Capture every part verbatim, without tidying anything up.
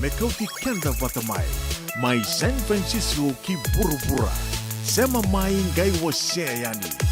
me kauti keda vata mai. Mai San Francisco ki vuravura. Sema mai qai wasea yani.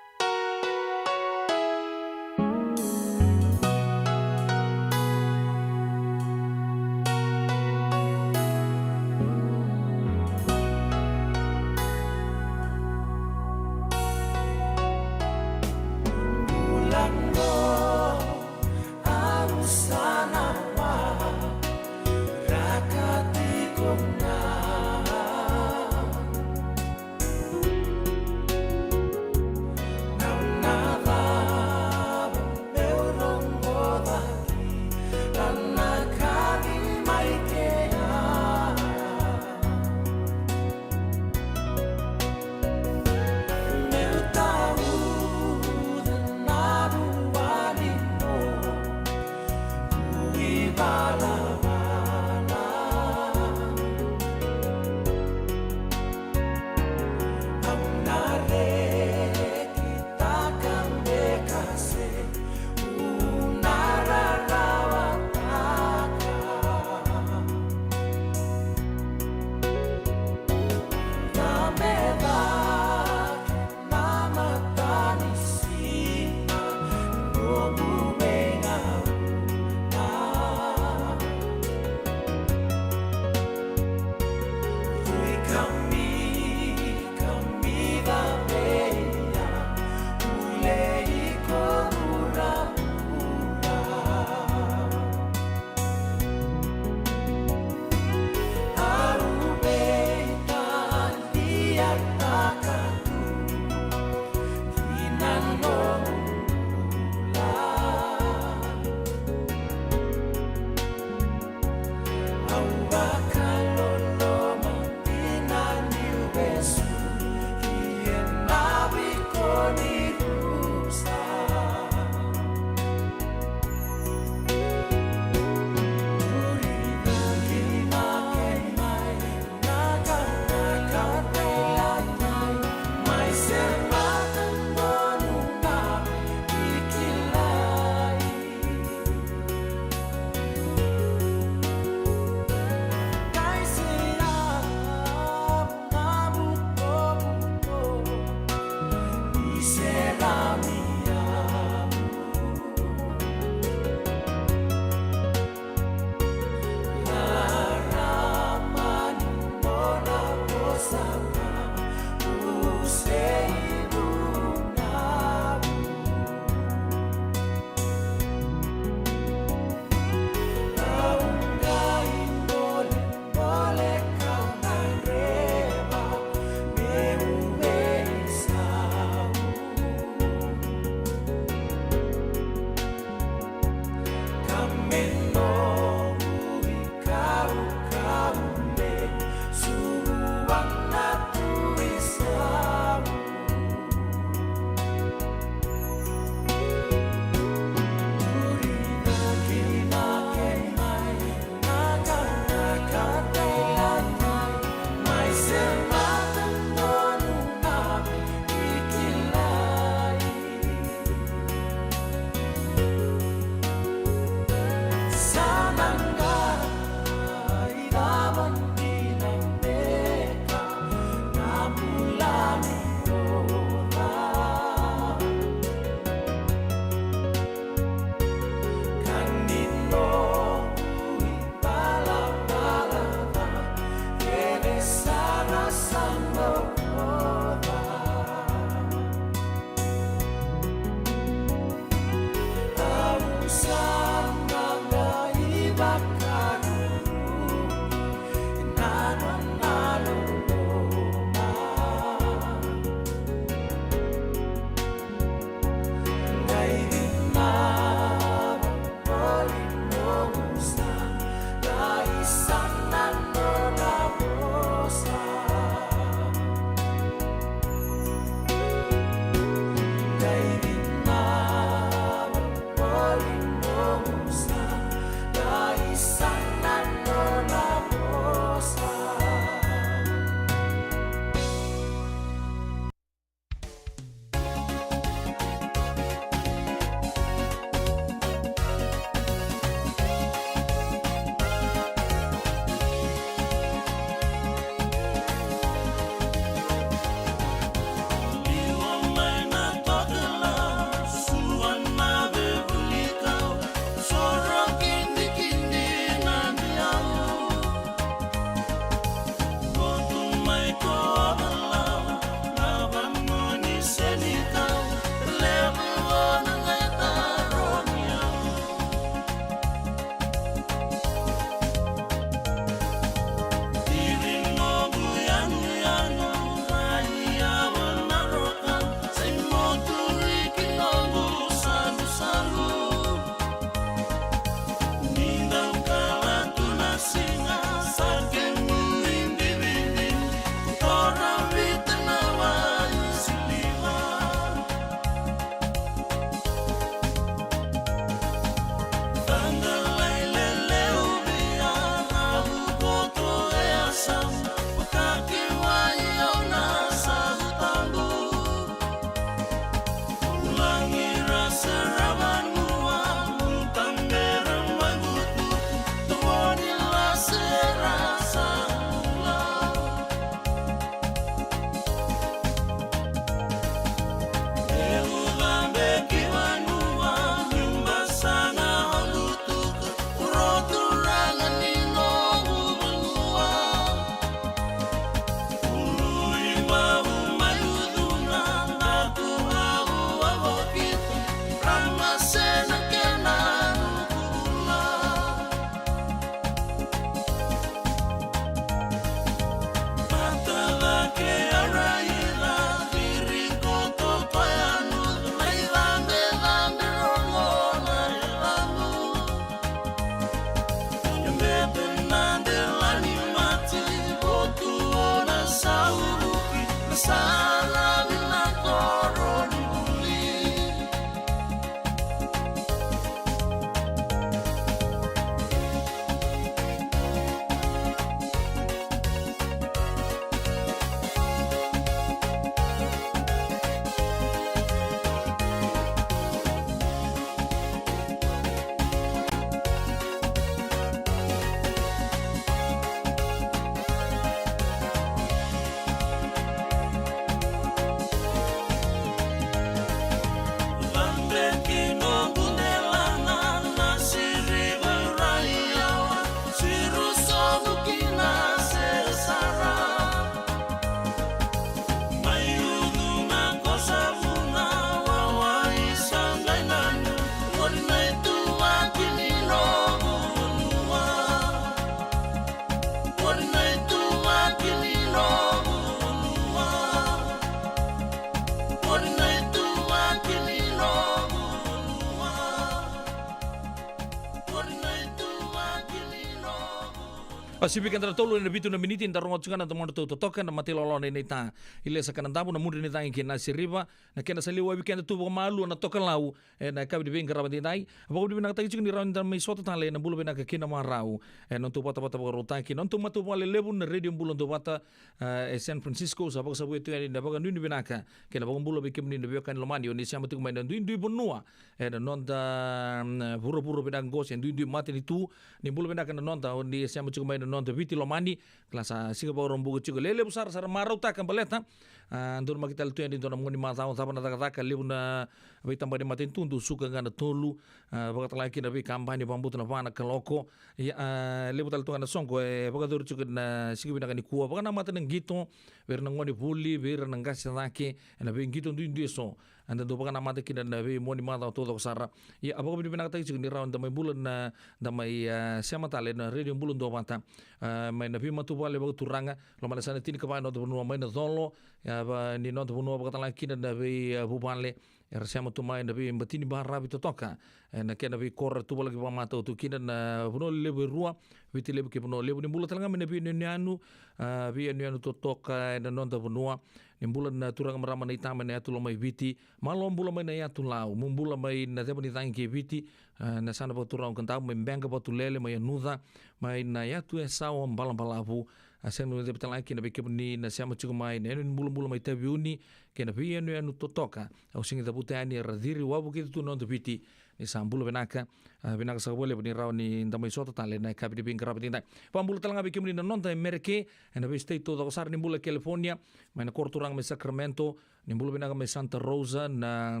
Pasifika, da na tolu ena vitu na miniti, da rogoca tiko ga na domodratou totoka na matailawalawa nei Naita Ilesa Kanadavu, na mudre ni cagi kei Nasi Riva. Na kena sa liwavi keda tu vakamalua na tokalau ena yakavi ni veiqaravi edaidai. Vakavinavinakataki tiko ni rawa ni da mai sota tale ena bula vinaka kei na marau ena nodatou vatavata vakarautaki, na nodatou matavuvale levu na Radio Bula Duavata, e, e San Francisco. Sa vakasavuya tu yani na vakanuinui vinaka kei na vakabula vei kemuni na veiwekani lomani, o ni sema tiko mai na duidui vanua ena noda, mm, vuravura vinaka qo, se duidui matanitu. Ni bula vinaka na noda o ni sema tiko mai na noda Viti lomani. Kila sa siga Vakaraubuka tiko, lelevu sara, sa ra marautaka baleta, a, donumaki tale tu yani e dua na moni macawa, cava na cakacaka, levu na veitabana ni matanitu dau suka ga na tolu, a, vakatalega kina veikabani, vakabauta na va na kaloko. Ia, a, levu tale tu ga na soqo e vakayacori tiko na siga vinaka nikua. Vakanamata na qito vei ira na gonevuli, vei ira na qase cake, ena veiqito duidui eso eda dau vakanamata kina na veimoni macawa taucoko sara. Ia, a, vakavinavinakataki tiko ni rawa ni da mai bula na, da mai, a, sema tale na Radio Bula Duavata, a, mai na veimatavuvale vakaturaga, loma na yasana tinikava ni noda vanua mai na colo, a, va, ni noda vanua, vakatalega kina na vei, a, vuvale era sema tu mai na veibatini baravi totoka, ena kena veikoro era tuvalaki vakamatau tu kina na vanua lelevu e rua, Viti Levu kei Vanua Levu. Ni bula talega mai na veiyanuyanu, a, veiyanuyanu totoka ena noda vanua. Ni bula na turaga, marama, na itama ena yatu Lomaiviti. Malo bula mai na yatu Lau, mo bula mai na ceva ni cagi kei Viti, a, na yasana vakaturaga o Kadavu, mai Beqa, Vatulele, mai Yanuca, mai na yatu Yasawa, Balabalavu. A, sega ni guilecava talega kina vei kemuni na sema tiko mai na yanuyanu bulabula mai Taveuni kei na veiyanuyanu totoka. Au sega ni cavuta yani, era ciri wavoki tu na noda Viti. Ni sa bula vinaka, a, vinaka saka vakalevu ni rawa ni da mai sota tale ena yakavi ni veiqaravi edaidai. Vakabula talega vei kemuni na noda e Mereke, ena vei state taucoko sara. Ni bula California, mai na koro turaga mai Sacramento. Ni bula vinaka mai Santa Rosa, na,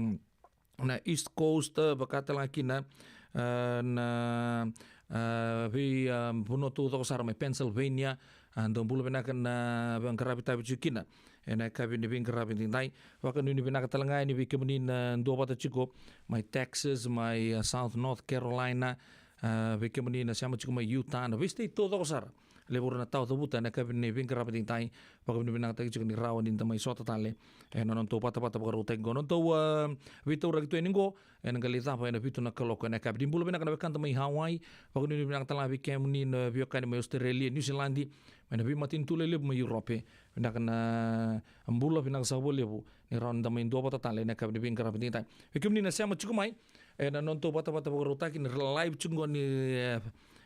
na East Coast, a, vaka talega kina, a, na, a, vei, a, vanua taucoko sara mai Pennsylvania. A, dou bula vinaka na veiqaravi tavi tiko kina ena yakavi ni veiqaravi edaidai. Vakanuinui vinaka talega yani vei kemuni na duavata tiko mai Texas, mai, a, South, North Carolina, a, vei kemuni na sema tiko mai Utah, na vei state taucoko sara. Levu era na tawa cavuta ena yakavi ni veiqaravi edaidai. Vakavinavinakataki tiko ni rawa ni da mai sota tale ena nodatou vatavata vakarautaki qo. Nodatou, a, veitauraki tu yani qo ena qai lai cava ena vitu na kaloko ena yakavi. Ni bula vinaka na wekada mai Hawaii. Vakanuinui vinaka talega vei kemuni na veiwekani mai Australia, New Zealand, mai na veimatanitu lelevu mai Europe. Vinaka na bula, vinaka saka vakalevu ni rawa ni da mai duavata tale ena yakavi ni veiqaravi edaidai. Vei kemuni na sema tiko mai ena nodatou vatavata vakarautaki, na live tiko qo ni, e,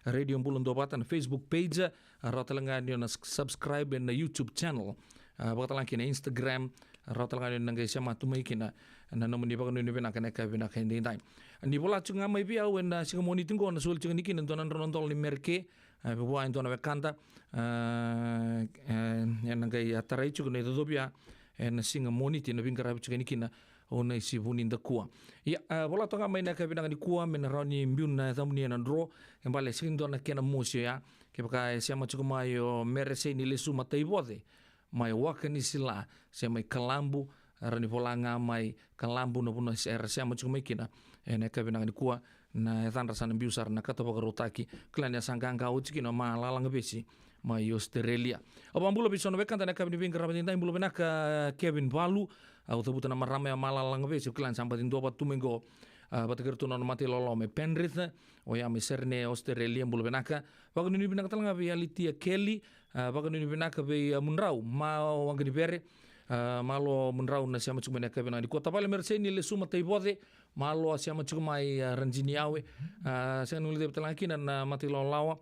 Radio Bula Duavata, na Facebook page, a, rawa talega ni o na s-, subscribe ena YouTube channel, a, vakatalega kina Instagram, a, rawa talega ni o na qai sema tu mai kina na nomuni vakanuinui vinaka ena yakavi vinaka edaidai. Ni vola tiko ga mai vei au ena siga Moniti qo, na soli tiko yani kina e dua na drau na dola ni Mereke, a, vua e dua na wekada, a, e, ena qai a tarai tiko na icocovi ya ena siga Moniti, na veiqaravi tiko yani kina o Naisi Vunidakua. Ia, a, vola toka ga mai na yakavi vinaka nikua me na rawa ni biu na yacamuni ena draw. Kena ibalebale e sega ni dua na kena mosi oya. Kevaka e sema tiko mai o Meresei ni Lesu Mataivoce mai Wakanisila, se mai Kalabu, rawa ni vola ga mai Kalabu na vanua era sema tiko mai kina ena yakavi vinaka nikua. Na yacadra sa na biu sara na kata vakarautaki. Kila ni a sa qaqa oti kina o Malalagavesi mai Australia. Au vakabula vei so na wekada ena yakavi ni veiqaravi edaidai. Bula vinaka Kevin Valu. Au cavuta na marama ya o Malalagavesi, au kila ni sa baci duavata tu mai qo, a, vata kei iratou na nona matailawalawa mai Penrith, oya mai Sydney, Australia. Bula vinaka. Vakanuinui vinaka talega vei Alitia Kelly, a, vakanuinui vinaka vei, a, Mudrau, ma o Waqa ni Vere, a, malo Mudrau na sema tiko mai ena yakavi vinaka nikua. Tavale Meresei ni Lesu Mataivoce, malo a sema tiko mai, a, Rajini Yawe, a, sega ni guilecava talega kina na matailawalawa,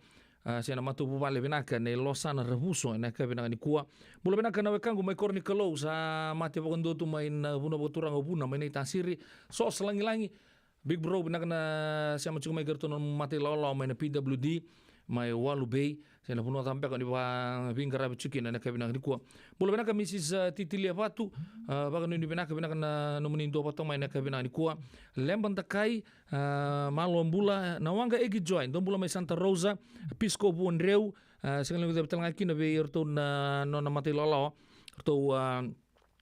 a, se na matavuvale vinaka nei Losana Ravuso ena yakavi vinaka nikua. Bula vinaka na wekaqu mai Koronikalou, sa mate vakadua tu mai na vanua vakaturaga o Vuna mai Naitasiri, Sos Lagilagi, Big Bro, vinaka na sema tiko mai kei iratou na matailawalawa mai na P W D mai Walu Bay, se na vanua cava beka o ni va veiqaravi tiko kina ena yakavi vinaka nikua. Bula vinaka Misis, a, Titilia Vatu, a, vakanuinui vinaka, vinaka na nomuni duavata mai ena yakavi vinaka nikua. Leba Dakai, a, malo bula, na Waqa Egi Joy, dou bula mai Santa Rosa, Pisco Vuadreu, a, sega ni guilecava talega kina vei iratou na nona matailawalawa, iratou, a,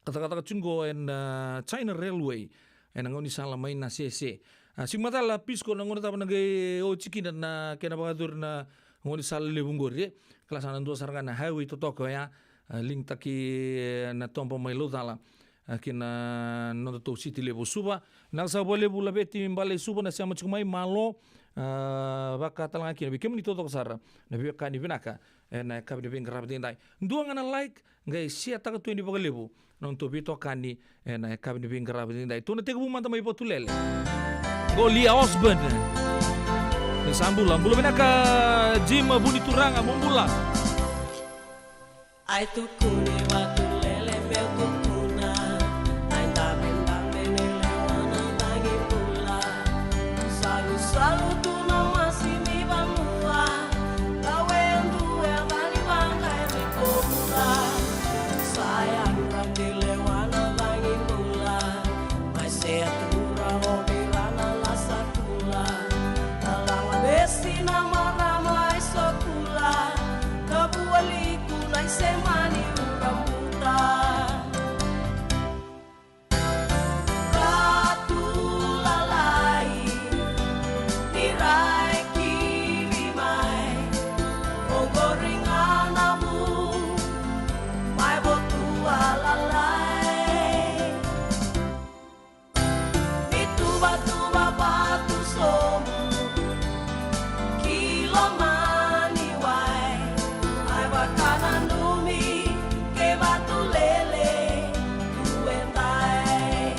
cakacaka tiko qo ena, a, China Railway, ena gaunisala mai Nasese. A, siga macala Pisco, na gauna cava na qai oti kina na kena vakayacori na gaunisala levu qori, e? Kila sa na dua sara ga na highway totoka oya, a, linkitaki, e, na toba mai Laucala, a, ki na nodatou siti levu o Suva. Vinaka saka vakalevu Laveti Bale i Suva na sema tiko mai, malo. A, vaka tale ga kina vei kemuni taucoko sara na veiwekani vinaka ena yakavi ni veiqaravi edaidai. Dua ga na like, qai share-taka tu yani vakalevu na nodatou veitokani ena yakavi ni veiqaravi edaidai. Tou na tekivu mada mai Vatulele. Qo Lia Osborne. Ni sa bula, bula vinaka Jim Vunituraga, mo bula. Ai tukuni Vatulele meu tukuna. Ai dabedabe ni lewa na cagi bula. Salusalu tu na masi ni vanua. Kawe due a cagi vaqa e ni ko bula. Sa yadra ni lewa na cagi bula. Mai se a tura o vei ra na lasa kula. Ka laga vesi na marama e so kula. Ka vua liku na i se mani ura buta. Ratu lalai, ni rai kivi mai. Oqori ga na vu, mai votua lalai. Ni tuvatuva vatu sobu, ki loma ni wai, ai vakananumi kei Vatulele tu e dai.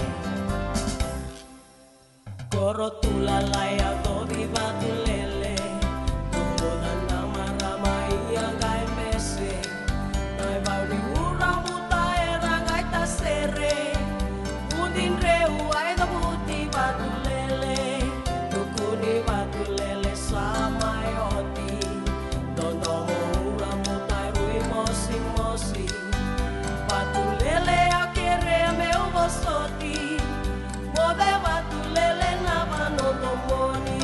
Koro tu lalai a covi Vatulele, tu muca na marama ia qai mese. Nai vau ni ura buta era qai tasere. Vudi dreu ai cavuti Vatulele. Tukuni Vatulele sa mai oti. Dodomo ura buta e rui mosimosi. Vatulele a kere meu vosoti. Moce Vatulele na vanodomoni.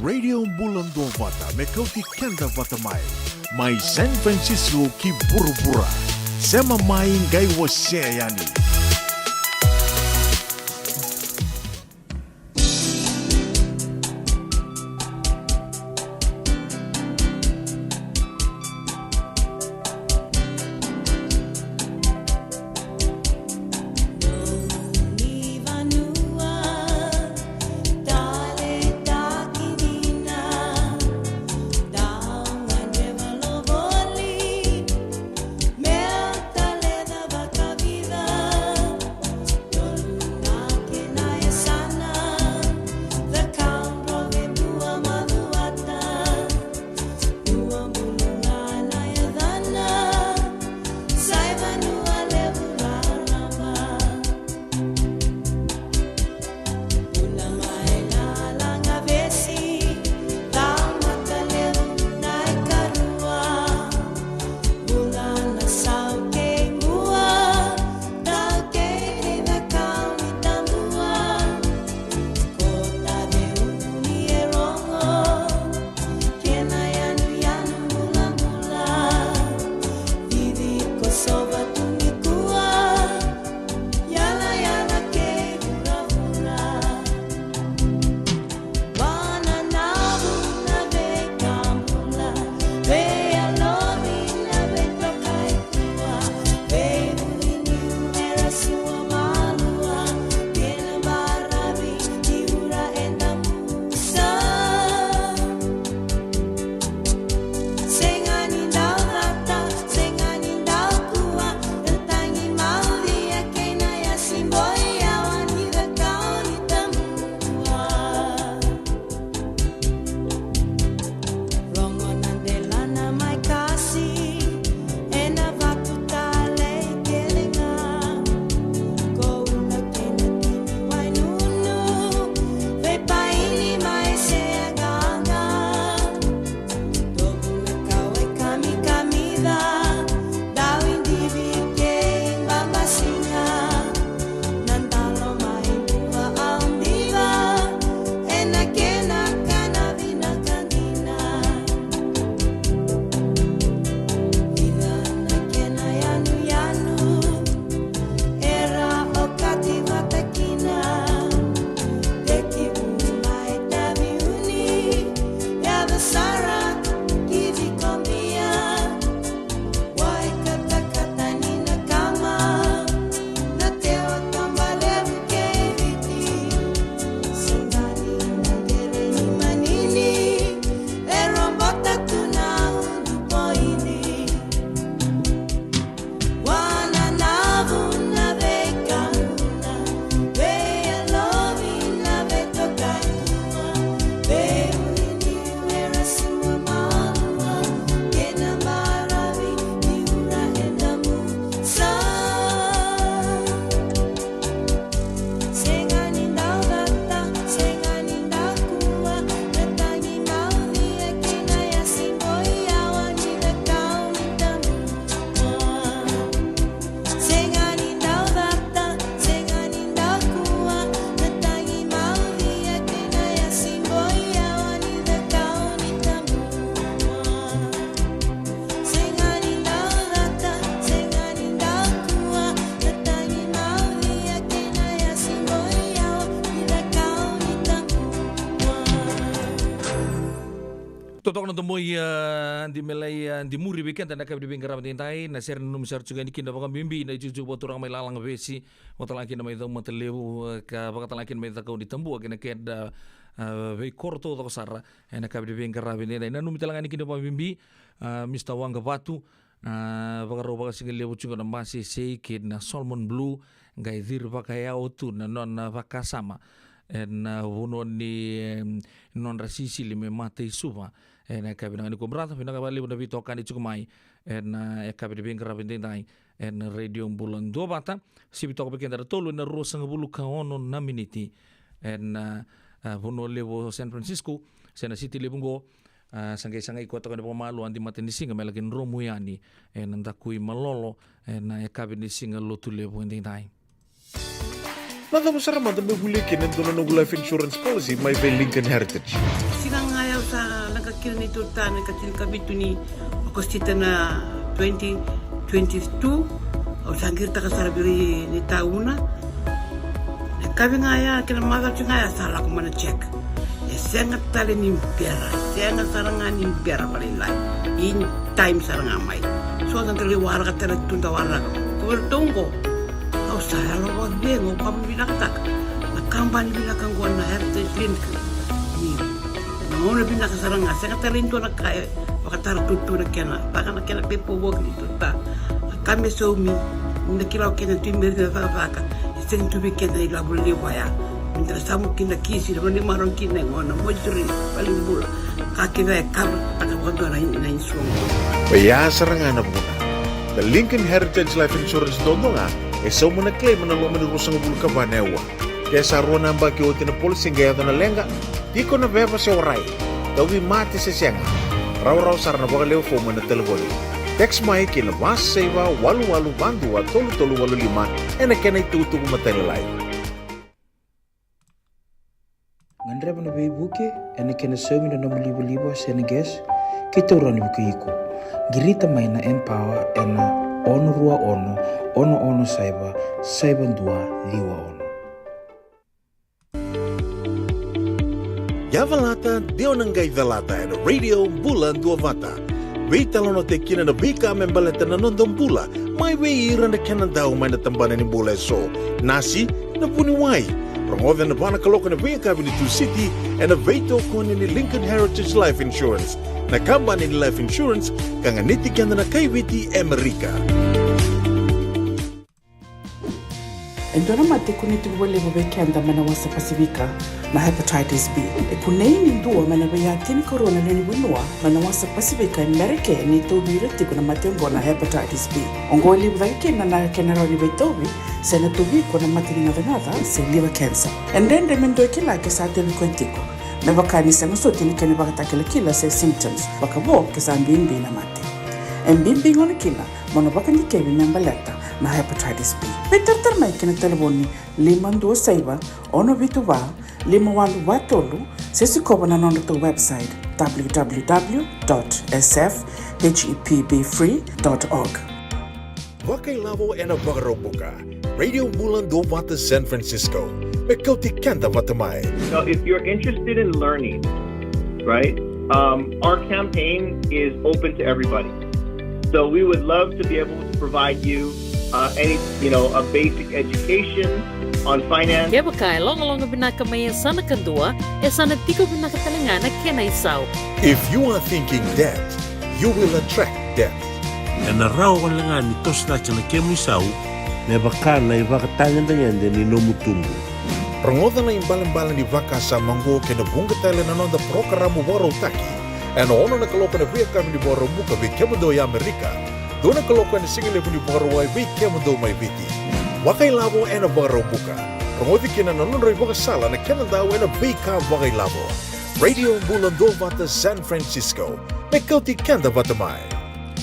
Radio Bula Duavata me kauti keda vata mai. Mai San Francisco ki vuravura. Sema mai qai wasea yani. Totoka na domo i, a, di melai, a, di muri vei keda na kavi ni veiqaravi daidai, na sere nanumi sara tiko yani kina vakabibi na ijuju vakaturaga mai Lalaga Vesi, vata la kina mai Caumatalevu, a, ka vata la kina mai Cakaunitabua kei na keda, a, veikoro taucoko sara, ena kavi ni veiqaravi daidai. Nanumi tale ga yani kina vakabibi, a, Mr Waqavatu, a, vakarau vakasigalevu tiko na Masese kei na Solomon Blue, qai ciri vakayawa tu na nona vakasama ena vanua ni, em, nodra sisili mai Mataisuva. Ena yakavi vinaka nikua brother, vinaka vakalevu na veitokani tiko mai ena yakavi ni veiqaravi daidai ena Radio Bula Duavata. Sivi toka vei keda na tolu ena ruasagavulu ka ono na miniti ena, a, vanua levu o San Francisco, se na siti levu qo. A, sa qai sagai koya toka ena vakamalua, a, di matanisiga me laki dromu yani ena dakui malolo ena yakavi ni siga Lotulevu edaidai. Na cava sara mada meu volia kina e dua na noqu life insurance policy mai vei Lincoln Heritage? Siga ga Ka kina ni tuta na ka tinikavitu ni Okosita na twenty twenty-two, au sa qiritaka sara vei ira ni tauna. E kavi ga ya kei na macawa ga ya sa lako mai na check. E sega tale ni bera, sega sara ga ni bera vakalailai. In time sara ga mai. So sa dau lai waraka tale tu da waraka. Ko vei ratou oqo, au sa yalo vakacegu, au vakavinavinakataka na kabani vinaka oqo na Heritage Link. Ni na gauna vinaka sara ga, sega tale ni dua na ka e vakatara tutu na kena, vaka na kena pepa voki ni tuta. A ka me saumi, ni na kila o kena tu me rina cakacaka, e sega ni tu vei keda na ilavo levu ya. Ni da na samu kina kisi, na vani maro kina e gona, moituri, valenibula. Ka kece e kava taka vakadua na in-, na insurance. Oya sara ga na vuna. Na Lincoln Heritage Life Insurance dodonu ga e sauma na claim ena loma ni ruasagavulu ka va na aua. Ke sa rua na yabaki oti na policy qai yaco na leqa, tiko na veva se warai, tauvimate se sega, rawarawa sara na vakalewe fomu ena talevoni. Text mai ki na va saiva walu walu va dua tolu tolu walu lima ena kena itukutuku matailalai. Gadreva na veivuke ena kena saumi na nomu livaliva se na gas, keitou rawa ni vukei iko. Qirita mai na Empower ena ono rua ono, ono ono saiva, saiva dua ciwa ono. Yavalata, de o na qai calata ena Radio Bula Duavata. Veitalanoataki kina na veika me baleta na noda bula, mai vei ira na kena dau mai na tabana ni bula eso. Nasi, na vuniwai. Rogoca ena va na kaloko ena veiyakavi ni Tusiti, ena veitokoni ni Lincoln Heritage Life Insurance, na kabani ni life insurance ka ganiti keda na kaiviti Amerika. E dua na mate e kunei tiko vakalevu vei keda mai na wasa Pasifika, na hepatitis B. E kunei ni dua mai na vei tinikarua na lewe ni vanua mai na wasa Pasifika e Merika ni tauvi ira tiko na mate oqo na hepatitis B. Oqo e levu cake kina na kena rawa ni veitauvi, se na tauvi iko na mate ni gacagaca se liver cancer. E dredre me dua e kila ke sa tauvi koya tiko, me vaka ni sega soti na kena ivakatakilakila se symptoms, vakavo ke sa bibi na mate. E bibi gona kina mo na vakadikevi me baleta na hepatitis B. Veitaratara mai ki na talevoni lima dua saiva, ono vitu va, lima walu va tolu, se sikova na nodratou website w w w dot s f h e p b free dot org. Vakailavo ena Vakaraubuka. Radio Bula Duavata San Francisco. Me kauti keda vata mai. Now, if you're interested in learning, right, um, our campaign is open to everybody. So we would love to be able to provide you, uh, any, you know, a basic education on finance. Kevaka e logaloga vinaka mai e yasana kadua, e sa na tiko vinaka tale ga na kena isau. If you are thinking debt, you will attract debt. Ena rawa wale ga ni toso cake na kemu isau me vaka na ivakatagedegede ni nomu tubu. Rogoca na ibalebale ni vakasama oqo kei na vuqa tale na noda parokaramu vakarautaki ena ono na kaloko ena veiyakavi ni Vakaraubuka vei kemudou e Amerika, dua na kaloko ena sigalevu ni Vakarauwai vei kemudou mai Viti. Vakailavo ena Vakaraubuka. Rogoci kina na nodrau ivakasala na kena dau ena veika vakailavo. Radio Bula Duavata San Francisco. Me kauti keda vata mai.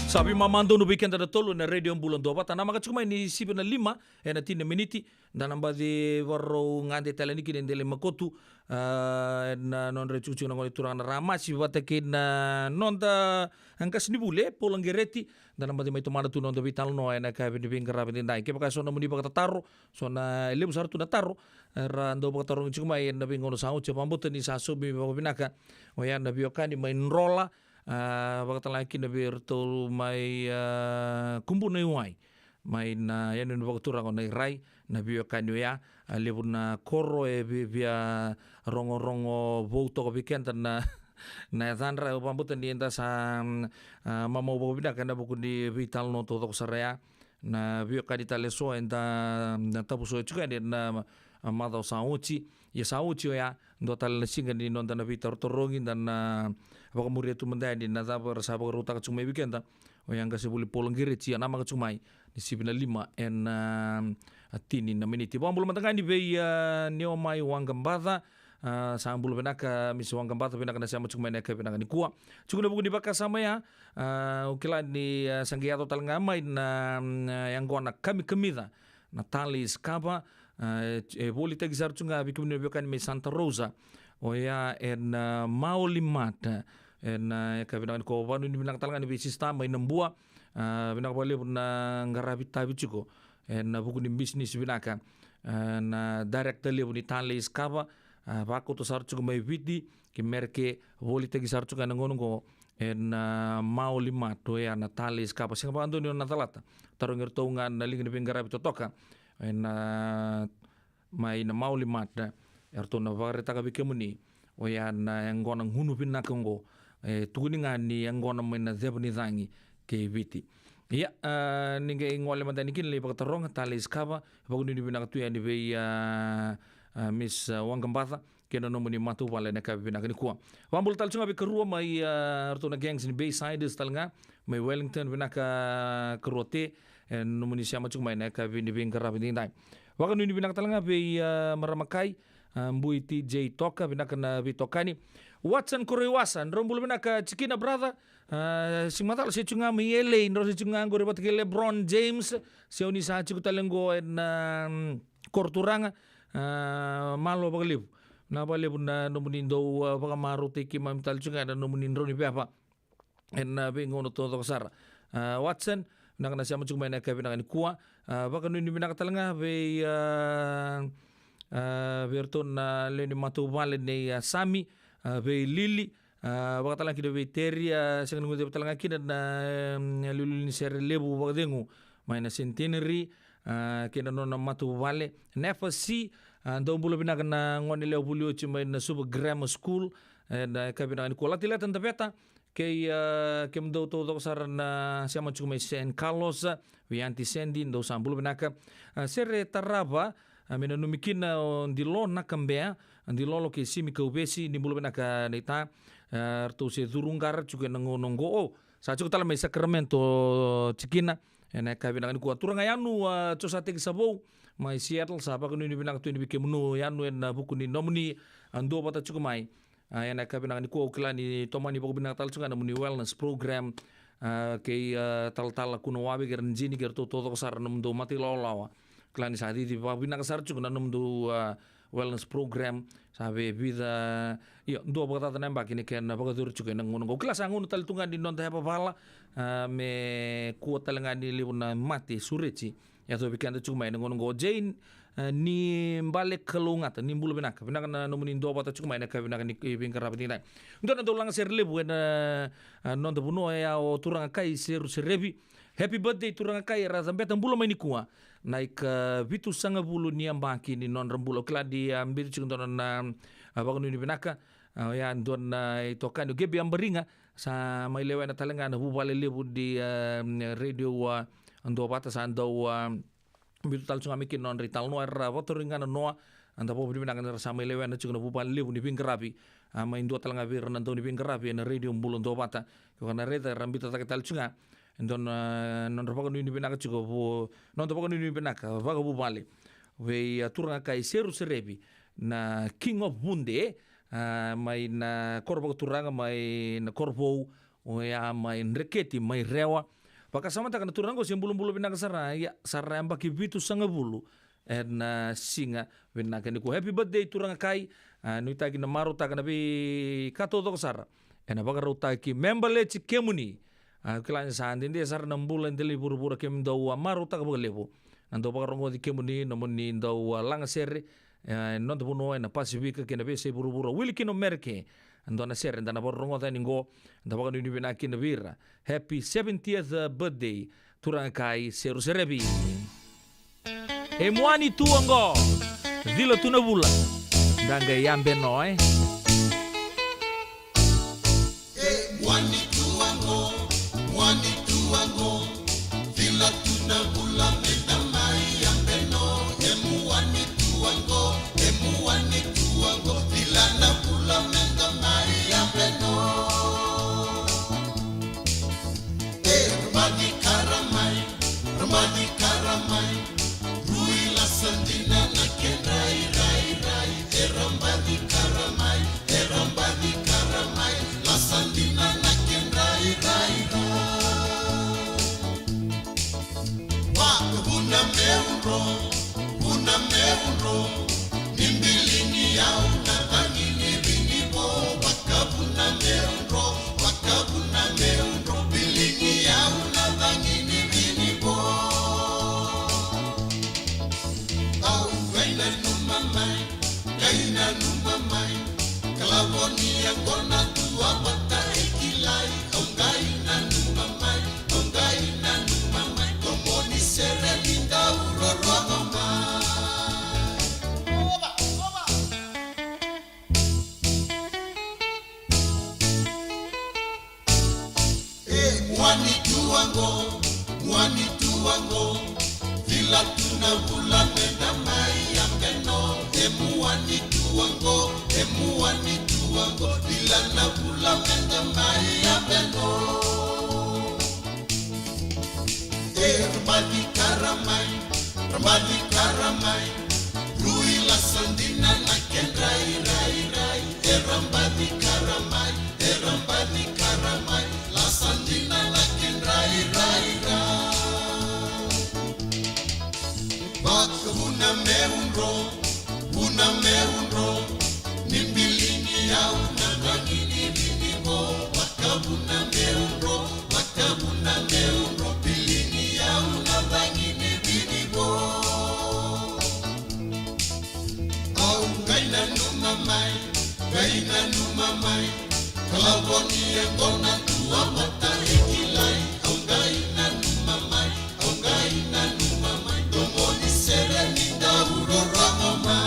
Sa veimama donu vei keda na tolu ena Radio Bula Duavata. Namaka tiko mai ni sivi na lima ena tini na miniti. Da na baci vakarau gade tale yani kina e Delai Makotu, a, ena nodra itikotiko na gone turaga na Ramasi vata kei na noda qasenivuli Paula Qereti. Da na baci mai tomana tu na noda veitalanoa ena yakavi ni veiqaravi edaidai. Kevaka e so na nomuni vakatataro, so na, e levu sara tu na taro era dau vakatarogi tiko mai ena veigauna sa oti, au vakabauta ni sa saumi vakavinaka oya na veiwekani mai Drola, a, vakatalega kina vei iratou mai, a, Kubuna i Wai, mai na yanuyanu vakaturaga o Nairai, na veiwekani oya. A, levu na koro e vi-, via rogorogo vou toka vei keda na, na yacadra. Au vakabauta ni eda sa, mm, a, mamau vakavinaka ena vuku ni veitalanoa taucoko sara ya. Na veiwekani tale eso eda na tavusoya tiko yani ena, a, macawa sa oti. Ia sa oti oya, dua tale na siga ni noda na veitarotarogi, da na vakamuria tu mada yani na cava era sa vakarautaka tiko mai vei keda oya qasenivuli Paula Qereti. Ia namaka tiko mai ni sivi na lima ena, a, tini na miniti. Vakabula mada ga yani vei, a, Neomai Waqabaca. A, sa bula vinaka Misi Waqabaca, vinaka na sema tiko mai ena yakavi vinaka nikua. Tiko ena vuku ni vakasama ya, a, au kila ni, a, sa qai yaco tale ga mai na, mm, yaqona kamikamica na Tali Skava, a, e, e volitaki sara tu ga vei kemuni na veiwekani mai Santa Rosa, oya ena, a, Maoli Mart. Ena, e, ka vinaka ni ko vanuinui vinaka tale ga ni vei sista mai Nabua. A, vinaka vakalevu na qaravi tavi tiko. Ena vuku ni bisinisi vinaka. A, na director levu ni Tale Iskava. A, vakauta sara tiko mai Viti, ki Mereke, volitaki sara tiko ena gauna oqo. Ena, a, Maoli Mart, oya na Tale Iskava. Sega vakadua ni o na calata. Tarogi iratou ga na liga ni veiqaravi totoka. Ena, a, mai na Maoli Mart, eratou na vakaraitaka vei kemuni oya na yaqona gunu vinaka oqo. E tukuni ga ni yaqona mai na ceva ni cagi kei Viti. Ia, a, ni qai gole mada yani kina lai vakataroga, Tale Iskava, vakanuinui vinaka tu yani vei, a, a, Miss, a, Waqabaca, kei na nomuni matavuvale ena yakavi vinaka nikua. Vakabula tale tu ga vei karua mai, a, ratou na gangs ni Baysiders tale ga, mai Wellington, vinaka karua te, e, nomuni sema tiko mai ena yakavi ni veiqaravi edaidai. Vakanuinui vinaka tale ga vei, a, marama kai, a, Bui T J Toka, vinaka na veitokani. Watson Koroiwasa, drau bula vinaka tikina brother. A, se macala se tiko ga mai L A, drau se tiko ga qori vata kei LeBron James, se oni sa tiko tale qo ena, mm, koro turaga. A, malo vakalevu. Na vakalevu na nomuni dau, a, vakamarautaki keimami tale tiko ga ena nomuni drau ni veva. Ena, a, veigauna taucoko sara. A, Watson, vinaka na sema tiko mai ena yakavi vinaka nikua. A, vakanuinui vinaka tale ga vei, a, a, vei iratou na lewe ni matavuvale nei, a, Sami, a, vei Lili, a, vakatale ga kina vei Teri, a, sega ni guceva tale ga kina na, em, liuliu ni sere levu vakacegu mai na Centenary, a, kei na nona matavuvale. Nefa C, a, dau bula vinaka na gone lewe vuli oti mai na Suva Grammar School, ena yakavi vinaka nikua. Latileta Daveta, kei, a, kemudou taucoko sara na sema tiko mai San Carlos, vei Aunty Sandy, dou sa bula vinaka. A, sere tarava, a, me nanumi kina o Dilo Nakabea, Dilolo kei Simi Kauvesi, ni bula vinaka naita. A, ratou se curu qara tiko ena gauna oqo. O, sa tiko tale mai Sacramento tikina. Ena yakavi vinaka nikua. Turaga Yanu, a, Josateki Savou, mai Seattle, sa vakanuinui vinaka tu yani vei kemunu Yanu ena vuku ni nomuni, a, duavata tiko mai. A, ena yakavi vinaka nikua, au kila ni tomani vakavinaka tale tiko ga na nomuni wellness program. A, kei, a, talatala Kuna Wave kei ira na jini kei iratou taucoko sara na nomudou mata ilawalawa. Kila ni sa cici vakavinaka sara tiko na nomudou, a, wellness program. Sa via vica, io, dua vakacaca na yabaki ni kena vakacuru tiko ena gauna oqo. Au kila sa gauna tale tu ga ni noda yavavala, a, me kua tale ga ni levu na mate sureti. Yacovi keda tiko mai ena gauna oqo. Jane, e, ni bale kalougata, ni bula vinaka. Vinaka na nomuni duavata tiko mai ena yakavi vinaka ni, e, veiqaravi edaidai. Dua na dau lagasere levu ena, e, noda vanua oya o turaga kai Seru Serevi. Happy birthday turaga kai, era cabeta bula mai nikua na ikavitusagavulu ni yabaki ni nodra bula. Au kila ni, a, biuta tiko dua na, a, vakanuinui vinaka. A, oya dua na itokani o Gebi Abariga, sa mai lewena tale ga na vuvale levu ni, a, radio, a, duavata sa dau, a, biuta tale tu ga mai kina nodra italanoa, era vakatarogi ga na noa. Eda vakavinavinaka ni ra sa mai lewena tiko na vuvale levu ni veiqaravi. A, mai dua tale ga vei ira na dau ni veiqaravi ena radio Bula Duavata. Ke o na raica era biuta cake tale tu ga e dua na nodra vakanuinui vinaka tiko vo, noda vakanuinui vinaka vakavuvale vei, a, turaga kai Seru Serevi, na King of Vude, a, mai na koro vakaturaga mai na koro vou, oya mai Dreketi, mai Rewa. Vakasamataka na turaga qo se bulabula vinaka sara, ia, sa ra yabaki vitusagavulu ena, a, siga vinaka nikua. Happy birthday turaga kai. A, nuitaki na marautaka na veika taucoko sara ena vakarautaki me baleti kemuni. A, kila ni sa dede sara na bula e dela ni vuravura, kemudou a marautaka vakalevu na dau vakarogoci kemuni, nomuni dau a lagasere, e, noda vanua ena Pasifika kei na veiyasai vuravura. Wili kina o Mereke, dua na sere eda na vakarogoca yani qo, da vakanuinui vinaka kina vei ira. Happy seventieth birthday, turaga kai Seru Serevi. E muani tu oqo, cila tu na vula, da qai yabe no, e. E muani tu oqo, muani tu oqo, cila tu na vula me da mai yabe no. E muani tu oqo, e muani tu oqo, cila na vula me da mai yabe no. E ra mani kara mai, ra mani kara mai, rui lasa dina na kedra irairai. E ra mani kara mai, e ra mani kara mai, lasa dina na kedra Avo ni yaqona, tua vata e kilai. Au qai nanuma mai, au qai nanuma mai, ko moni sere ni dau rorogo mai. E muani tu waqo, muani tu waqo, vila tu na vula me da mai yabe no. E muani tu waqo, e muani tu waqo, vila na vula me da mai yabe no. E ra baci kara mai, ra baci kara mai, rui lasa dina na kedra irairai. E ra baci kara mai, e ra baci kara mai, lasa dina na kedra irairai. Vakavuna meu dro, vuna meu dro, ni bili ni yau na cagi ni vinivo. Vakavuna meu dro, vakavuna meu dro, bili ni yau na cagi ni vinivo. Au qai nanuma mai, qai nanuma mai, ka lavo ni yaqona, tua vata e kilai. Au qai nanuma mai, au qai nanuma mai, ko moni sere ni dau rorogo mai.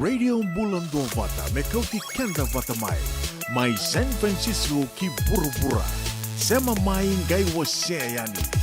Radio Bula Duavata, me kauti keda vata mai. Mai San Francisco ki vuravura. Sema mai, qai wasea yani.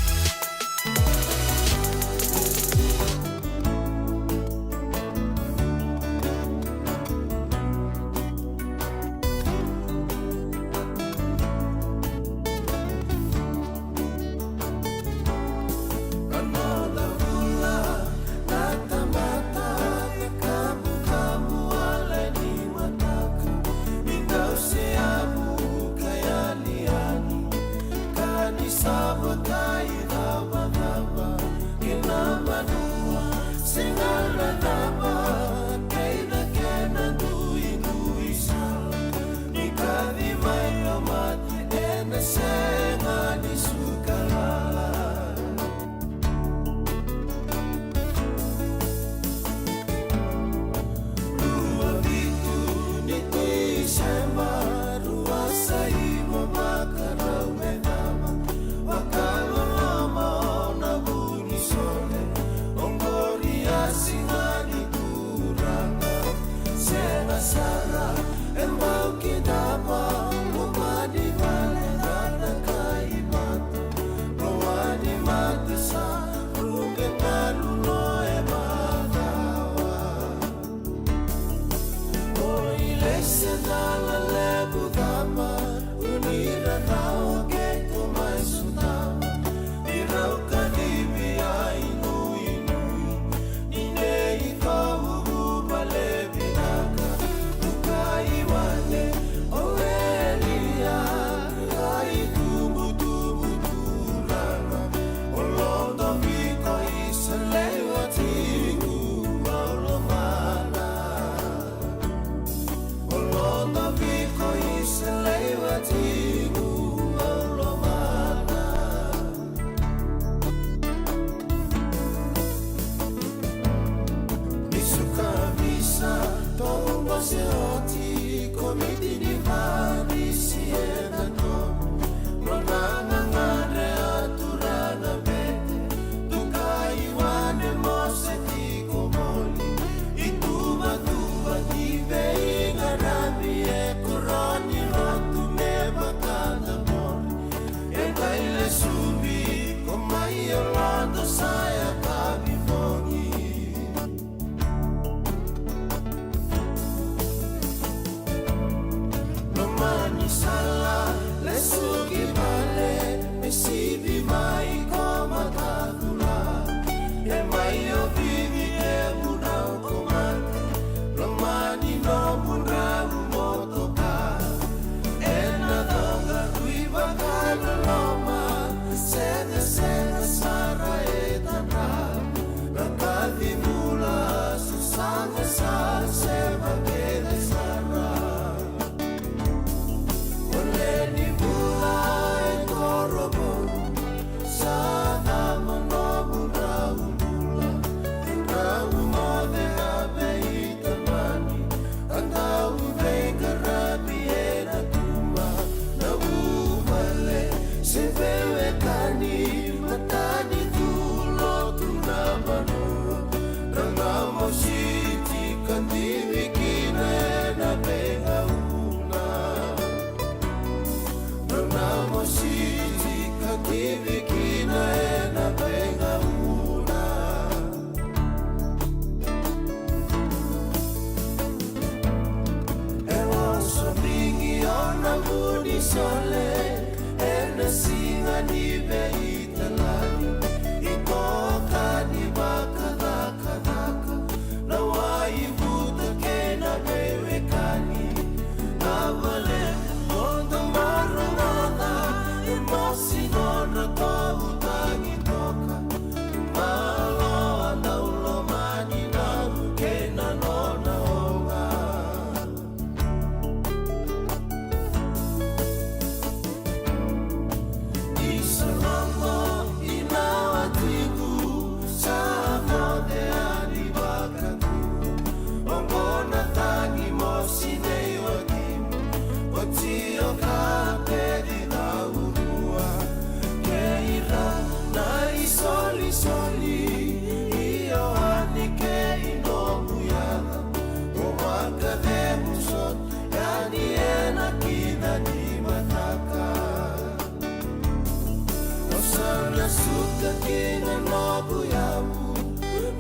Ka kina noqu yavu,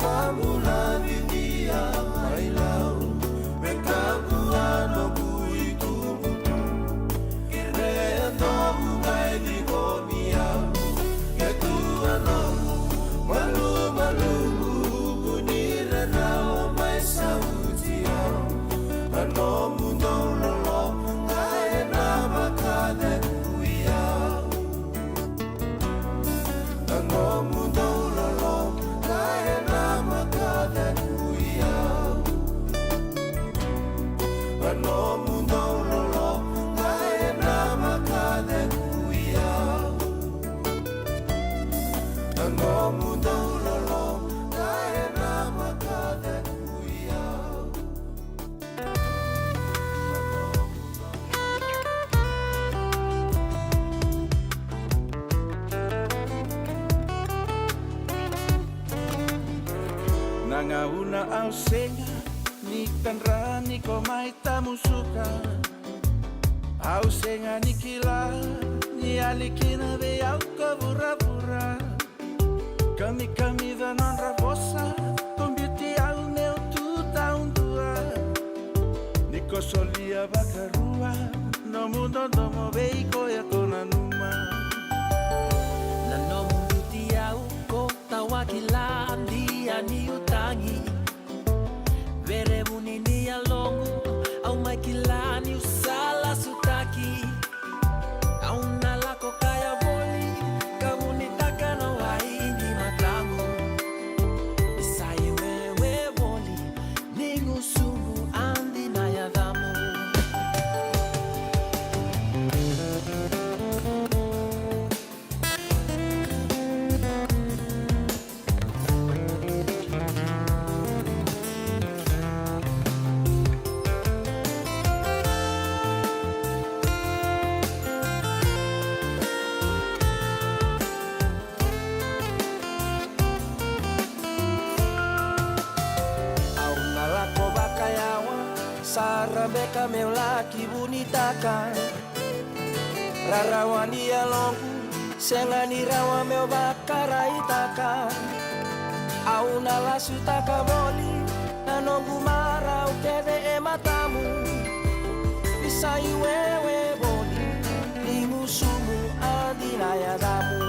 nomu lavi ni a mai lau. Wekaqu a noqu itubutubu, kerea noqu qai ciqomi au. Ke tu a noqu malumalumu, ni rarawa mai sauti au. A nomu dau loloma ga ena vakacegui au. A nomu dau loloma ga ena vakacegui au. A nomu dau loloma ga ena vakacegui au. A nomu dau loloma ga ena vakacegui au. Na gauna au sega ni tadra ni ko mai tamusuka, au sega ni kila ni yali kina vei au ko vuravura. Kamikamica nodra vosa, ko biuti au meu tu taudua. Ni ko solia vakarua nomu dodomo vei koya ko nanuma. Na nomu biuti au ko tawakila, dia niu tagi. Verevu ni ni yaloqu, au mai kila niu sa lasutaki. Au na lako kaya voli, ka vunitaka na wai ni matamu. Ni sa i wewe voli, ni gusumu a dina yacamu. Au na lako vakayawa, sara beka meu laki vunitaka. Rarawa ni yaloqu, sega ni rawa meu vakaraitaka. Au na lasutaka voli na noqu marau kece e matamu. Ni sa i wewe voli, ni gusumu a dina yacamu.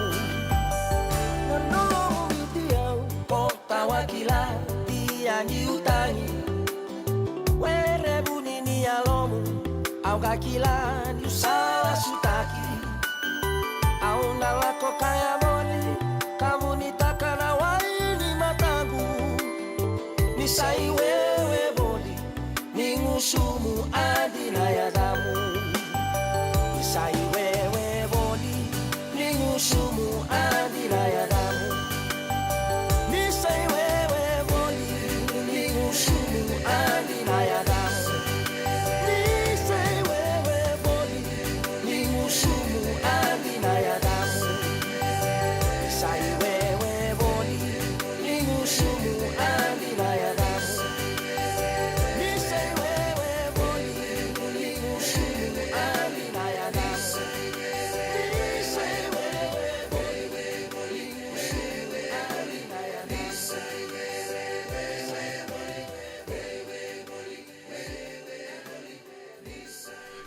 Na nomu biuti au ko tawakila, dia niu tagi. Werevu ni ni yalomu, au ka kila niu sa lasutaki. Au na lako kaya voli, ka vunitaka na wai ni matamu. Ni sa i wewe voli, ni gusumu a dina yacamu. Ni sa i wewe voli, ni gusumu a dina yacamu. Ni sa i wewe voli, ni gusumu a dina yacamu. Ni sa i wewe voli, ni gusumu a dina yacamu. Ni sa i wewe voli, ni gusumu a dina yacamu. Ni sa i wewe voli, ni gusumu a dina yacamu. Ni sa i wewe voli, ni gusumu a dina yacamu.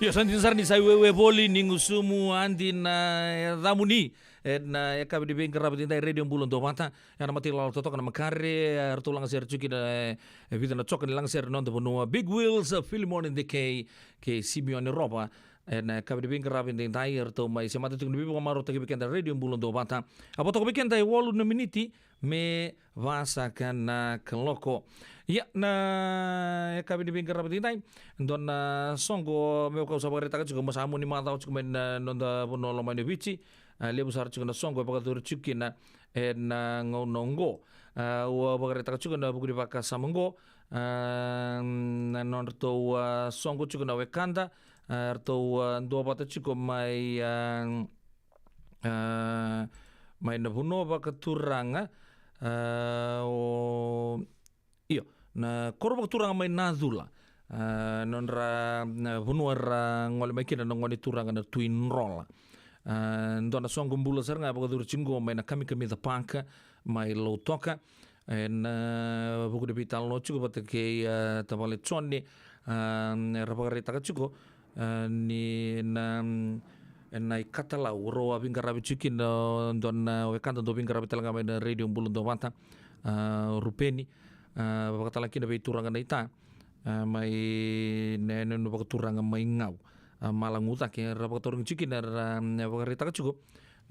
Io, sa dina sara ni sa i wewe voli, ni gusumu a dina yacamuni. Ena yakavi ni veiqaravi edaidai, Radio Bula Duavata. Ena mataka ni lala totoka na makare, e, ratou lagasere tiko kina, e, vica na toka ni lagasere na noda vanua. Big Wheels, e, Filimoni Dekei kei Simioni Rova. Ena yakavi ni veiqaravi edaidai, e, ratou mai semata tiko ni veivakamarautaki vei keda, Radio Bula Duavata. A vo toka vei keda e walu na miniti me vasaka na kaloko. Ia, na yakavi ni veiqaravi edaidai, dua na soqo meu kau sa vakaraitaka tiko, mo sa mua ni macawa tiko mai na noda vanua lomani o Viti. A, levu sara tiko na soqo e vakacuru tiko kina ena gauna oqo. A, au vakaraitaka tiko ena vuku ni vakasama oqo, a, na nodratou, a, soqo tiko na wekada, a, ratou, a, duavata tiko mai, a, a, mai na vanua vakaturaga, a, o Io, na koro vakaturaga mai Nacula. A, nodra, na vanua era gole mai kina na gone turaga na Tui Drola. A, dua na soqo bula sara ga vakacuru tiko qo mai na Kamikamica Park mai Lautoka. Ena vuku ni veitalanoa tiko vata kei, a, tavale Jone, a, era vakaraitaka tiko, a, ni na, ena ikatalau rau a veiqaravi tiko kina, dua na wekada dau veiqaravi tale ga mai na Radio Bula Duavata, a, Rupeni, a, vakatale kina vei turaga na ita, a, mai na yanuyanu vakaturaga mai Gau, a, Malagucake, ra vakatarogi tiko kina, ra, a, vakaraitaka tiko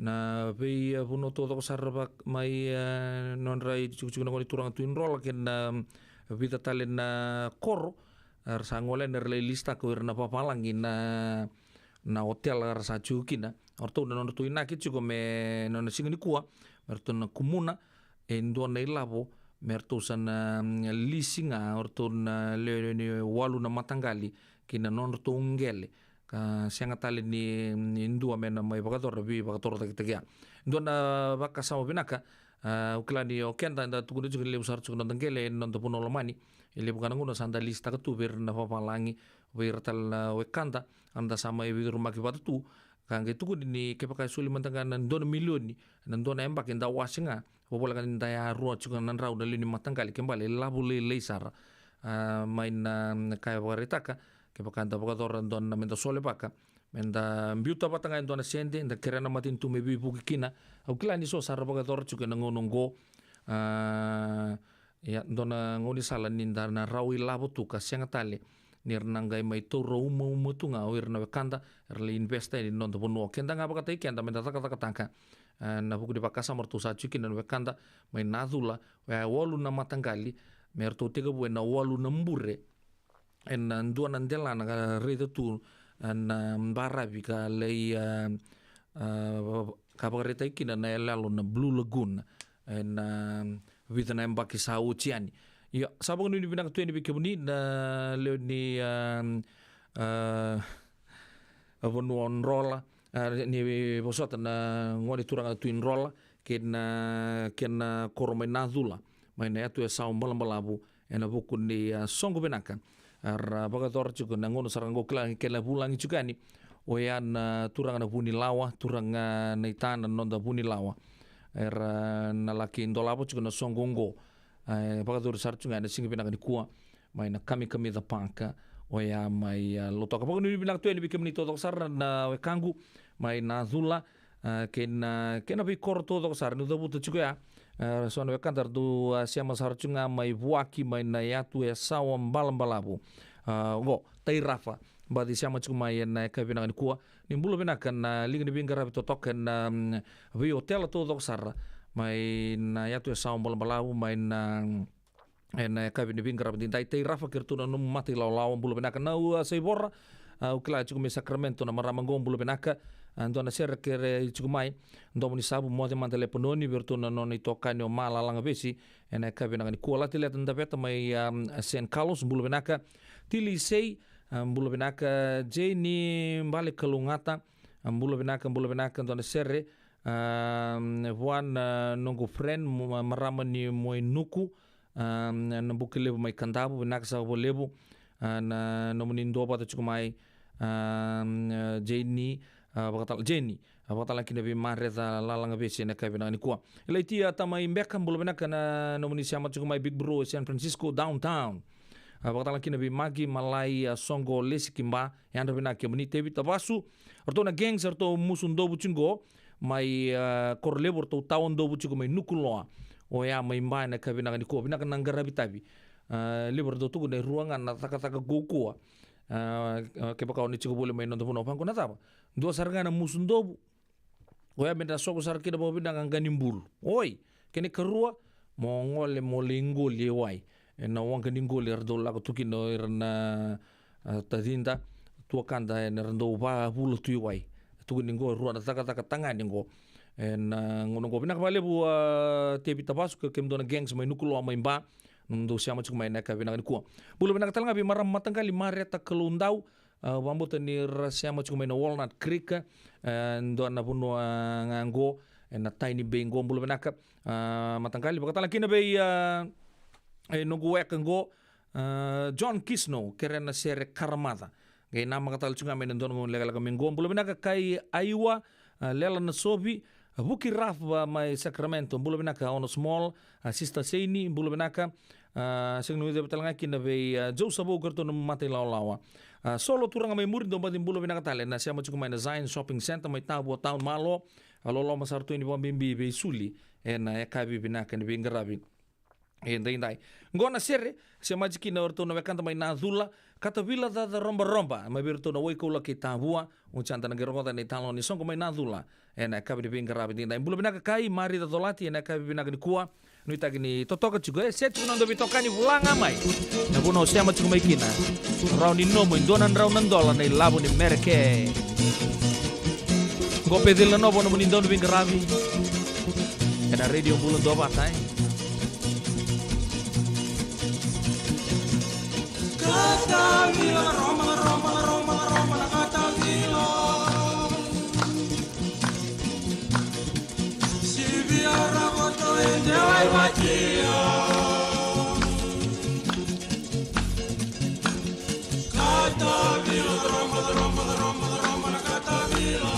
na vei, a, vanua taucoko sara vak-, mai, a, nodra itikotiko na gone turaga Tui Drola kei na, a, vica tale na koro, a, ra sa gole yani, ra lai lisitaka o ira na vavalagi na, na otela ra sa tiko kina. O ratou na nodratou inaki tiko me nona siga nikua me ratou na kumuna e dua na ilavo me ratou sa na, mm, lisi ga, o ratou na lewe ni walu na mataqali ki na nodratou qele, ka sega tale ni, ni dua me na mai vakayacora, veivakatorocaketaki ya. Dua na vakasama vinaka, a, au kila ni o keda da tukuna tiko ni levu sara tiko na noda qele ena noda vanua lomani. E levu ga na gauna sa da lisitaka tu vei ira na vavalagi, vei ira tale na wekada, a da sa mai veicurumaki vata tu, ka qai tukuni ni kevaka e soli mada ga na dua na milioni ena dua na yabaki, da wase ga, vakavoleka ni da yarua tiko na drau na lewe ni mataqali, ke bale lavo lailai sara. A, mai na, na ka e vakaraitaka, kevaka da vakayacora dua na, me da solevaka, me da biuta vata ga e dua na sede, da kerea na matanitu me veivuke kina. Au kila ni so sa ra vakayacora tiko ena gauna oqo. A, ia, dua na gaunisala ni da na rawa ilavo tu ka sega tale ni ra na qai mai taura umauma tu ga o ira na wekada era lai investa yani ena noda vanua. Keda ga vakataki keda me da cakacakataka, e, ena vuku ni vakasama ratou sa tiko kina na wekada mai Nacula, oya e walu na mataqali, me ratou tekivu ena walu na bure, ena dua na delana ka raica tu, e, na baravi ka lai, e, e, ka vakaraitaki kina na yaloyalo na Blue Lagoon ena vica na yabaki sa oti yani. Ia, sa vakanuinui vinaka tu yani vei kemuni na lewe ni, e, e, vanua o Drola, e, ni vosota na gone turaga Tui Drola kei na kena koro mai Nacula, mai na yatu e Sawa Balabalavu, ena vuku ni, a, soqo vinaka era vakayacora tiko na gauna sara ga oqo. Kila ni kena vulagi tiko yani oya na turaga na Vunilawa, turaga na ita na noda Vunilawa, era na laki dolava tiko na soqo oqo. E vakayacori sara tiko ga ena siga vinaka nikua mai na Kamikamica Park, oya mai, a, Lautoka. Vakanuinui vinaka tu yani vei kemuni taucoko sara na wekaqu mai Nacula, a, kei na, kei na veikoro taucoko sara niu cavuta tiko ya. A, so na wekada ra dau, a, sema sara tiko ga mai Vuaki, mai na yatu e Sawa Balabalavu. A, oqo Tairafa, baci sema tiko mai ena yakavi vinaka nikua. Ni bula vinaka na liga ni veiqaravi totoka ena, mm, veiotela taucoko sara mai na yatu e Sawa Balabalavu, mai na, mm, ena yakavi ni veiqaravi edaidai. Tairafa kei ratou na nomu matailawalawa, bula vinaka. Na, a, Saivora, a, au kila tiko mai Sacramento na marama oqo, bula vinaka. A, dua na sere kere tiko mai Domo ni Savu, Moce Mada Lepanoni, vei ratou na nona itokani o Ma Lalagavesi, ena yakavi vinaka nikua. Lati Leta Daveta mai, a, San Carlos, bula vinaka. Tili Sei, a, bula vinaka. Jeni Bale Kalougata, a, bula vinaka, bula vinaka. Dua na sere, a, vua na noqu friend, mo-, marama ni Moenuku, a, na Bukelevu mai Kadavu, vinaka saka vakalevu, a, na nomuni duavata tiko mai, a, Jeni, a, vakatala, Jeni, a, vakatale kina vei Mareca Lalagavesi ena yakavi vinaka nikua. Ilaitia Tamai Beka, bula vinaka na nomuni sema tiko mai Big Bro e San Francisco downtown. A, vakatale kina vei Maki Malai, a, Soqo Lesi Kiba, yadra vinaka kemuni. Tevita Vasu, ratou na gangs, ratou musu dovu tiko mai, a, Korolevu, ratou tawa dovu tiko mai Nukuloa, oya mai Ba ena yakavi vinaka nikua. Vinaka na qaravi tavi. A, levu ratou tukuna e rua ga na cakacaka kaukauwa. A, a, kevaka o ni tiko voli mai noda vanua, vaqo na cava? Dua sara ga na musu dovu. Oya me da soko sara kina vakavinaka, qanibulu. Oi, kena ikarua, mo gole mo lai qoli e wai. Ena waqa ni qoli era dau lako tu kina o ira na, a, tacida, tuakada, era dau vavula tu i wai. Tukuni qo e rua na cakacaka tagane qo. Ena gauna qo, vinaka vakalevu, a, Tevita Vasu kei kemudou na gangs mai Nukuloa mai Ba, nomudou sema tiko mai ena yakavi vinaka nikua. Bula vinaka tale ga vei marama mataqali Mareta Kaloudau, a, vakabauta ni ra sema tiko mai na Walnut Creek, e, dua na vanua ga qo ena Tiny Bay qo, bula vinaka, a, mataqali. Vakatale kina vei, a, e, noqu weka qo, a, John Kisno, kere na sere Karamaca. Qai namaka tale tiko ga mai na dua na gauna lekaleka mai qo, bula vinaka. Kai Aiwa, a, Lela Nasovi, a, Vuki Raf, a, mai Sacramento, bula vinaka Ono Small, a, Sister Seini, bula vinaka, a, sega ni uceva tale ga kina vei, a, Joe Savou, ko iratou na mata ilawalawa. A, Solo Turaga mai Muri, dou baci bula vinaka tale, na sema tiko mai na Zion Shopping Center, mai Tavua Town, malo, a, loloma sara tu ni vakabibi vei Suli, ena yakavi vinaka ni veiqaravi. E daidai. Qo na sere, se maji kina o ratou na wekada mai Nacula, Katavila Caca Robaroba, mai vei ratou na Waikaula kei Tavua, o jada na qai rogoca na italanoa ni soqo mai Nacula. Ena yakavi ni veiqaravi daidai. Bula vinaka Kai, Mari Cacolati, ena yakavi vinaka nikua. Nuitaki ni totoka tiko, e, se tiko na noda veitokani vula ga mai. Na vuna o sema tiko mai kina. Rawa ni nomu e dua na drau na dola na ilavo ni Mereke. Qo Peceli Nanovo, nomuni dau ni veiqaravi. Ena Radio Bula Duavata, e. Katavila, Roma, Roma, Roma, Roma, na Katavila. Sivia Rakoto e Dewai Vatia. Katavila, Roma, Roma, Roma, Roma, na Katavila.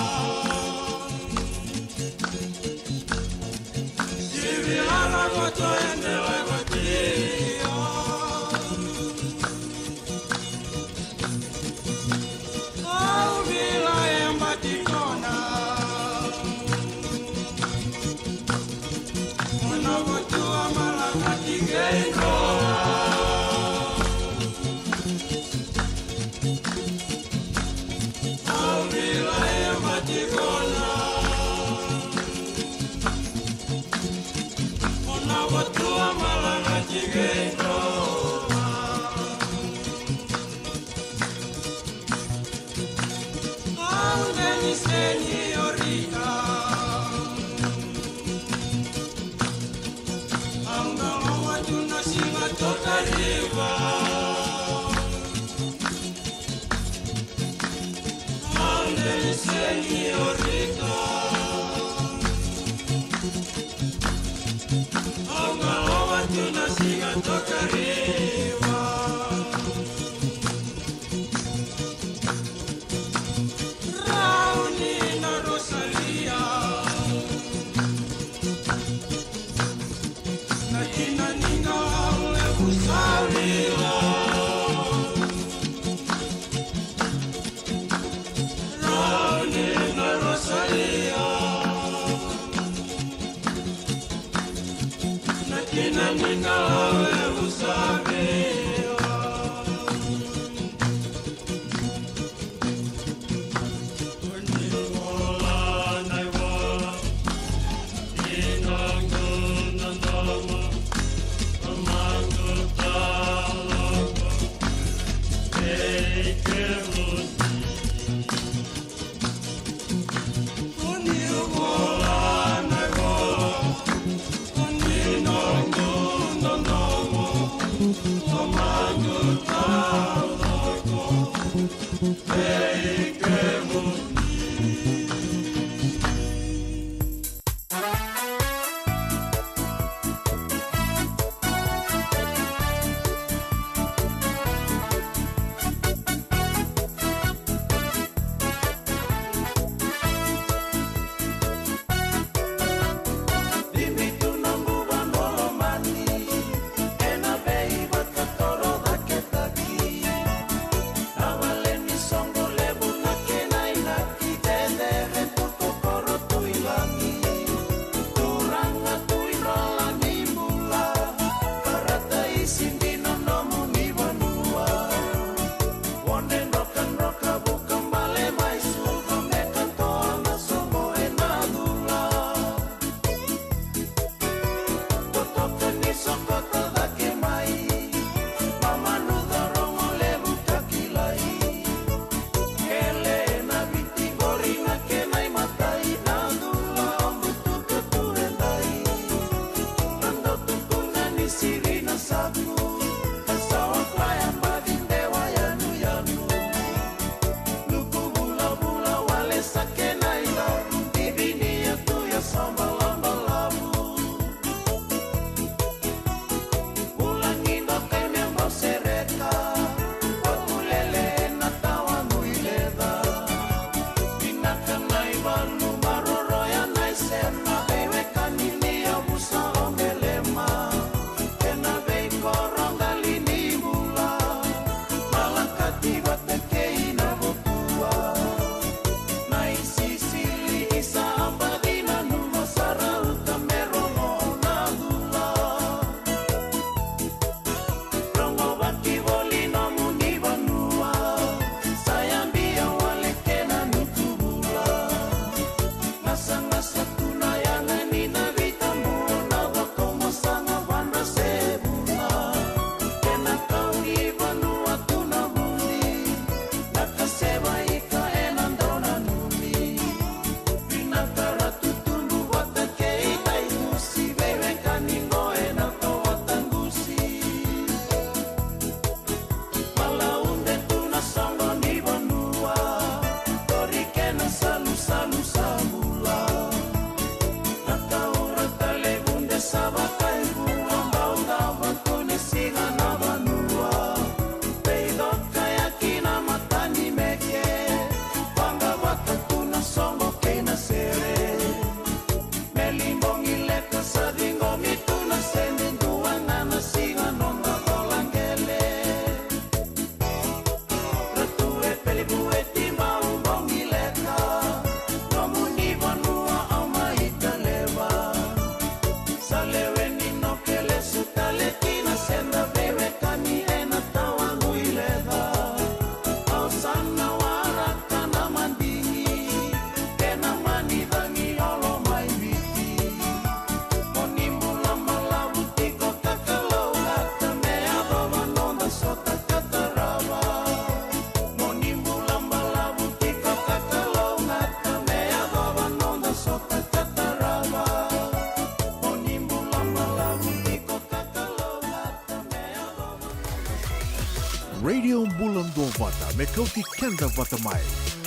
Radio Bula Duavata me kauti keda vata mai,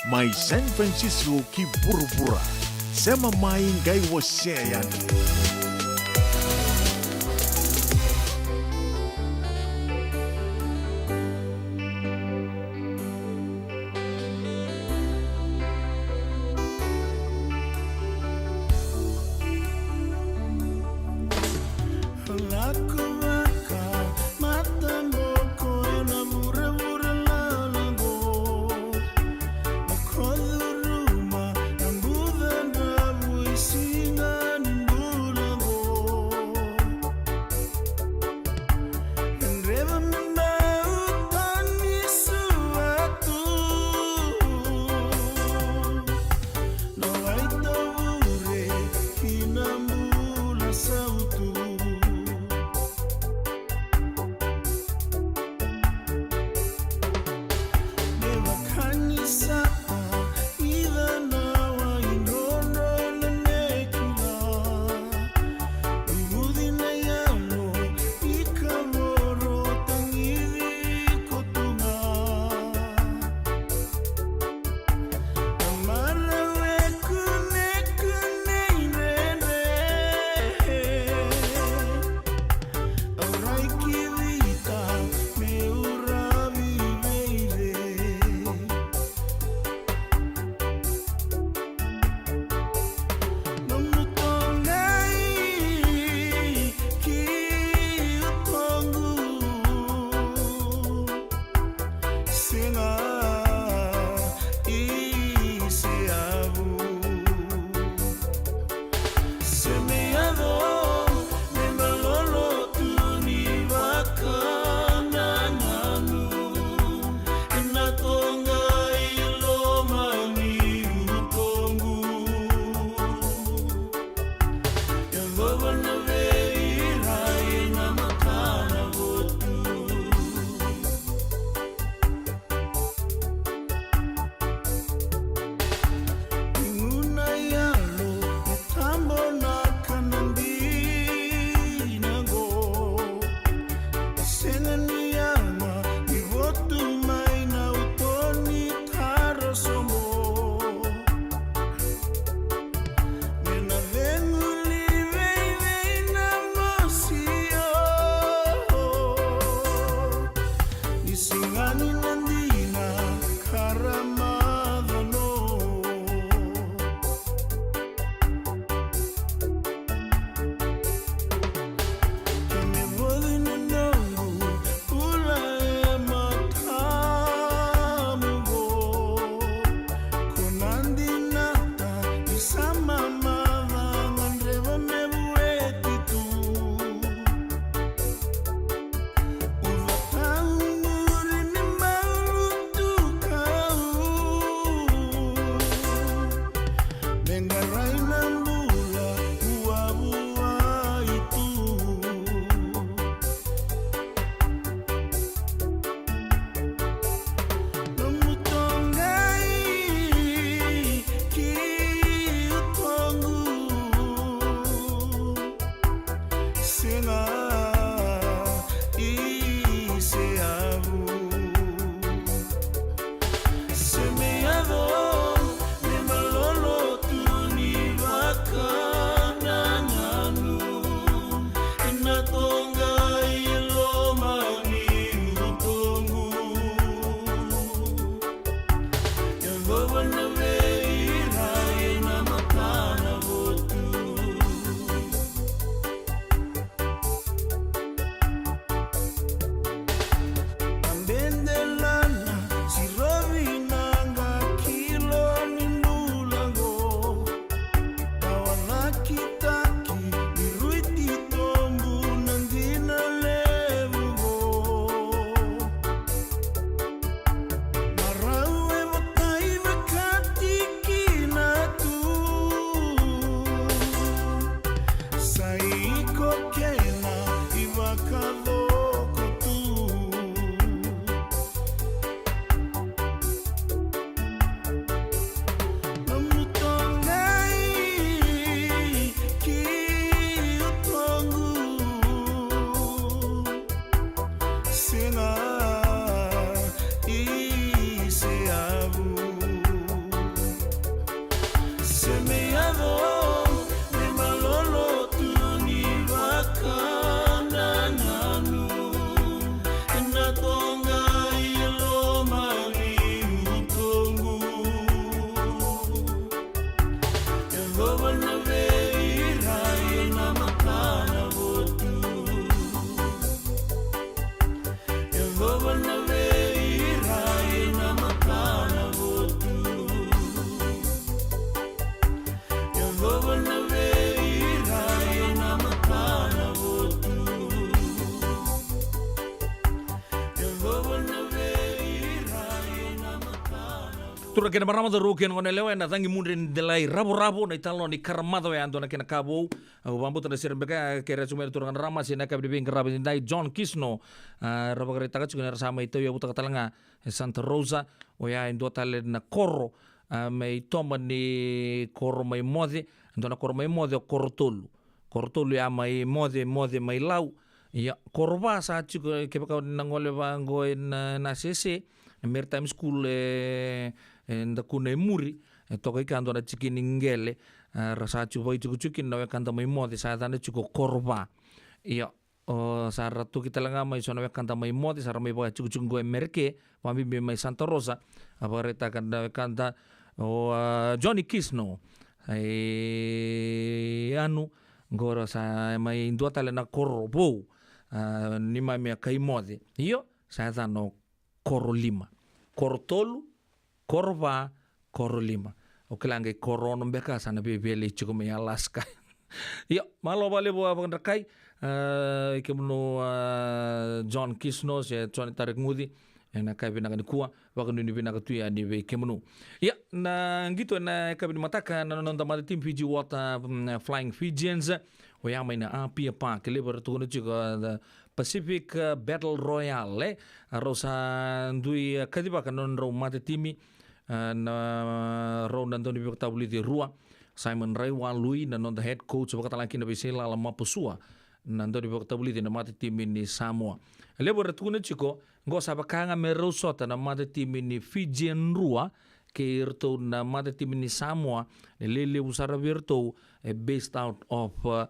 mai San Francisco ki vuravura. Sema mai qai wasea yani. Turaga kei na marama, cauravou kei na goneyalewa, ena cagi mudre ni delai ravoravo, na italanoa ni karamaca oya, dua na kena ka vou. Au vakabauta na sere beka kei ira tiko mai na turaga na rama se na yakavi ni veiqaravi nidai. John Kisno, a, ra vakaraitaka tiko ni ra sa mai tauyavutaka tale ga e Santa Rosa, oya e dua tale na koro, a, mai toba ni koro mai Moce, dua na koro mai Moce o Korotolu. Korotolu ya mai Moce, Moce mai Lau. Ia, Korova sa tiko, kevaka o na gole vaqo ena, na sese, na Maritime School e, e Dakuna e muri, e toka i ka dua na tikini qele, a, ra sa tiko vakaitikotiko kina na wekada mai Moce, sa yacana tiko Korova. Ia, o, sa ra toki tale ga mai so na wekada mai Moce, sa ra mai vakaitikotiko qo e Mereke, vakabibi mai Santa Rosa, a vakaraitaka na wekada o, a, Johnny Kisno. E, anu, qo ra sa mai dua tale na koro vou, a, neimami a kai Moce. Io, sa yacana o Korolima. Korotolu, Korova, Korolima. O kila qai koro ono beka sa na veivelei tiko mai Alaska. Io, malo vakalevu a vakadrakai, a, i kemunu, a, John Kisno se John Tarek Guci, ena yakavi vinaka nikua, vakanuinui vinaka tu yani vei kemunu. Ia, na qito ena yakavi ni mataka, na noda mata timi Fiji Water, mm, Flying Fijians, oya mai na Apia Park, levu era tukuna tiko, a, the Pacific, a, Battle Royale, e. A rau sa dui, a, kacivaka na nodrau mata timi, a, na rau na daunivakatavulici e rua, Simon Raiwalui, na noda head coach, vakatalega kina vei Seilala Mapusua, na daunivakatavulici na mata timi ni Samoa. Levu era tukuna tiko, qo sa vaka ga me rau sota na mata timi ni Fijian rua, kei iratou na mata timi ni Samoa, e lelevu sara vei iratou, e based out of, uh,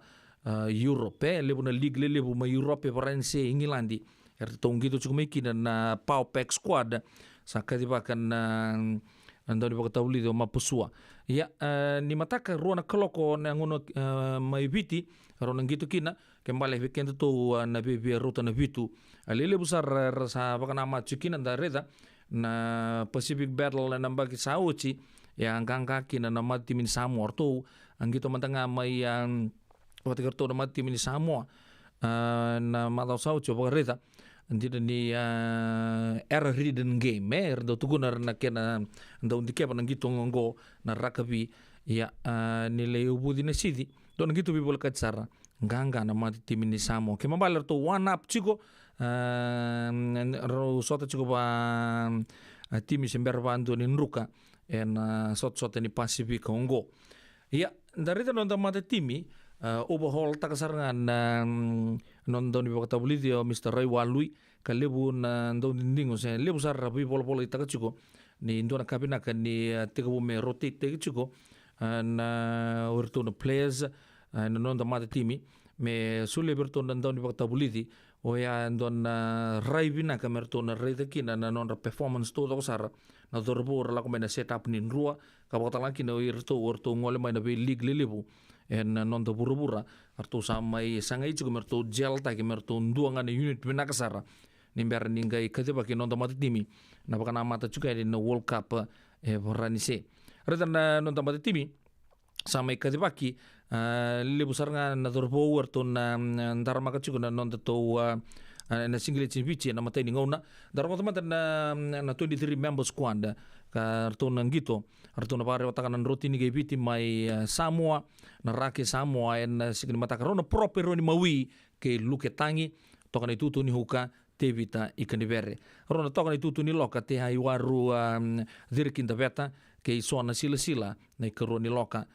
uh, Europe, e levu na league lelevu mai Europe, e Varanise, Igiladi, eratou qito tiko mai kina na Power Pack squad, sa kacivaka na, na daunivakatavulici o Mapusua. Ia, e, ni mataka rua na kaloko na gauna, e, mai Viti, rau na qito kina, ke bale vei kedatou, e, na Viti e rauta na vitu. A lelevu sara ra sa vakanamata tiko kina da raica, na Pacific Battle na yabaki sa oti, e a qaqa kina na mata timi ni Samoa, ratou a qito mada ga mai, a, vata kei ratou na mata timi ni Samoa, a, na macawa sa oti au vakaraica, dina ni, a, era ridden game, e, era dau tukuna era na kena dau dikeva na qito oqo na rakavi, ia, a, ni lai uvuci na sici, dua na qito veivolekati sara, qaqa na mata timi ni Samoa. Ke mabale ratou one up tiko, a, rau sota tiko va, a, timi se bera vadua ni druka, ena, a, sotasota ni Pasifika oqo. Ia, da raica na noda mata timi, a, overhaul taka sara ga na, mm, noda daunivakatavulici o Mister Raiwalui, ka levu na dau didigo se levu sara ra veivolavolaitaka tiko ni dua na ka vinaka ni, a, tekivu me rotate taki tiko, a, na o iratou na players, a, na noda mata timi, me solia vei iratou na daunivakatavulici, oya e dua na rai vinaka me ratou na raica kina na nodra performance taucoko sara na cauravou ra lako mai na set up ni drua, ka vakatalega kina o iratou, o iratou gole mai na vei league lelevu ena noda vuravura, ratou sa mai sagai tiko me ratou gel taki, me ratou dua ga na unit vinaka sara ni bera ni qai kacivaki noda mata timi na vakanamata tiko yani na World Cup e Varanise. Raica na noda mata timi, sa mai kacivaki, a, levu sara ga na cauravou eratou na, na daramaka tiko na nodatou, a, a, na singileti ni Viti ena imatai ni gauna. Da rogoca mada na, na twenty-three member squad ka ratou na qito, ratou na vakarewataka na drotini kei Viti mai, a, Samoa, na Ra kei Samoa ena siga ni mataka. Rau na prop e rau ni Maui kei Luke Tagi, toka na itutu ni huka, Tevita Ikanivere. Rau na toka na itutu ni loka, Te Aiwaru, a, Ciriki Daveta, kei Sona Silasila na ikarua ni loka.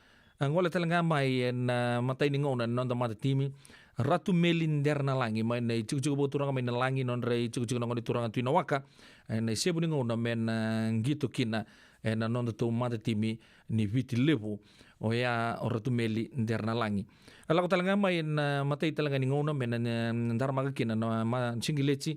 A, gole tale ga mai ena, a, imatai ni gauna na noda mata timi, Ratu Meli Deranalagi, mai na itikotiko vakaturaga mai Nalagi, nodra itikotiko na gone turaga Tui Nawaka, ena isevu ni gauna me na qito kina ena nodatou mata timi ni Viti Levu, oya o Ratu Meli Deranalagi. A lako tale ga mai ena, a, imatai tale ga ni gauna me na, na daramaka kina na, ma, singileti,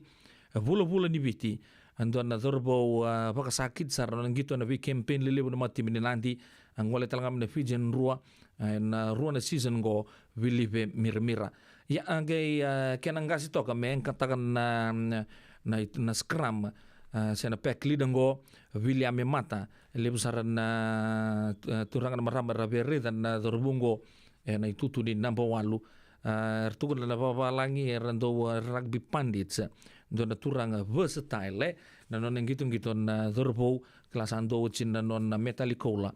a, vulavula ni Viti, a, dua na cauravou, a, vakasakiti sara na qito ena vei campaign lelevu na mata timi ni Nadi, a, gole tale ga mai na Fijian rua, a, ena, a, rua na season qo, Vilive Miramira. Ia, a, qai, a, kena qasi toka me qataka na, na, na, na scrum, a, se na pack leader qo, Viliame Mata, levu sara na, a, turaga na marama ra via raica na cauravou qo ena itutu ni naba walu, A, era tukuna na vavalagi era dau, a, rugby pundits, dua na turaga versatile, e, na nona qitoqito na cauravou, kila sa dau oti na nona metali koula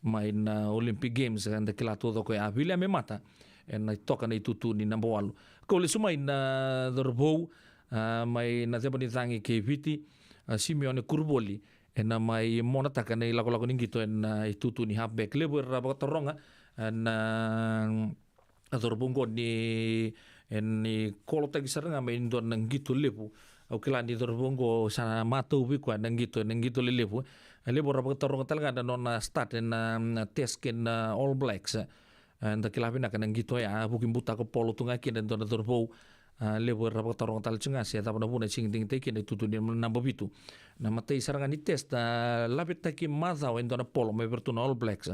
mai na Olympic Games, eda kila taucoko ya. Viliame Mata ena toka na itutu ni naba walu. Kau lesu mai na cauravou, a, mai na ceba ni cagi kei Viti, a, Simeone Kuruvoli, ena mai monataka na ilakolako ni qito ena itutu ni halfback. Levu era vakataroga, a, na a cauravou qo ni, e, ni kolotaki sara ga mai dua na qito levu. Au kila ni cauravou qo sa matau vei koya na qito, na qito lelevu. E levu era vakataroga tale ga na nona start ena, mm, test kei na All Blacks. E, da kila vinaka na qito ya, vuki butako polo tu ga kina e dua na cauravou. A, levu era vakataroga tale tu ga se cava na vuna e sega ni digitaki kina itutu ni naba vitu. Na imatai sara ga ni test, a, lavetaki macawa e dua na polo mai vei iratou na All Blacks.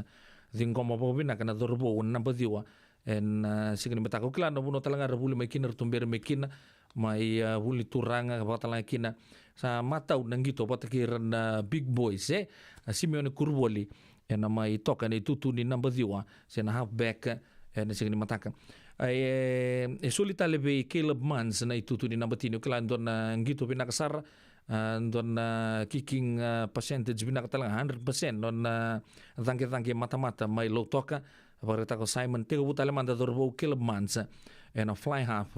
Ciqoma vakavinaka na cauravou naba ciwa. Ena, a, siga ni mataka, au kila na vanua tale ga era vuli mai kina, era tuberi mai kina, mai, a, vuli turaga, vakatalega kina. Sa matau na qito vata kei ira na big boys, e? A, Simeone Kuruvoli, ena mai toka ena itutu ni naba ciwa, se na halfback, ena siga ni mataka. A, e, e soli tale vei Caleb Muntz na itutu ni naba tini, au kila dua na qito vinaka sara, a, dua na kicking, a, percentage vinaka tale ga, hundred percent, nona caqecaqe matamata mai Lautoka, vakaraitaka o Simon. Tekivu tale mada cauravou Caleb Muntz ena fly half,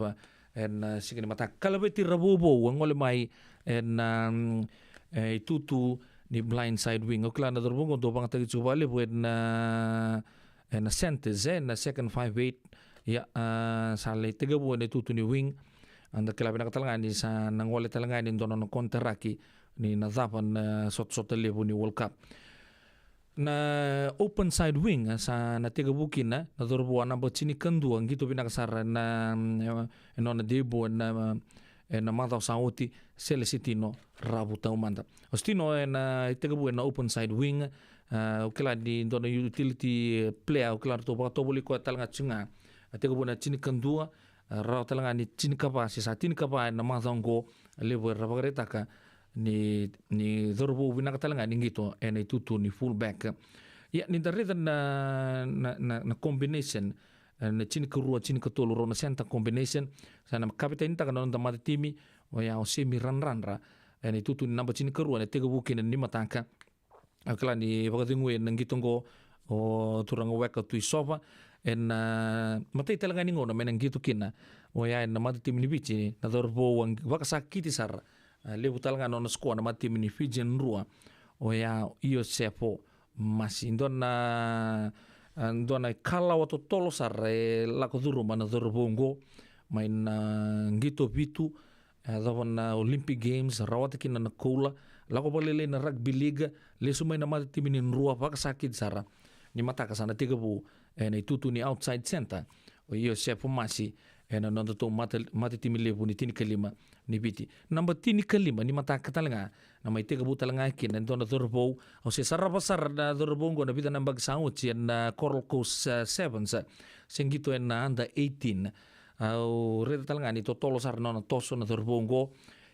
ena, a, siga ni mataka. Kalaveti Ravouvou a gole mai ena, mm, e, itutu ni blind side wing. Au kila na cauravou qo dau vakayagataki tiko vakalevu ena, ena centres, e, na second five eight. Ia, a, sa lai tekivu ena itutu ni wing. Eda kila vinaka tale ga ni sa na gole tale ga ni dua na nona konitaraki ni na cava na sotasota levu ni World Cup. Na open side wing, a, sa na tekivu kina na cauravou a naba tinikadua, qito vinaka sara na, mm, e, e nona debut ena, e, na macawa sa oti, Celestino Ravutaumada. O Stino ena tekivu ena open side wing, a, au kila ni dua na utility player, au kila ratou vakatovolei koya tale ga tiko ga. A tekivu ena tinikadua, a, rawa tale ga ni tinikava, se sa tinikava ena macawa qo, a levu era vakaraitaka ni, ni cauravou vinaka tale ga ni qito ena itutu ni fullback. Ia, ni da raica na, na, na, na combination, e, na tinikarua, tinikatolu, rau na center combination. Sa na kavetanitaka na noda matatimi, oya o Semi Radradra, ena itutu ni naba tinikarua, ena tekivu kina ni mataka. Au kila ni vakacegui ena qito qo o turaga Weka Tuisova. Ena, a, matai tale ga ni gauna me na qito kina, oya ena matatimi ni Viti, na cauravou a vakasakiti sara. A, levu tale ga na nona score na matatimi ni Fijian Drua, oya o Iosefo Masi. Dua na, a, dua na ikalawa totolo sara e lako curuma na cauravou qo, mai na qito vitu, e, yacova na Olympic Games, rawata kina na koula, lako vakalailai na rugby league, lesu mai na matatimi ni Drua, vakasakiti sara. Ni mataka sa na tekivu ena itutu ni outside centre o Iosefo Masi, ena nodatou mata, matatimi levu ni tinikalima ni Viti. Naba tinikalima ni mataka tale ga, na mai tekivu tale ga kina e dua na cauravou, au se sarava sara na cauravou qo na vica na yabaki sa oti ena, a, Coral Coast, a, Sevens, a, se qito ena under eighteen. Au raica tale ga ni totolo sara na nona toso na cauravou qo,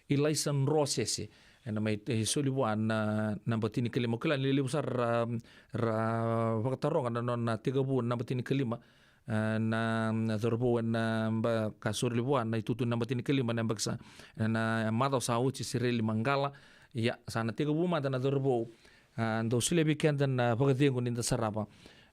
Ilaisa Drosese, ena mai, e, soli vua na naba tinikalima. Au kila ni levu sara ra, ra vakataroga na nona tekivu naba tinikalima, e, na, na cauravou ena, a, yabaki sa soli vua na itutu naba tinikalima, na yabaki sa, na macawa sa oti, Sireli Maqala. Ia, sa na tekivu mada na cauravou, a, dau solia vei keda na vakacegu ni da sarava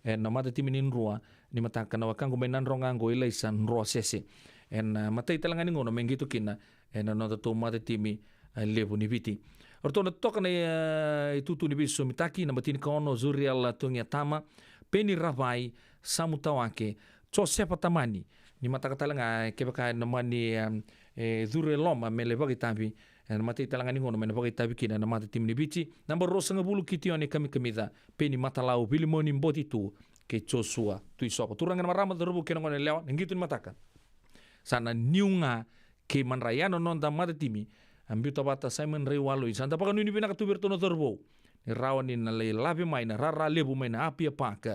ena matatimi ni Drua ni mataka, na wekaqu mai Nadroga qo, Ilaisa Drosese. Ena, a, matai tale ga ni gauna me qito kina ena nodatou matatimi, a, levu ni Viti. O ratou na toka na, a, itutu ni veisosomitaki, naba tinikaono Zuriel Togiatama, Peni Ravai, Samu Tawake, Josefa Tamani. Ni mataka tale ga, kevaka ena mani, a, e, curu e loma me lai vakaitavi, ena matai tale ga ni gauna me na vakaitavi kina ena matatimi ni Viti. Naba ruasagavulu Kitione Kamikamica, Peni Matalau, Vilimoni Botitu, kei Josua Tuisova. Turaga na marama, cauravou kei na goneyalewa, na qito ni mataka sa na niu ga kei Madrai. Ya na noda matatimi, a, biuta vata Simon Raiwaloi. Sa da vakanuinui vinaka tu vei iratou na cauravou ni rawa ni na lai lave mai na rara levu mai na Apia Park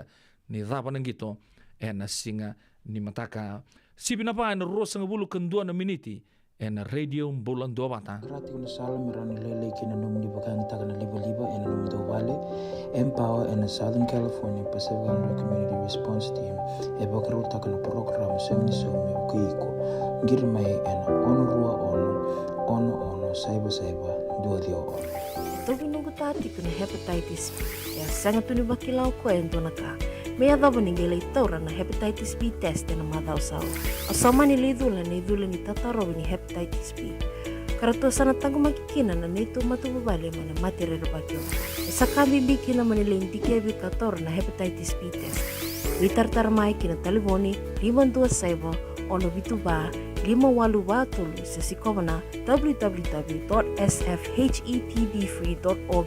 ni cava na qito ena siga ni mataka. Sivi na va ena ruasagavulu ka dua na miniti ena Radio Bula Duavata. Qara tiko na sala me rawa ni lailai kina na nomuni vakayagataka na livaliva ena nomudou vale. Empower ena Southern California Pacific Islander Community Response Team e vakarautaka na porokaramu Sema ni Saumi me vukei iko. Qiri mai ena ono rua ono, ono ono, saiva saiva, dua ciwa ono. E tauvi noqu ta tiko na hepatitis B. E a sega tu ni vakila o koya e dua na ka. Me yacova ni qai lai taura na hepatitis B test ena macawa sa oti. O sa mani lai cula ena icula ni tatarovi ni hepatitis B. Ka ratou sa na taqomaki kina na neitou matavuvale mai na mate rerevaki oqo. E sa ka bibi kina mo ni lai dikevi ka taura na hepatitis B test. Veitaratara mai ki na talevoni lima dua saiva, ono vitu va, lima walu va tolu, se sikova na w w w dot s f h e p b free dot org.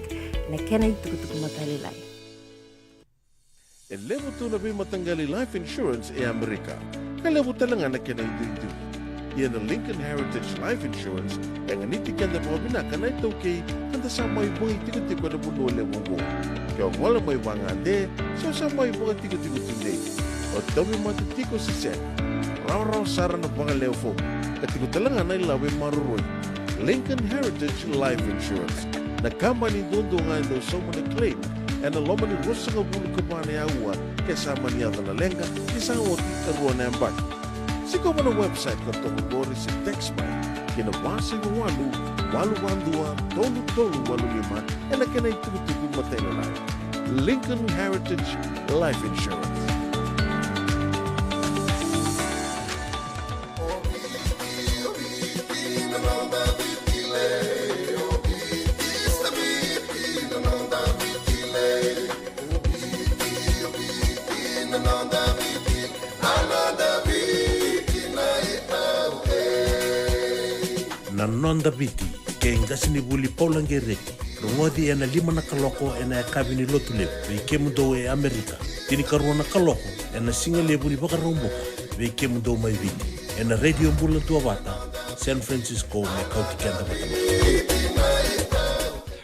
Na kena itukutuku matailalai. E levu tu na veimataqali life insurance e Amerika, ka levu tale ga na kena iduidui. Ia na Lincoln Heritage Life Insurance e ganiti keda vakavinaka na iTaukei, ka da sa mai vagaitikotiko ena vanua levu oqo. Ke o gole mai vagade, se o sa mai vakatikotiko tudei, o tauvimate tiko se sega, rawarawa sara na vagalewe fomu, ka tiko tale ga na ilavo e maroroi. Lincoln Heritage Life Insurance, na kabani duadua ga e dau sauma na claim ena loma ni ruasagavulu ka va na aua ke sa mani yaco na leqa, ke sa oti e rua na yabaki. Sikova na website ka toka qori se text mai ki na va saiva walu, walu va dua, tolu tolu walu lima ena kena itukutuku matailalai. Lincoln Heritage Life Insurance. Na Noda Viti, kei qasenivuli Paula Qereti. Rogoci ena lima na kaloko ena yakavi ni Lotulevu vei kemudou e Amerika. Tinikarua na kaloko ena sigalevu ni Vakaraubuka vei kemudou mai Viti, ena Radio Bula Duavata, San Francisco, me kauti keda vata mai.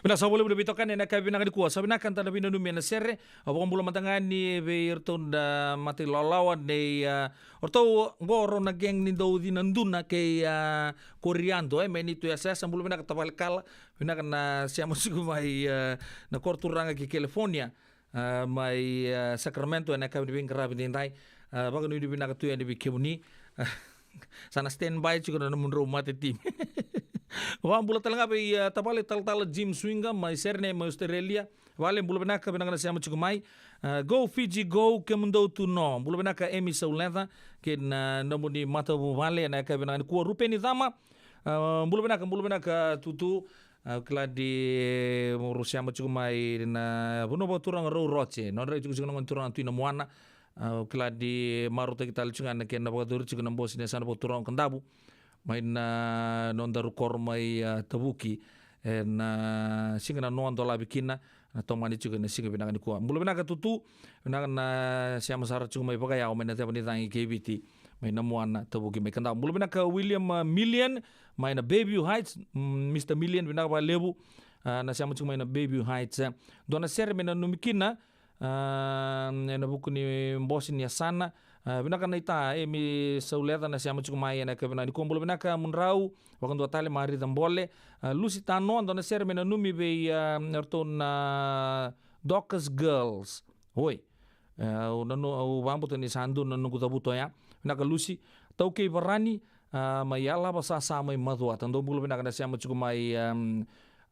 Vinaka saka vakalevu na veitokani ena yakavi vinaka nikua. Sa vinaka da na veinanumi ena sere. A vakabula mada ga yani vei iratou na mata ilawalawa nei, a, o ratou oqo rau na gang ni dau cina duna kei, a, Koriado, e, mai neitou yasayasa. Bula vinaka tavale Kala. Vinaka na sema tiko mai, a, na koro turaga ki California, a, mai, a, Sacramento ena yakavi ni veiqaravi edaidai. A, vakanuinui vinaka tu yani vei kemuni. Sa na standby tiko na nomudrau mate timi. Vakabula tale ga vei, a, tavale talatala Jim Swinga mai Sydney mai Australia. Vale, bula vinaka, vinaka na sema tiko mai. A, Go Fiji Go, kemudou tu no. Bula vinaka Emi Sauleca kei na nomuni matavuvale ena yakavi vinaka nikua. Rupeni Cama, a, bula vinaka, bula vinaka Tutu. A, kila ni, e, rau sema tiko mai na vanua vakaturaga rau Roche. Nodra itikotiko na gone turaga Tui Namuana. A, au kila ni marautaki tale tiko ga na kena vakayacori tiko na bose ni yasana vakaturaga o Kadavu mai na nodaru koro mai, a, Tavuki ena, a, siga na noa dolavi kina, na tomani tiko ena siga vinaka nikua. Bula vinaka Tutu, vinaka na sema sara tiko mai vakayawa mai na ceva ni cagi kei Viti, mai Namuana, Tavuki, mai Kadavu. Bula vinaka William, a, Million mai na Bayview Heights, mm, Mister Million, vinaka vakalevu, a, na sema tiko mai na Bayview Heights, e. Dua na sere me nanumi kina, a, ena vuku ni bose ni yasana. A, vinaka naita Emi Sauleca na sema tiko mai ena yakavi vinaka nikua. Bula vinaka Mudrau, vakadua tale Marica Bole. A, Lusi Tanoa, dua na sere me nanumi vei, a, iratou na Dorcas Girls. Oi. E, au nanu-, au vakabauta ni sa dua na noqu cavuta oya. Vinaka Lusi. Taukei Varani, a, mai Yalava Sasa mai Macuata. Dou bula vinaka na sema tiko mai, a,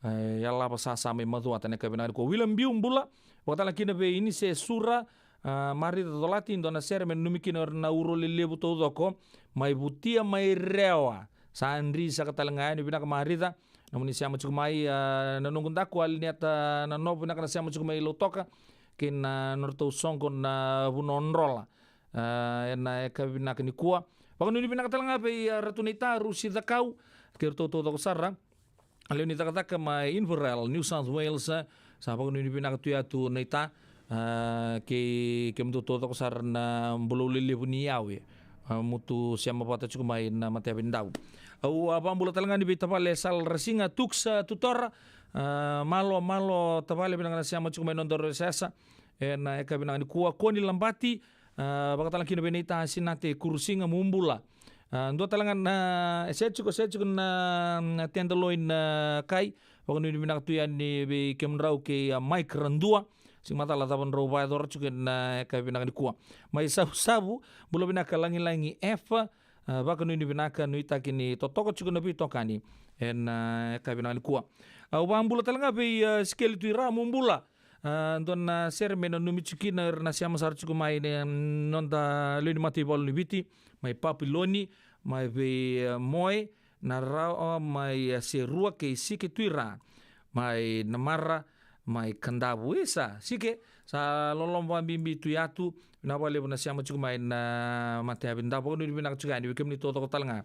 E, Yalava Sasa mai Macuata ena yakavi vinaka nikua. William Biu bula, vakatale kina vei Inise Sura, a, Marica Colati, dua na sere me nanumi kina o ira na uro lelevu taucoko mai Vutia mai Rewa. Sa dri saka tale ga yani, vinaka Marica, nomuni sema tiko mai, a, na noqu daku Aliniata Nanovo, vinaka na sema tiko mai Lautoka, kei na nodratou soqo na Vunodrola. A, ena yakavi vinaka nikua. Vakanuinui vinaka tale ga vei, a, Ratu Naita, Rusi Cakau, kei iratou taucoko sara. A lewe ni cakacaka mai Inverell, New South Wales, e, sa vakanuinui vinaka tu ya tu Naita, a, kei kemudou taucoko sara na bulou lelevu ni yawe. A, mutu sema vata tiko mai na matayavi ni Davu. Au a vakabula tale ga ni vei tavale Sal Rasiga, Tuks, a, Tutora, a, malo, malo tavale, vinaka na sema tiko mai nodaru yasayasa ena yakavi vinaka nikua. Koni Labati, a, vakatale kina vei Naita Sinate Kurusiga, mo bula. A, dua tale ga na, e se tiko, se tiko na, na tenderloin, a, kai. Vakanuinui vinaka tu yani vei kemudrau kei a Mike Radua. Sega ni macala cava drau vakayacora tiko ena, e, yakavi vinaka nikua. Mai Savusavu, bula vinaka Lagilagi Efa. A, vakanuinui vinaka, nuitaki ni totoka tiko na veitokani ena, e, yakavi vinaka nikua. Au vakabula tale ga vei, a, Sikeli Tuira, mo bula. A, dua na sere me nanumi tiko kina o ira na sema sara tiko mai na noda lewe ni mataivalu ni Viti, mai Papiloni, mai vei, e, Moe, na rawa mai, e, Serua kei Sike Tuira, mai Namara, mai Kadavu. Isa, Sike, sa loloma vakabibi tu yatu, vinaka vakalevu na sema tiko mai na matayavi. Da vakanuinui vinaka tiko yani vei kemuni taucoko tale ga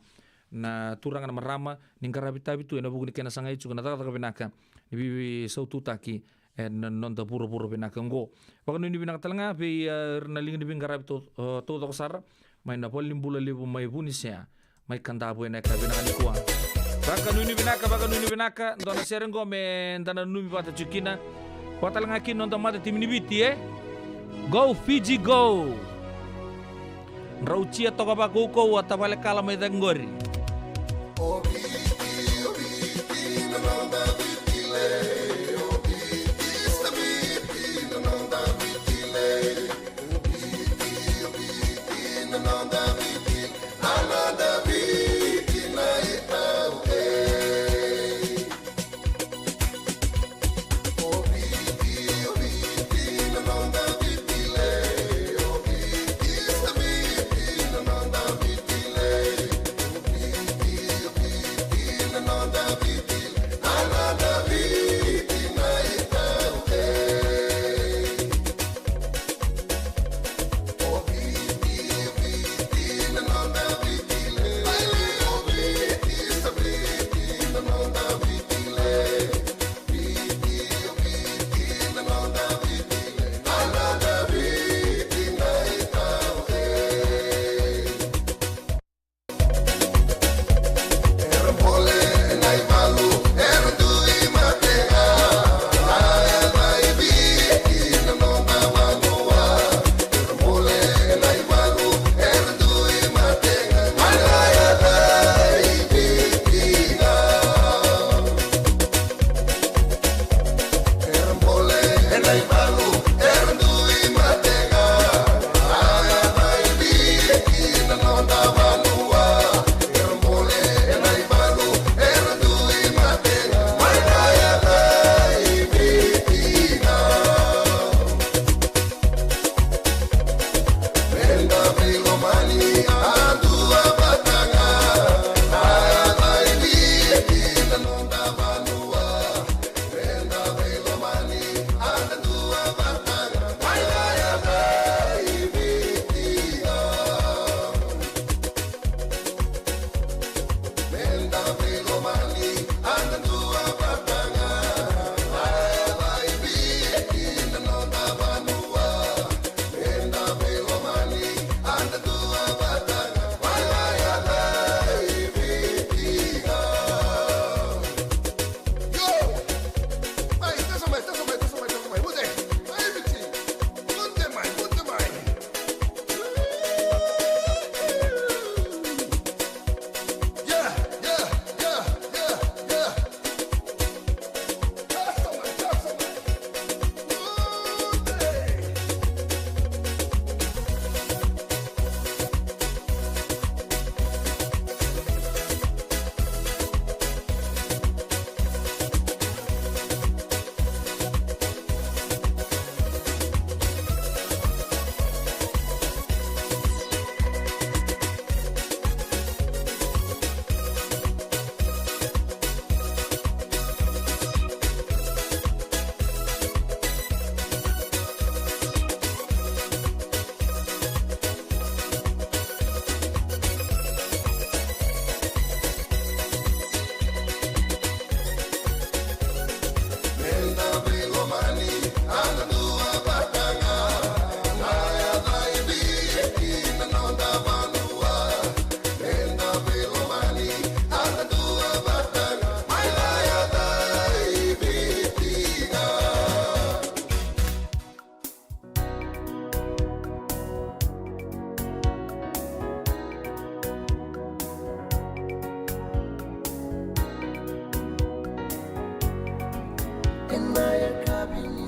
na turaga na marama, ni qaravi tavi tu ena vuku ni kena sagai tiko na cakacaka vinaka ni veisaututaki ena noda vuravura vinaka oqo. Vakanuinui vinaka tale ga vei, e, ira na liga ni veiqaravi tau-, e, taucoko sara mai na valenibula levu mai Vunisea, mai Kadavu ena yakavi vinaka nikua. Vakanuinui vinaka, vakanuinui vinaka, dua na sere oqo me da nanumi vata tiko kina. Vaka tale ga kina noda matatimi ni Viti, e? Go Fiji, go! Drau tia toka vakaukauwa tavale kala mai cake qori.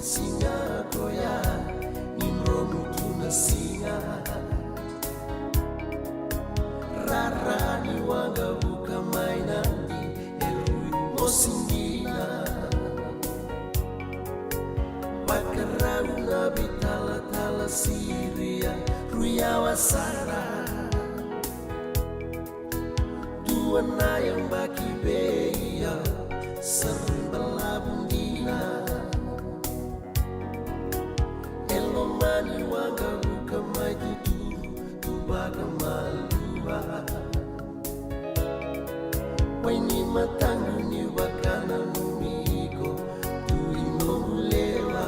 Siga koya ni dromu tu na siga. Rara ni waqavuka mai Nadi e rui mosi dina. Vakarau na veitalatala Siria, rui yawa sara. Dua na yabaki vei au sa rui balavu dina. E lomani waqavuka mai tuturu tu vakamalua. Wai ni mataqu ni vakananumi iko tu i noqu lewa.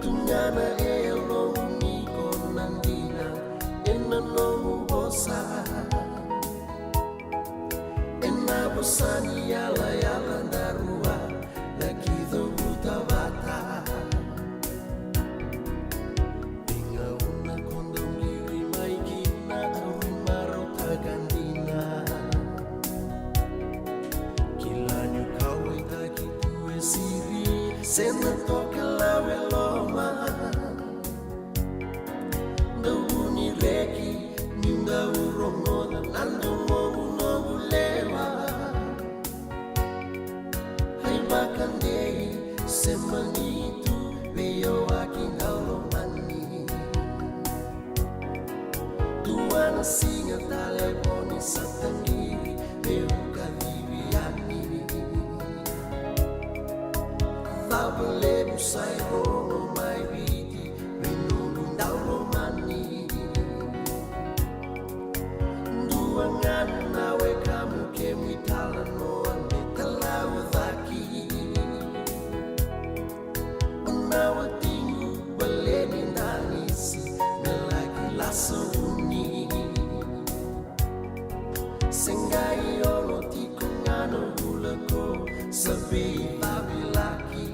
Tugana e yaloqu ni ko na dina ena noqu vosa. Ena vosa ni yalayala daru a na kicovuta vata. Ni gauna ko dau qiri mai kina au rui marautaka dina. Kila niu kauwaitaki tu e Siria se na tokalau e loma. Dau vu ni reki niu dau rogoca na domoqu noqu lewa. Ai vakadei se mani tu vei au a ki dau lomani. Dua na siga talevoni sa taqiri meu kacivi yani. Cava levu sa i rogo mai Viti vei noqu dau lomani. Dua ga na wekamu kemu italanoa me talaucaki. O na watiqu baleni danisi me laki lasa vuni. Se qai ono tiko ga na vula ko sa veivavilaki.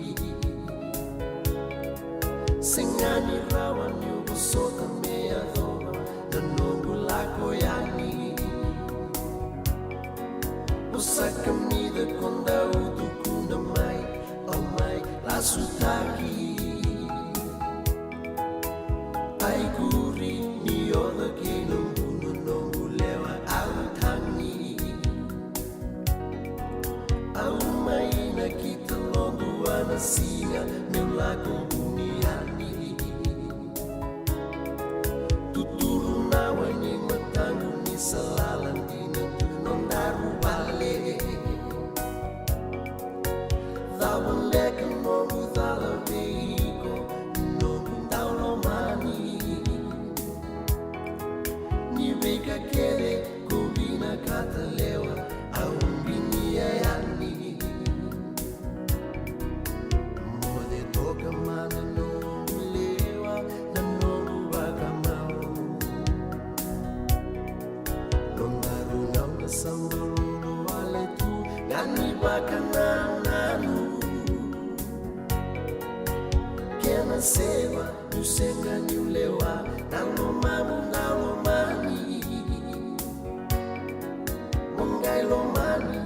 Sega ni rawa niu vosota me yacova na noqu lako yani. Vosa kamica ko dau tukuna mai, au mai lasutaki. Ai kuri ni oca kei na buna noqu lewa au tagi. Au mai na kita lodu ana siga meu lako vuni yani. Tuturu na wai ni mataqu ni sa lala dina tu nodaru vale. Cava beka noqu cala vei iko noqu dau lomani. Ni veika kece ko vinakata lewa au binia yani. Moce toka mada noqu lewa na noqu vakamau. Nodaru gauna sa balolo wale tu ga ni vakanananu. Kena seva niu sega niu lewa na lomamu na lomani. Mo qai lomani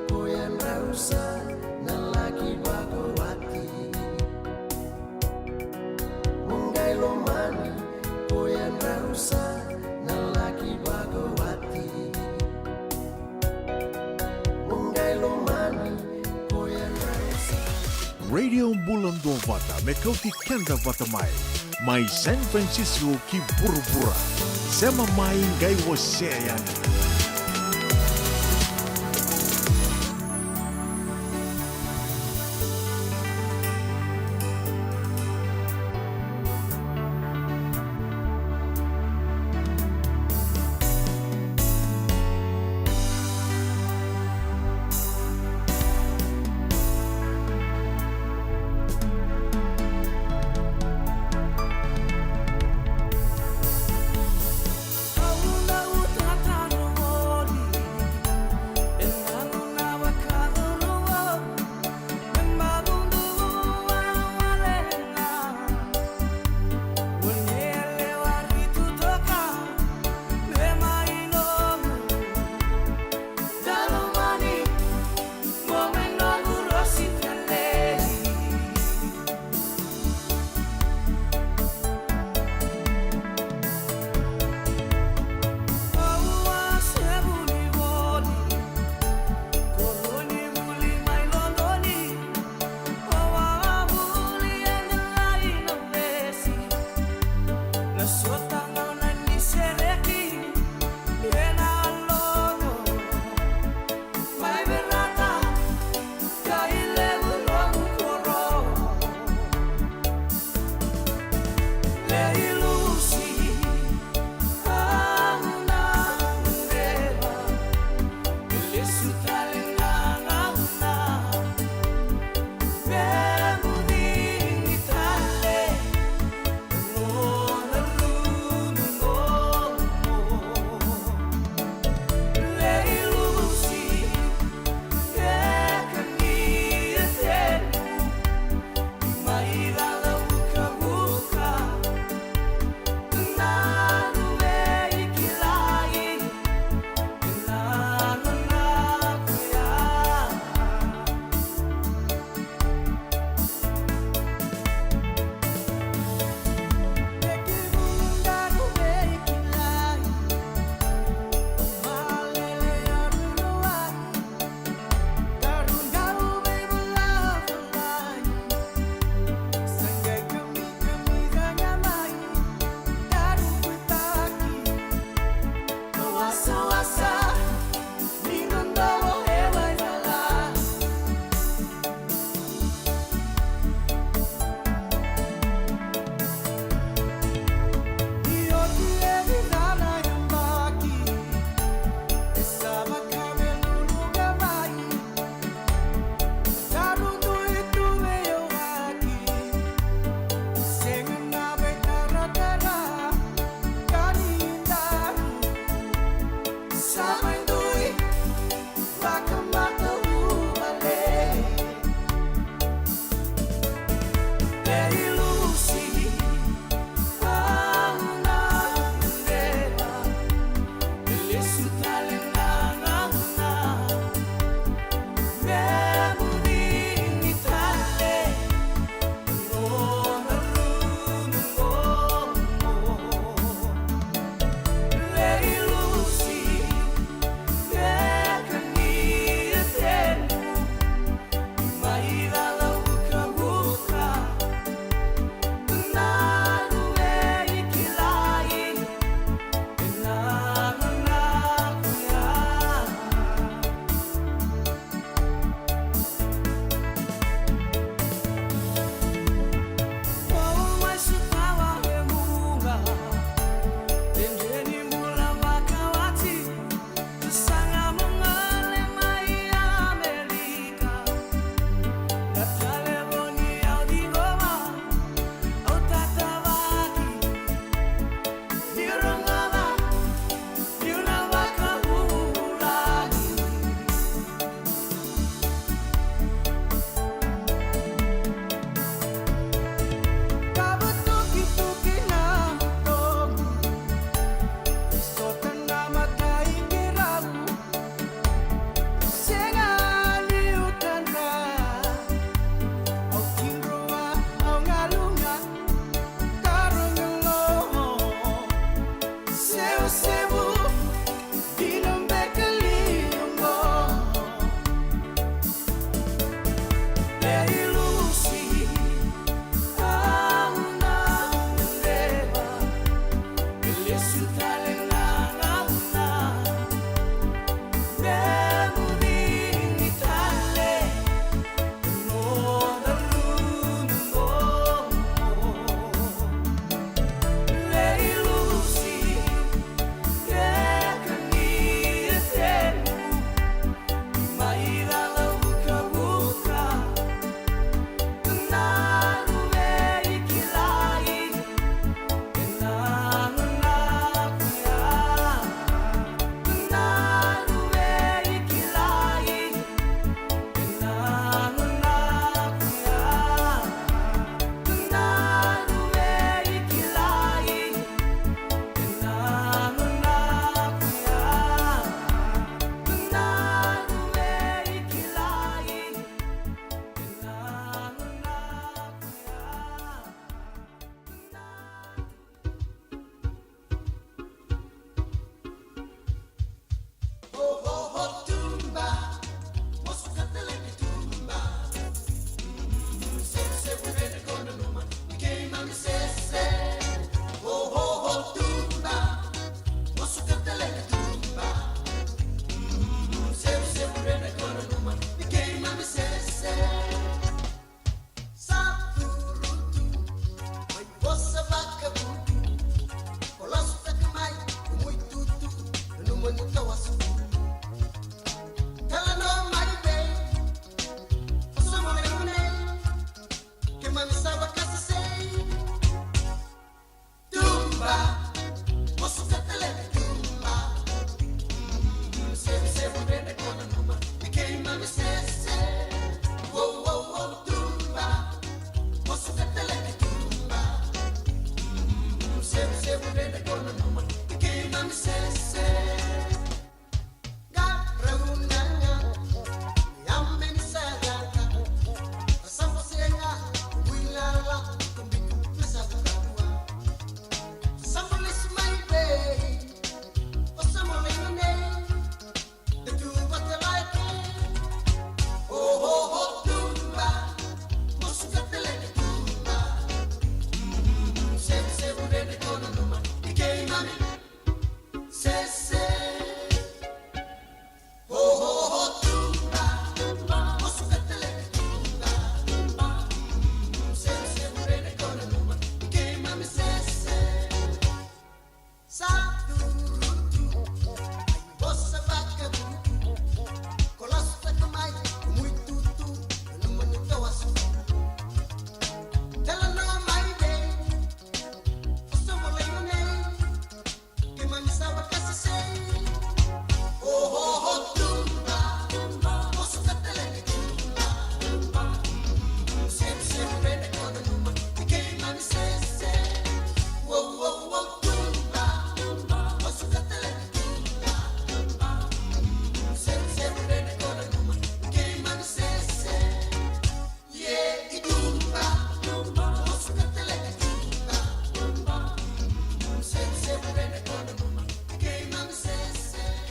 ko yadrau sa na laki vakawati. Mo qai lomani ko yadrau sa na laki vakawati. Mo qai lomani ko yadrau sa. Radio Bula Duavata me kauti keda vata mai, mai San Francisco ki vuravura. Sema mai qai wasea yani.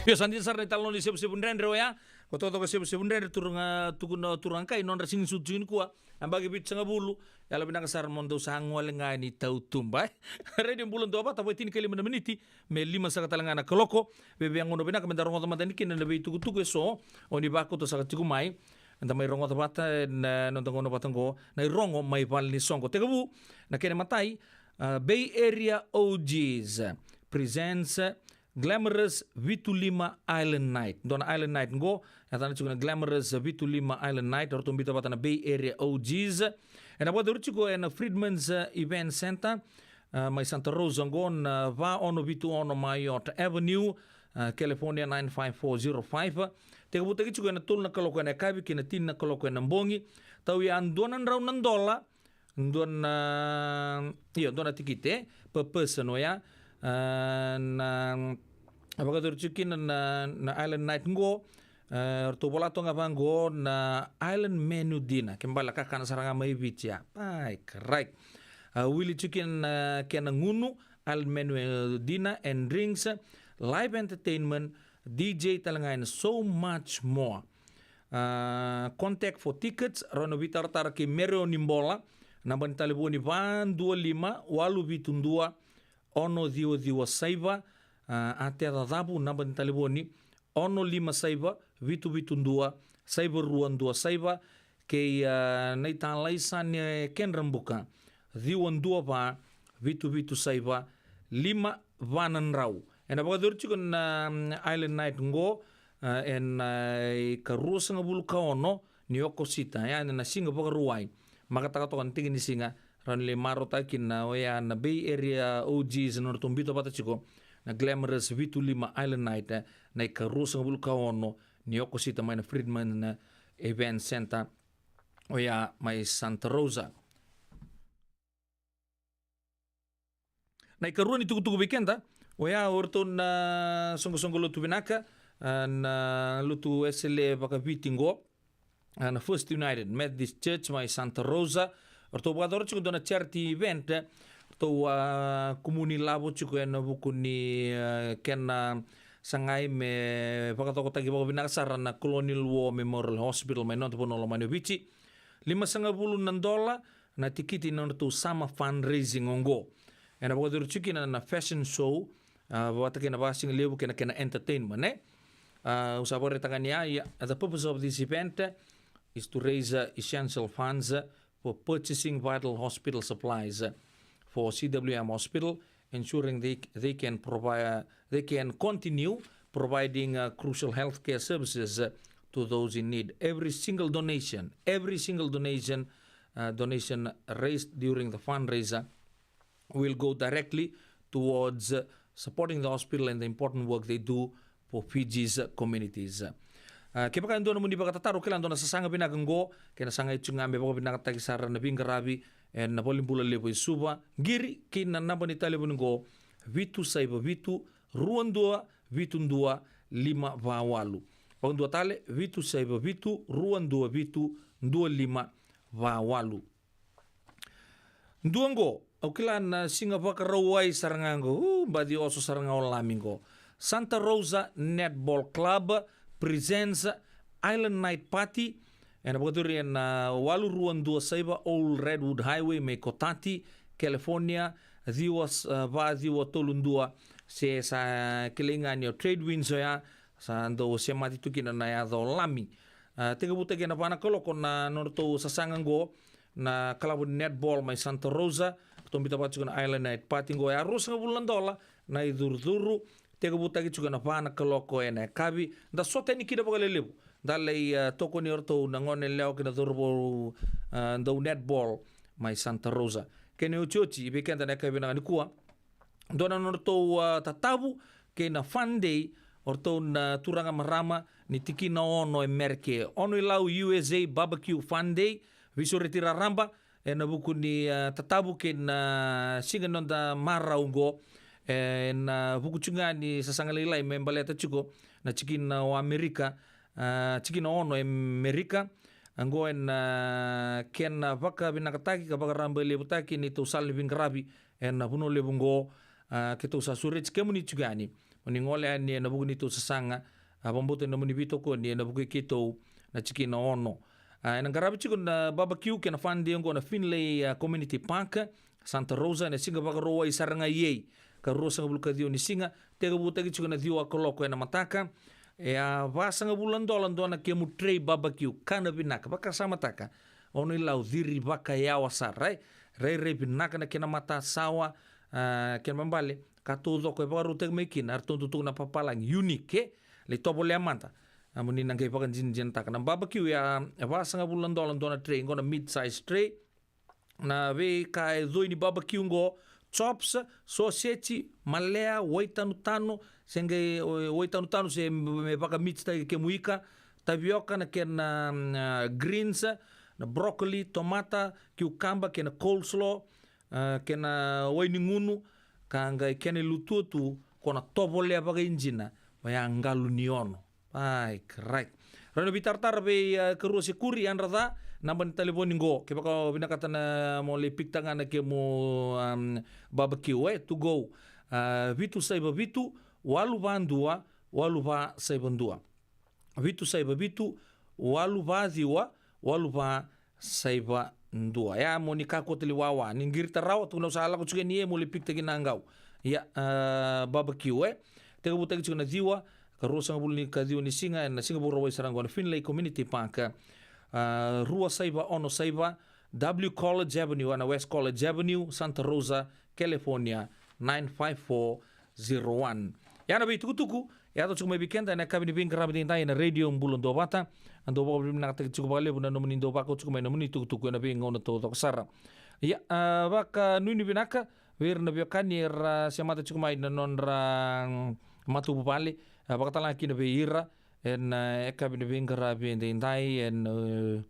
Io, sa dina sara na italanoa ni sevusevu dredre oya. Ko tokatoka sevusevu dredre, turaga, tukuna o turaga kai, nodra siga ni sucu tiko nikua, yabaki vitusagavulu. Yalo vinaka sara mo dou sa gole ga ni tautuba, e. Radio Bula Duavata, vo e tinikalima na miniti me lima saka tale ga na kaloko. Via gauna vinaka meda rogoca mada yani kina na veitukutuku eso o ni vakauta saka tiko mai. Eda mai rogoca vata ena noda gauna vata oqo, na irogo mai vale ni soqo. Tekivu na kena imatai, a, Bay Area O Gs presents Glamorous Vitulima Island Night. Dua na Island Night qo, e yacana tiko na Glamorous Vitulima Island Night, eratou biuta vata na Bay Area O Gs. Ena vakayacori tiko ena Freedman's, e, Event Center, a, mai Santa Rosa qo, na va ono vitu ono Marriott Avenue, a, California nine five four zero five. Tekivutaki tiko ena tolu na kaloko ena yakavi kei na tini na kaloko ena bogi. Tau ya dua na drau na dola, dua na, io, dua na tikite per person oya. A, na, a vakayacori tiko kina na, na Island Night qo. A, ratou vola toka ga vaqo na Island Menu Dinner. Ke bale kakana sara ga mai Viti ya. Ai, karai. A, wili tiko kina na kena gunu, Island Menu, e, Dinner and Drinks, live entertainment, D J tale ga and so much more. A, contact for tickets, rawa ni veitaratara kei Mereoni Bola, naba ni talevoni va dua lima, walu vitu dua, ono ciwa ciwa saiva, a, Atea Cacavu, naba ni talevoni, ono lima saiva, vitu vitu dua, saiva rua dua saiva, kei, a, na italai Sane Kedrabuka, ciwa dua va, vitu vitu saiva, lima va na drau. Ena vakayacori tiko na, mm, Island Night qo, a, ena, e, ikaruasagavulu ka ono ni Okosita, ya na Siga Vakarauwai. Makataka toka na tiki ni siga, rawa ni lai marautaka kina oya na Bay Area O Gs, na nodratou biuta vata tiko na Glamorous Vitulima Island Night, e, na ikaruasagavulu ka ono ni Okosita mai na Freedman, e, Event Center, oya mai Santa Rosa. Na ikarua ni tukutuku vei keda, oya o ratou na soqosoqo lotu vinaka, a, na lotu Wesele vakaviti qo, a, na First United Methodist Church mai Santa Rosa. Ratou vakayacora tiko dua na charity event, ratou, a, kumuni lavo tiko ena vuku ni, a, kena sagai me vakacokotaki vakavinaka sara na Colonial War Memorial Hospital mai noda vanua lomani o Viti. Limasagavulu na dola na tikiti na nodratou summer fundraising oqo. Ena vakayacori tiko kina na fashion show, a, vata kei na vakasigalevu kei na kena entertainment, e. A, au sa vakaraitaka ni ya, ya, the purpose of this event, e, is to raise, a, essential funds, a, for purchasing vital hospital supplies, a, for C W M Hospital, ensuring they, they can provide, they can continue providing, uh, crucial healthcare services, uh, to those in need. Every single donation, every single donation, uh, donation raised during the fundraiser will go directly towards, uh, supporting the hospital and the important work they do for Fiji's, uh, communities. Uh, kevaka e dua na nomuni vakatataro, kila dua na sasaga vinaka qo, kei na sagai tu ga me vakavinakataki sara na veiqaravi ena valenibula levu e Suva, qiri ki na naba ni talevoni qo, vitu saiva vitu, rua dua vitu dua lima va walu. Vakadua tale, vitu saiva vitu, rua dua vitu, dua lima va walu. Dua qo, au kila na Siga Vakarauwai sara ga qo, u, baci oso sara ga o Lami qo. Santa Rosa Netball Club presents Island Night Party, ena vakayacori ena walu rua dua saiva Old Redwood Highway mai Cotati, California, ciwa, e, va ciwa tolu dua. Se sa kilai ga ni o Trade Winds oya, sa dau semati tu kina na yaca o Lami. A, tekivutaki ena va na kaloko na nodratou sasaga qo na kalavu ni netball mai Santa Rosa, ratou biuta vata tiko na Island Night Party qo, e a ruasagavulu na dola na icurucuru. Tekivutaki tiko ena va na kaloko ena yakavi. Da sota yani kina vakalelevu. Da lai, e, tokoni iratou na gone yalewa kei na cauravou, e, dau netball mai Santa Rosa. Kena iotioti, vei keda na yakavi vinaka nikua, dua na nodratou, a, tatavu kei na fun day o ratou na turaga marama ni tikina ono e Mereke. Ono i Lau U S A Barbecue Fun Day, veisureti raraba, ena vuku ni, a, tatavu kei na siga ni noda marau qo, ena vuku tiko ga ni sasaga lailai me baleta tiko na tikina o Amerika, a, tikina ono e Merika. Qo ena, a, kena vakavinakataki ka vakarabailevutaki neitou sala ni veiqaravi ena vanua levu qo, a, keitou sa sureti kemuni tiko yani. Mo ni gole yani ena vuku ni tou sasaga, a, vakabauta ni nomuni veitokoni ena vuku i keitou na tikina ono. A, ena qaravi tiko na barbecue kei na fun day oqo na Finlay, a, Community Park, Santa Rosa, ena siga Vakarauwai sara ga i ei. Ka ruasagavulu ka ciwa ni siga, tekivutaki tiko na ciwa kaloko ena mataka. E a vasagavulu na dola dua na kemu tray barbecue, kana vinaka, vakasamataka. Ono i lau ciri vakayawa sara, e. Rairai vinaka na kena matasawa, a, kena mabale, ka taucoko e vakarautaki mai kina, ratou tukutuku na papalagi, unique, e. Lai tovolea mada. A, mo ni na qai vakajinajinataka. Na barbecue e a vasagavulu na dola dua na tray, qo na mid-size tray. Na veika e coi ni barbecue qo, chops, soseji, malea, waitanutanu, se qai, o, waitanutanu se me vakamixtaki kemu ika, tavioka na kena, mm, a, greens, na broccoli, tomata, kiukaba, kena coleslaw, a, kena wai ni gunu, ka qai kena ilutua tu, ko na tovolea vakaijina, oya qalu ni ono. Ai, right. Rau na veitaratara vei, a, karua se kuri, yadra ca, naba ni talevoni qo. Kevaka o vinakata na mo lai pikta ga na kemu, um, barbecue, e, to go. A, vitu saiva vitu, walu va dua, walu va saiva dua. Vitu saiva vitu, walu va ciwa, walu va saiva dua. Ia, mo ni kakua tale wawa. Ni qirita rawa, tukuna au sa lako tiko yani e mo lai pikitaki na qau. Ia, a, barbecue, e. Tekivutaki tiko na ciwa, ka ruasagavulu ni ka ciwa ni siga, ena siga Vakarauwai sara qo na Finlay Community Park. A, rua saiva ono saiva, W College Avenue, ena West College Avenue, Santa Rosa, California, nine five four zero one. Ia na veitukutuku, e yaco tiko mai vei keda, ena yakavi ni veiqaravi edaidai, ena Radio Bula Duavata. A dau vakavinavinakataki tiko vakalevu na nomuni dau vakau tiko mai na nomuni tukutuku ena veigauna taucoko sara. Ia, a, vakanuinui vinaka vei ira na veiwekani era semata tiko mai na nodra, mm, matavuvale, a, vakatalega kina vei ira, ena, e, yakavi ni veiqaravi edaidai, ena, e,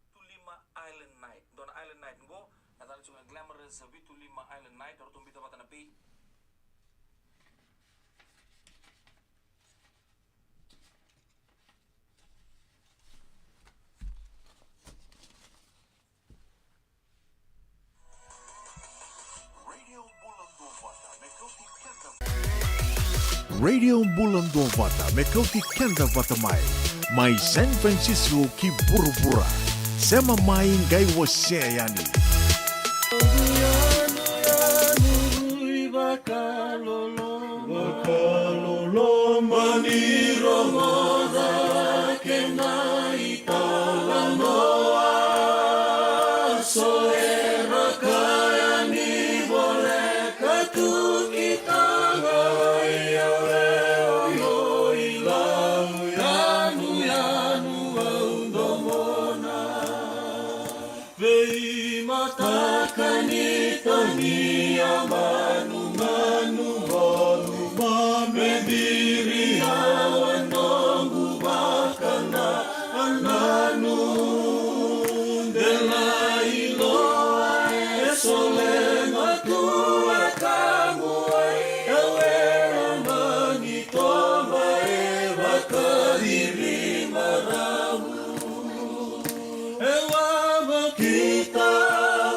Vitu lima Island Night. Dua na Island Night qo, na tale tiko na Glamorous Vitu lima Island Night, o ratou biuta vata na pay. Radio Bula Duavata me kauti keda vata mai. Mai San Francisco ki vuravura. Sema mai qai wasea yani. Vakaloloma ni rogoca kena italanoa. So era kaya ni voleka tu ki taga, ia o yau i lau yanuyanu au domona. Veimataka ni tania manumanu, o luma me viri, au a noqu vakanananu. Delai loa e solema tu a kamu ai, e wera mani toba e vakaciri maramu. E wavakita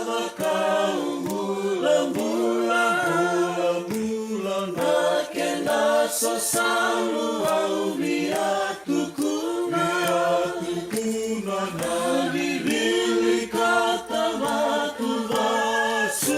vakaubulabula, bulabula na kena sasalu, au via tukuna, via tukuna na vivili ka tamatu vasu.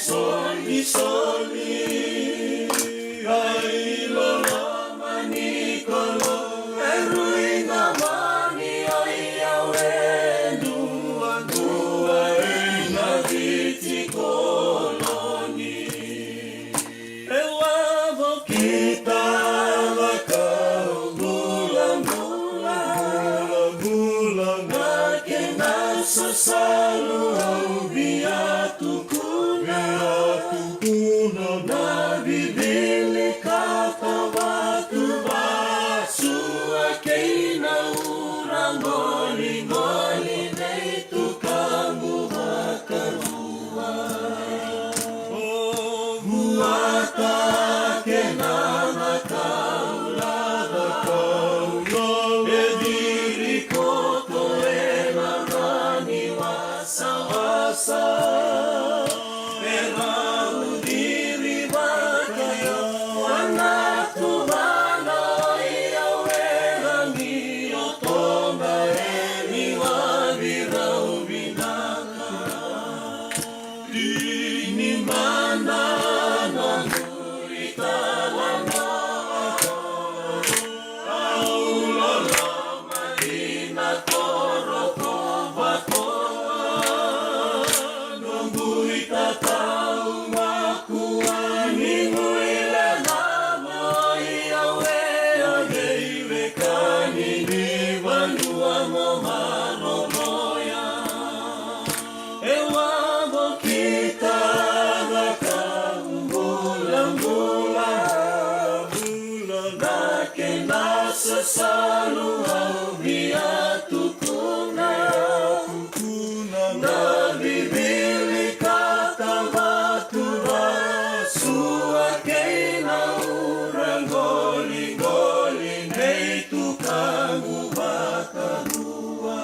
Solisoli, ai loloma ni Kalou, e rui na mani ai au e dua dua e na Viti Koloni. E wavo kita vaka bula bula bula na kena sasalu au via tukuna, tukuna na vivili kata vatu vasua kei na ura goli goli nei tukaqu vakarua. O vuata kena na kaula, na kaula e diri koto e na nani wasawasa. E rau diri vata ia wana tuvana ia we rangi o Tonga e ni wavi rau vinaka. Ini mada na muri tala na au loloma dina toro ko vatoa. Noqu itatau makua ni guilecava ia we a veiwekani ni vanua mo maroroya. E wavo kita vaka bula bula bula na kena sasalu au via tukuna, tukuna na vivili kata vatu vasua kei na ura goli goli nei tukaqu vakarua.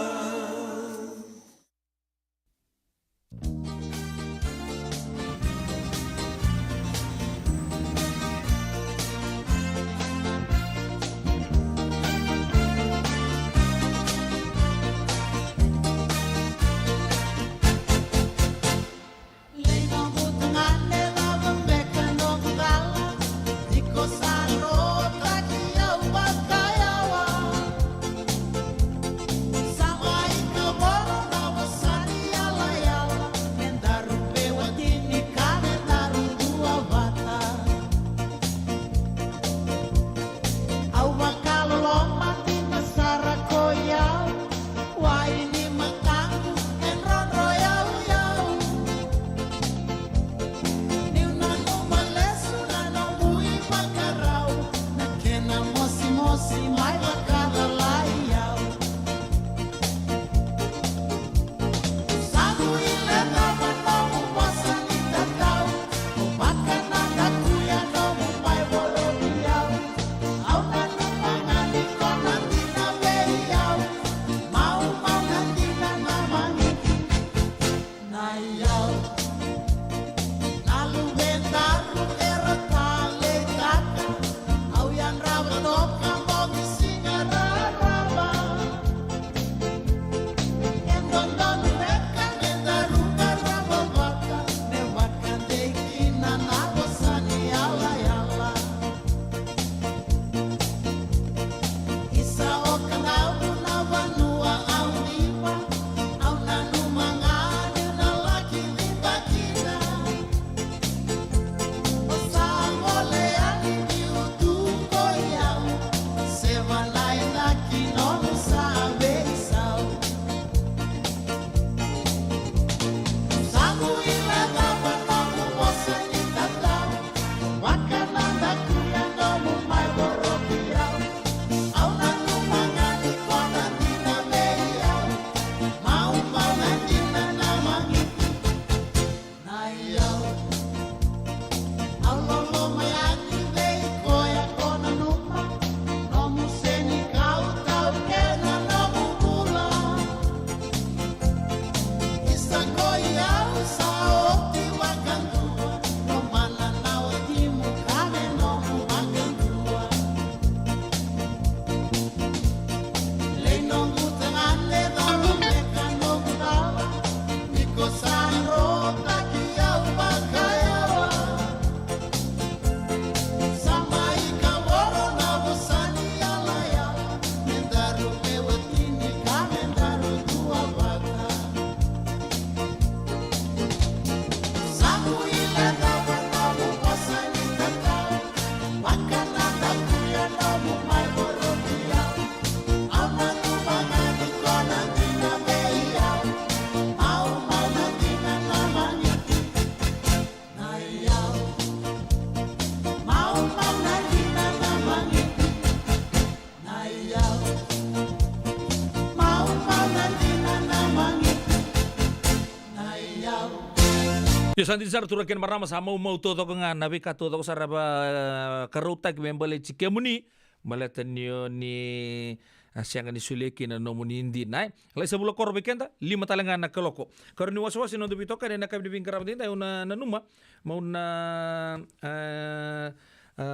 Io, sa dina sara, turaga kei na marama, sa maumau taucoko ga na veika taucoko sara vakarautaki me baleti kemuni. Baleta ni o ni, a, sega ni solia kina na nomuni dina, e. Lai sa vula koro vei keda, lima tale ga na kaloko. Karua ni wasewase na noda veitokani ena yakavi ni veiqaravi edaidai, au na nanuma meu na, a, a,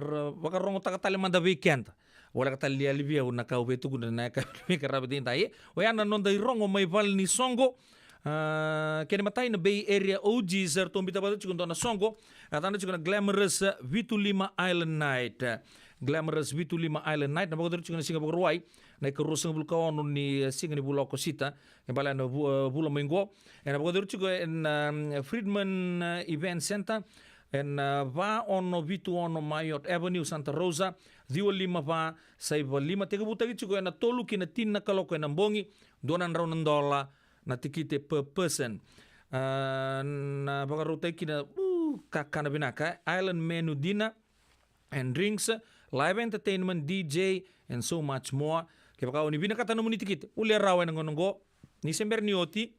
ra-, vakarogotaka tale mada vei keda. Voleka tale ni yali vei au na ka au via tukuna ena yakavi ni veiqaravi edaidai, e. Oya na noda irogo mai vale ni soqo. A, kena imatai na Bay Area O Gs, eratou biuta vata tiko e dua na soqo. A, yacana tiko na Glamorous, a, vitu lima Island Night. Glamorous vitu lima Island Night, na vakayacori tiko ena siga Vakarauwai, na ikarua sagavulu ka ono ni, e, siga ni vula Okosita. E baleta na vu-, e, vula mai qo. Ena vakayacori tiko ena, um, Freedman, e, Event Center, ena, e, va ono vitu ono Marriott Avenue, Santa Rosa, ciwa lima va saiva lima. Tekivutaki tiko ena tolu ki na tini na kaloko ena bogi, dua na drau na dola na tikite per person. A, na vakarautaki kina, u, kakana vinaka, e, island menu dinner and drinks, live entertainment, D J, and so much more. Kevaka o ni vinakata na nomuni tikite, volia rawa ena gauna qo. Ni se bera ni oti,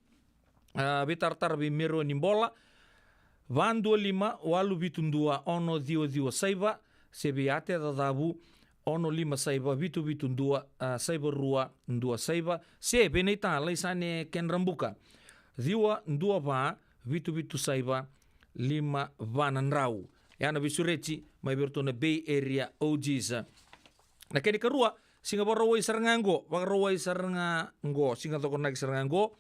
a, veitaratara vei Meroni Bola, va dua lima, walu vitu dua, ono ciwa ciwa saiva, se vei Ate Cacavu, ono lima saiva, vitu vitu dua, a, saiva rua dua saiva, se vei naita Laisane Kedrabuka, ciwa dua va, vitu vitu saiva, lima va na drau. Ya na veisureti mai vei iratou na Bay Area O Gs. Na kena ikarua, siga Vakarauwai sara ga qo, Vakarauwai sara ga qo, siga Cokonaki sara ga qo,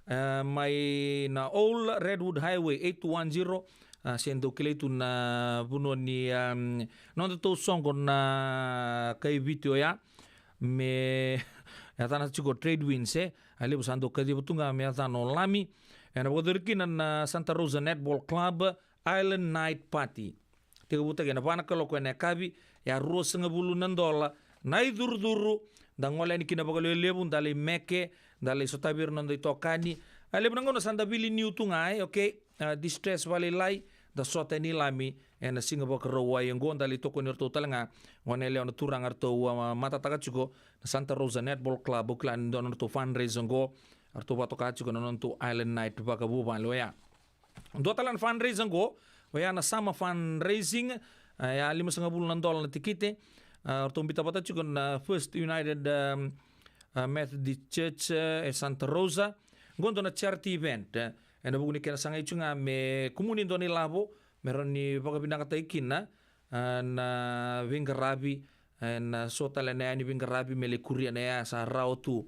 e, mai na Old Redwood Highway eight two one zero, a, se dou kilai tu na vanua ni, um, nodatou soqo na kai Viti oya, me yacana tiko Trade Winds, e, a levu sa dou kaciva tu ga me yacana o Lami. Ena vakayacori kina na Santa Rosa Netball Club Island Night Party. Tekivutaki ena va na kaloko ena yakavi, ya ruasagavulu na dola na icurucuru. Da gole yani kina vakalewelevu, da lai meke, da lai sotavi ira na noda itokani. A levu na gauna sa da vili niu tu ga, e, okay. A, distress vakalailai, da sota yani i Lami ena siga Vakarauwai qo, da lai tokoni iratou tale ga. Gone yalewa na turaga eratou, a, matataka tiko na Santa Rosa Netball Club, au kila ni dua na nodratou fundraise qo, eratou vakatoka tiko na nodratou Island Night vakavuvale oya. Dua tale na fundraiser qo, oya na summer fundraising, a, ya limasagavulu na dola na tikite, a, ratou biuta vata tiko na First United, um, a, Methodist Church, e, e Santa Rosa. Qo dua na charity event, e, ena vuku ni kena sagai tiko ga me kumuni dua na ilavo, me rawa ni vakavinakataki kina, a, na veiqaravi, ena so tale na yani veiqaravi me lai kuria na yaya sa rawa tu,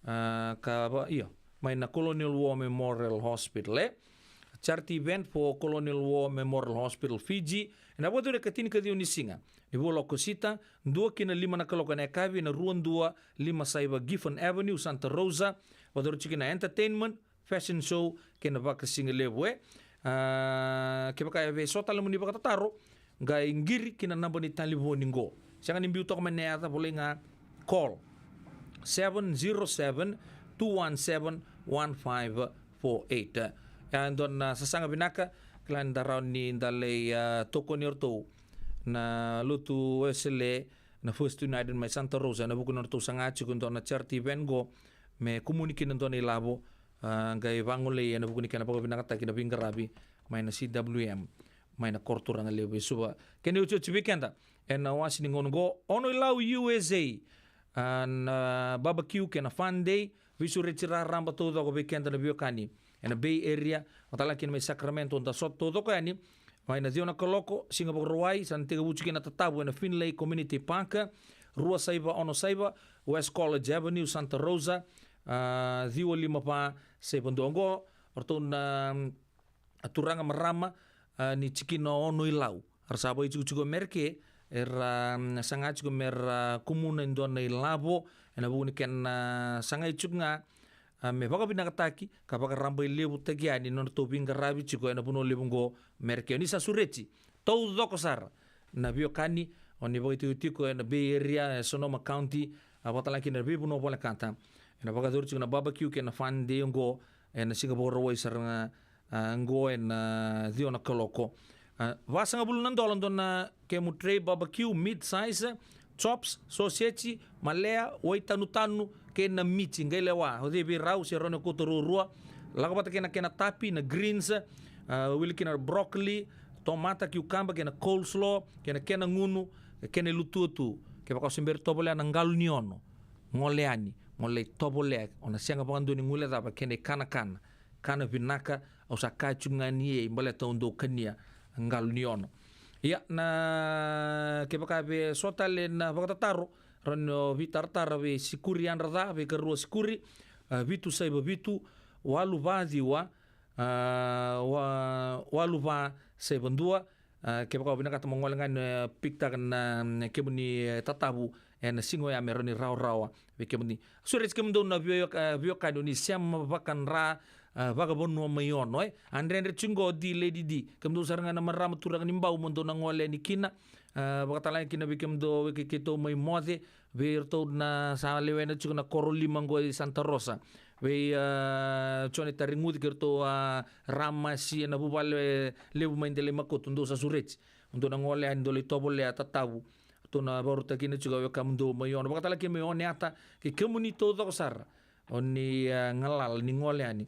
a, ka va, io, mai na Colonial War Memorial Hospital, e. Charity event for Colonial War Memorial Hospital, Fiji. Ena vakayacori ena ikatinikaciwa ni siga ni vula Okosita, dua ki na lima na kaloko ena yakavi, ena rua dua lima saiva Gifford Avenue, Santa Rosa. Vakayacori tiko na entertainment, fashion show kei na vakasigalevu, e. A, kevaka e vei so tale mo ni vakatataro, qai qiri ki na naba ni talevoni qo. Sega ni biu toka mai na yaca, volai ga, call seven zero seven, two one seven, one five four eight. E dua na sasaga vinaka, kila ni da rawa ni da lai, a, tokoni iratou na lotu Wesele, na First United mai Santa Rosa, ena vuku ni nodratou saga tiko e dua na charity event qo, me kumuni kina dua na ilavo, a, qai vagolei ena vuku ni kena vakavinakataki na veiqaravi mai na C W M, mai na koroturaga levu e Suva. Kena iotioti vei keda ena wase ni gauna qo, Ono i Lau U S A, a, na barbecue kei na fun day, veisureti raraba taucoko vei keda na veiwekani ena Bay Area, vata tale ga kina mai Sacramento, da sota taucoko yani mai na ciwa na kaloko, siga Vakarauwai, sa na tekivu tiko kina na tatavu ena Finlay Community Park, rua saiva ono saiva West College Avenue, Santa Rosa, a, ciwa lima va saiva dua. Oqo o ratou na, mm, turaga marama, a, ni tikina o Ono i Lau. Era sa vakaitikotiko Mereke, era, mm, saga tiko mera kumuna e dua na ilavo ena vuku ni kena, a, sagai tiko ga, a, me vakavinakataki ka vakarabailevutaki yani na nodratou veiqaravi tiko ena vanua levu qo Mereke. Ni sa sureti taucoko sara na veiwekani o ni vakaitikotiko ena Bay Area, e Sonoma County, a, vata tale ga kina na veivanua volekata, ena vakayacori tiko na barbecue kei na fun day oqo ena siga Vakarauwai sara ga, a, oqo ena ciwa na kaloko. A, vasagavulu na dola dua na kemu tray barbecue, meat size, chops, soseji, malea, waitanutanu kei na miti. Qai lewa o cei vei rau, se rawa ni kauta ruarua. Lako vata kei na kena tapi, na greens, A, wili kina na broccoli, tomata, kiukaba, kei na coleslaw, kei na kena gunu, kei na ilutua tu. Kevaka o se bera ni tovolea na qalo ni ono, gole yani mo lai tovolea, o na sega vakadua ni guilecava kei na ikanakana. Kana vinaka, au sa kaya tiko ga ni ei baleta au dau kania qalo ni ono. Ia, na kevaka vei so tale na vakatataro, rawa ni o veitaratara vei Sikuri Yadra Ca, vei karua Sikuri, a, vitu saiva vitu, walu va ciwa, a, wa-, walu va saiva dua. A, kevaka o vinakata mo gole ga ni, e, pikitaka na, na kemuni, e, tatavu ena siga oya me rawa ni rawarawa vei kemuni. Sureti kemudou na vio-, e, veiwekani o ni sema vakadra, a, vakavanua mai Ono, e. A dredre tiko qo, D Lady D. Kemudou sara ga na marama, turaga ni Bau, mo dou na gole yani kina. A, vakatalega kina vei kemudou, vei ke-, keitou mai Moce, vei iratou na sa lewena tiko na koro lima qo i Santa Rosa. Vei, a, Jone Tareguci kei iratou, a, Ramasi ena vuvale levu mai Delaimakoto, dou sa sureti. Dou na gole yani, dou lai tovolea tatavu. Ratou na vakarautaka kina tiko na wekamudou mai Ono. Vakatalega kina mai Oneata, kei kemuni taucoko sara o ni, a, galala ni gole yani.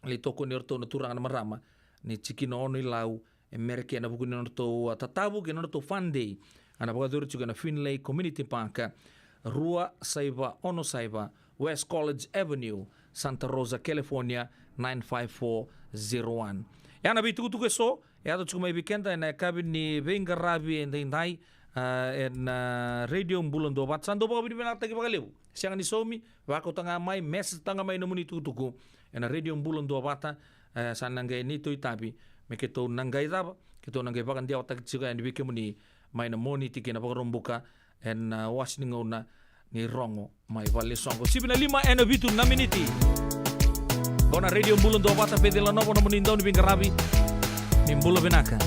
Lai tokoni iratou na turaga na marama ni tikina ono i Lau, e Merika, ena vuku ni nodratou, a, tatavu kei na nodratou fun day. A na vakayacori tiko ena Finlay Community Park, rua saiva ono saiva West College Avenue, Santa Rosa, California, nine five four zero one. Ya na veitukutuku eso e yaco tiko mai vei keda ena yakavi ni veiqaravi edaidai, a, ena, a, Radio Bula Duavata. Sa dau vakavinavinakataki vakalevu. Sega ni saumi, vakauta ga mai, message taka ga mai nomuni itukutuku ena Radio Bula Duavata. E, sa na qai neitou itavi me keitou na qai cava, keitou na qai vakadewataki tiko yani vei kemuni mai na Moniti ki na Vakaraubuka ena, a, wase ni gauna ni rogo mai valesoqo. Sivi na lima ena vitu na miniti. Qo na Radio Bula Duavata, Peceli Nova nomuni dau ni veiqaravi. Ni bula vinaka.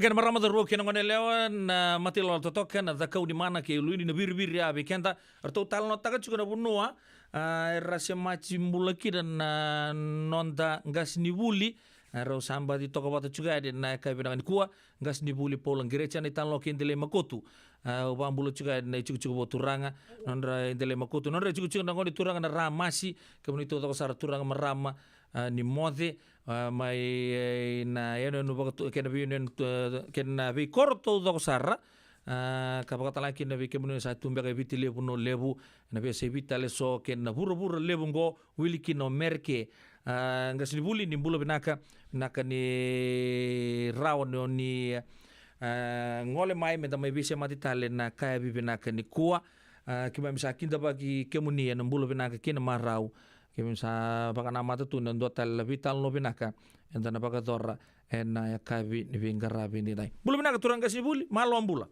Kena marama, cauravou kei na gone yalewa, na matailoa totoka, na cakau ni mana kei Uluini, na viriviri a vei keda. Ratou talanoataka tiko na vanua, a, era semati bula kina na noda qasenivuli. A, rau sa baci toka vata tiko yani na yakavi vinaka nikua, qasenivuli Paula Qireti, a, na italanoa kei Delai Makotu. A, au vakabula tiko yani na itikotiko vakaturaga, nodra, e, Delai Makotu, nodra itikotiko na gone turaga na Ramasi, kemuni taucoko sara turaga marama, a, ni moce, a, mai, e, na yanuyanu vakatu-, kei na veiyanuyanu, e, kei na veikoro taucoko sara, a, ka vakatalega kina vei kemuni sa tu beka e Viti Levu, Vanua Levu, na veiyasai Viti tale eso, kei na vuravura levu oqo, wili kina o Mereke. A, qasenivuli, ni bula vinaka, vinaka ni rawa ni o ni, a, gole mai meda mai veisemati tale na yakavi vinaka nikua. A, keimami sa kidavaki kemuni ena bula vinaka kei na marau. Keimami sa vakanamata tu na dua tale na veitalanoa vinaka eda na vakayacora ena yakavi ni veiqaravi nidai. Bula vinaka turaga qasenivuli, malo bula.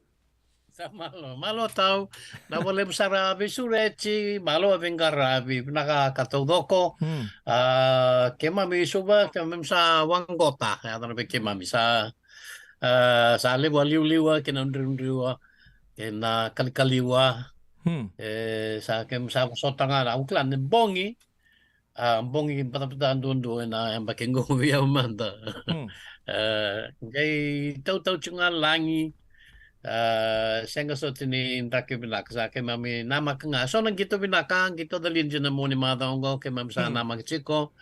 Sa malo, malo tau. Na vakalevu sara veisureti, malo veiqaravi, vinaka ka taucoko. Hmm. A, keimami i Suva, keimami sa waqota, e yaco na vei keimami sa, a, sa levu a liuliua, kei na driudriua, kei na kalikaliua. Hmm. E, sa keimami sa vosota ga na, au kila ni bogi, a, bogi batabata duadua ena yabaki qo vei au mada. Hmm. A, qai tautau tiko ga lagi, a, sega soti ni draki vinaka, sa keimami namaka ga. So na qito vinaka, qito cala dina na mua ni macawa oqo, keimami sa, hmm, namaki tiko,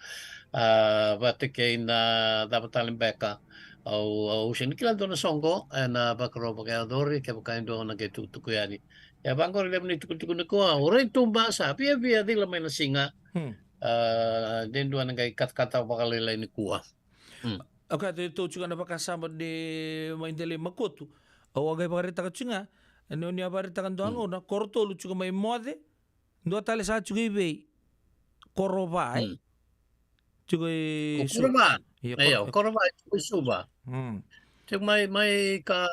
a, vata kei na cava tale beka. Au, au sega ni kila dua na soqo ena vakarau vakayacori, kevaka e dua na qai tukutuku yani. Ia vaqori levu ni tukutuku nikua, au rai tuba, sa viavia cila mai na siga. Hmm. A, de dua na qai katakata vakalailai nikua. Hmm. Okay, tou, tou tiko na vakasama ni mai Delai Makotu. Au a qai vakaraitaka tiko ga, ni o ni a vakaraitaka dua, hmm, gauna, koro tolu tiko mai moce, dua tale sa tiko i vei? Korova, e? Hmm. Tiko i Suva. Korova. Io, io, Koro-, Korova, tiko i Suva. Hmm. Tiko mai, mai ka,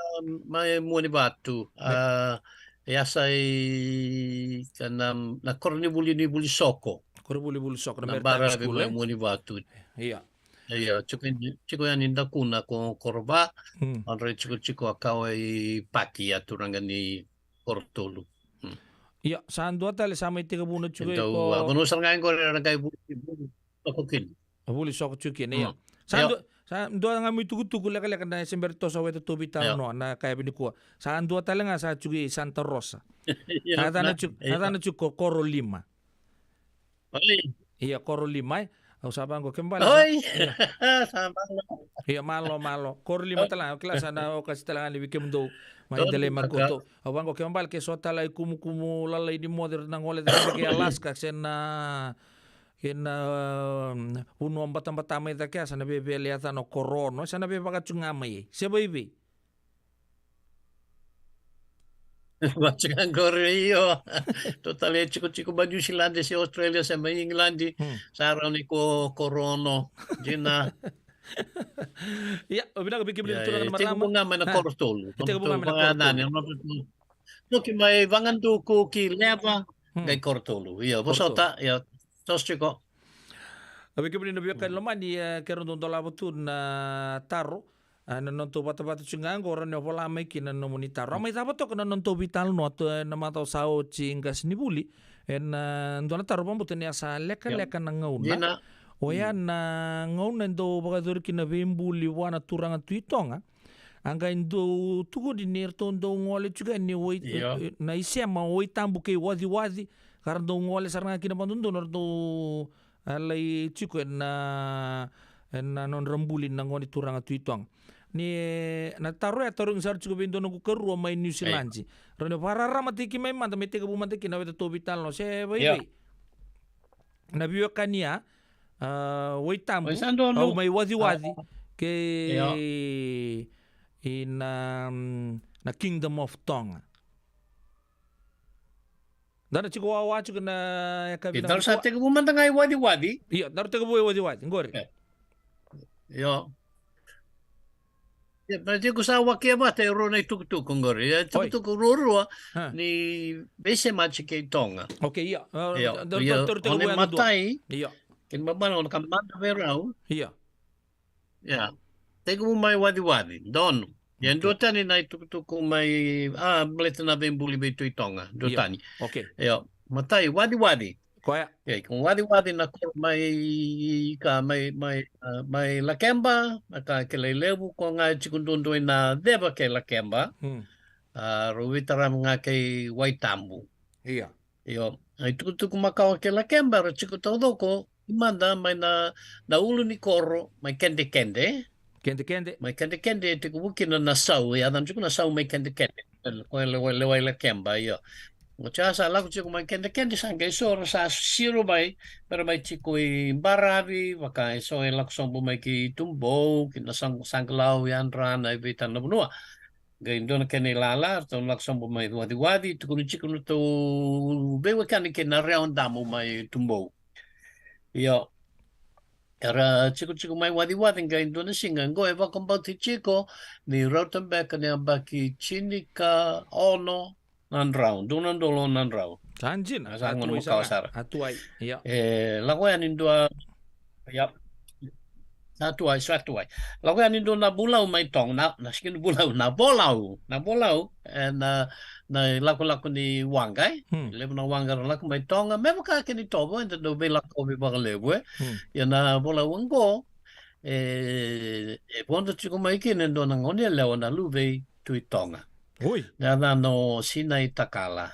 mai Muanivatu. Mai. A, e yasa i, ka na, na koronivuli ni Vulisoko. Koronivuli Vulisoko, na, na Maritime School, mai, e? Muanivatu. Ia. Ia, tiko, tiko yani dakuna ko Korova, hmm, a drai tiko, tiko a kawa i paki a turaga ni koro tolu. Hmm. Ia, sa dua tale sa mai tekivuna tiko i, dau, ko, a, vanua sara ga qori era qai vuli, vuli soko kina. A, vuli soko tiko kina, ia. Hmm. Sa, ia, dua, sa dua ga mai tukutuku lekaleka na se bera toso weta tou veitalanoa, ia, na yakavi nikua. Sa dua tale ga sa tiko i Santa Rosa. Ia, sa yacana, na, tiko, ia, sa yacana tiko ko Koro Lima. Oi. Ia, Koro Lima, e. Au sa vaqo, kena ibalebale sa, oi, ia. Sa malo. Ia, malo, malo. Koro Lima, oi, tale ga, au kila sa na okati tale ga ni vei kemudou mai Delai Makotu. Au vaqo, kena ibalebale ke so tale i kumukumu lalai ni moce, na gole cake kei Alaska, se na, kei na, um, vanua batabata mai cake, sa na via, via yacana o Koro Ono, sa na via vaka tu ga mai. Se vaivei? Vaka tu ga qori, io. Tou tale e tikotiko mai Niusiladi se Australia se mai Igiladi. Hmm. Sa rawa ni ko Koro Ono. Dina. Ia, o vinaka vei kemuni, ia, turaga, e, na marama. Tekivu ga mai na, a, koro tolu. Tekivu ga mai na koro tolu. Toki mai Vagaduku ki Leva, hmm, qai koro tolu. Ia, koro tolu. Vosota, ia, toso tiko. A, vei kemuni na veiwekani lomani, e, keirau dau dolava tu na taro. A, na nodatou vatavata tiko ga qo, rawa ni o vola mai kina na nomuni taro. A, mai cava toka na nodatou veitalanoa tu, e, na macawa sa oti, qasenivuli. E, na dua na taro vakabauta ni a sa lekaleka, ia, na gauna. Dina. Oya, mm, na gauna e dau vakayacori kina veibuli vua na turaga Tui Toga. A qai dau tukuni ni ratou dau gole tiko yani Wai, ia, e, na isema o Waitabu kei Waciwaci. Ka ra dau gole sara ga kina vakadodonu, ra dau, a, lai tiko ena, ena nodra buli na gone turaga Tui Toga. Ni, na taro ya tarogi sara tiko vei dua noqu karua mai Niusiladi. Io. Rawa ni vakararamataki mai mada, me tekivu mada kina na weta tou veitalanoa. Se vaivei? Io. Na veiwekani ya, a, Waitabu, oi, sa donu, au mai Waciwaci, a, kei, io, i na, mm, na Kingdom of Tonga. Daru tiko wawa tiko na yakavi. Io, daru sa tekivu mada ga i Waciwaci. Io, daru tekivu i Waciwaci, qori. E. Io. Io, na tiko sa wakia vata e rua na itukutuku qori. Oi. Itukutuku ruarua, ha, ni veisemati kei Toga. Okay, io. A, io, da, io, da, da, o na imatai, io, kena ibalebale o na ka mada vei rau. Io. Ia. Tekivu mai Waciwaci, donu. Ia, okay, duatani na itukutuku mai, a, baleta na veibuli vei Tui Toga. Duatani. Okay. Io, matai, waciwaci. Koya. Ia, ko waciwaci na koro mai ka, mai, mai, a, mai Lakeba, na ka kilai levu, ko ga e tiko duadua ina ceva kei Lakeba. Hmm. A, rau veitarava ga kei Waitabu. Ia. Io, na itukutuku makawa kei Lakeba, era tiko taucoko, mada mai na, na ulu ni koro, mai Kedekede. Kedekede. Mai Kedekede, e tekivu kina na sau, e yacana tiko na sau mai Kedekede. Ko e lewa, lewa i Lakeba, io. Oti ya sa lako tiko mai Kedekede, sa qai so era sa siro mai, mera mai tiko i Baravi, vaka e so e lako sobu mai ki Tubou, ki na Saq-, Saqalau, Yadra, na i vei tale na vanua. Qai dua na kena ilala, ratou lako sobu mai Waciwaci, tukuni tiko na tou veiwekani kei na Rewa Damu mai Tubou. Io. Era tiko tiko mai Waciwaci, qai dua na siga, qo e vakabauti tiko, ni rauta beka ni yabaki tini ka ono na drau, dua na udolu na drau. Sa dina, sa gauna makawa sara. A tuai, io. E, lako yani dua, io. Sa tuai, sa tuai. Lako yani dua na vulau mai Toga, na, na sega ni vulau, na volau, na volau, e, na, na lakolako ni waqa, e? Hmm. Levu na waqa era lako mai Toga, me vaka kina i Tovo, eda dau veilakovi vakalevu, e? Hmm. Ia na volau oqo, e, e vodo tiko mai kina e dua na goneyalewa na luve i Tui Toga. Oi. Na yacana o Sinai Takala.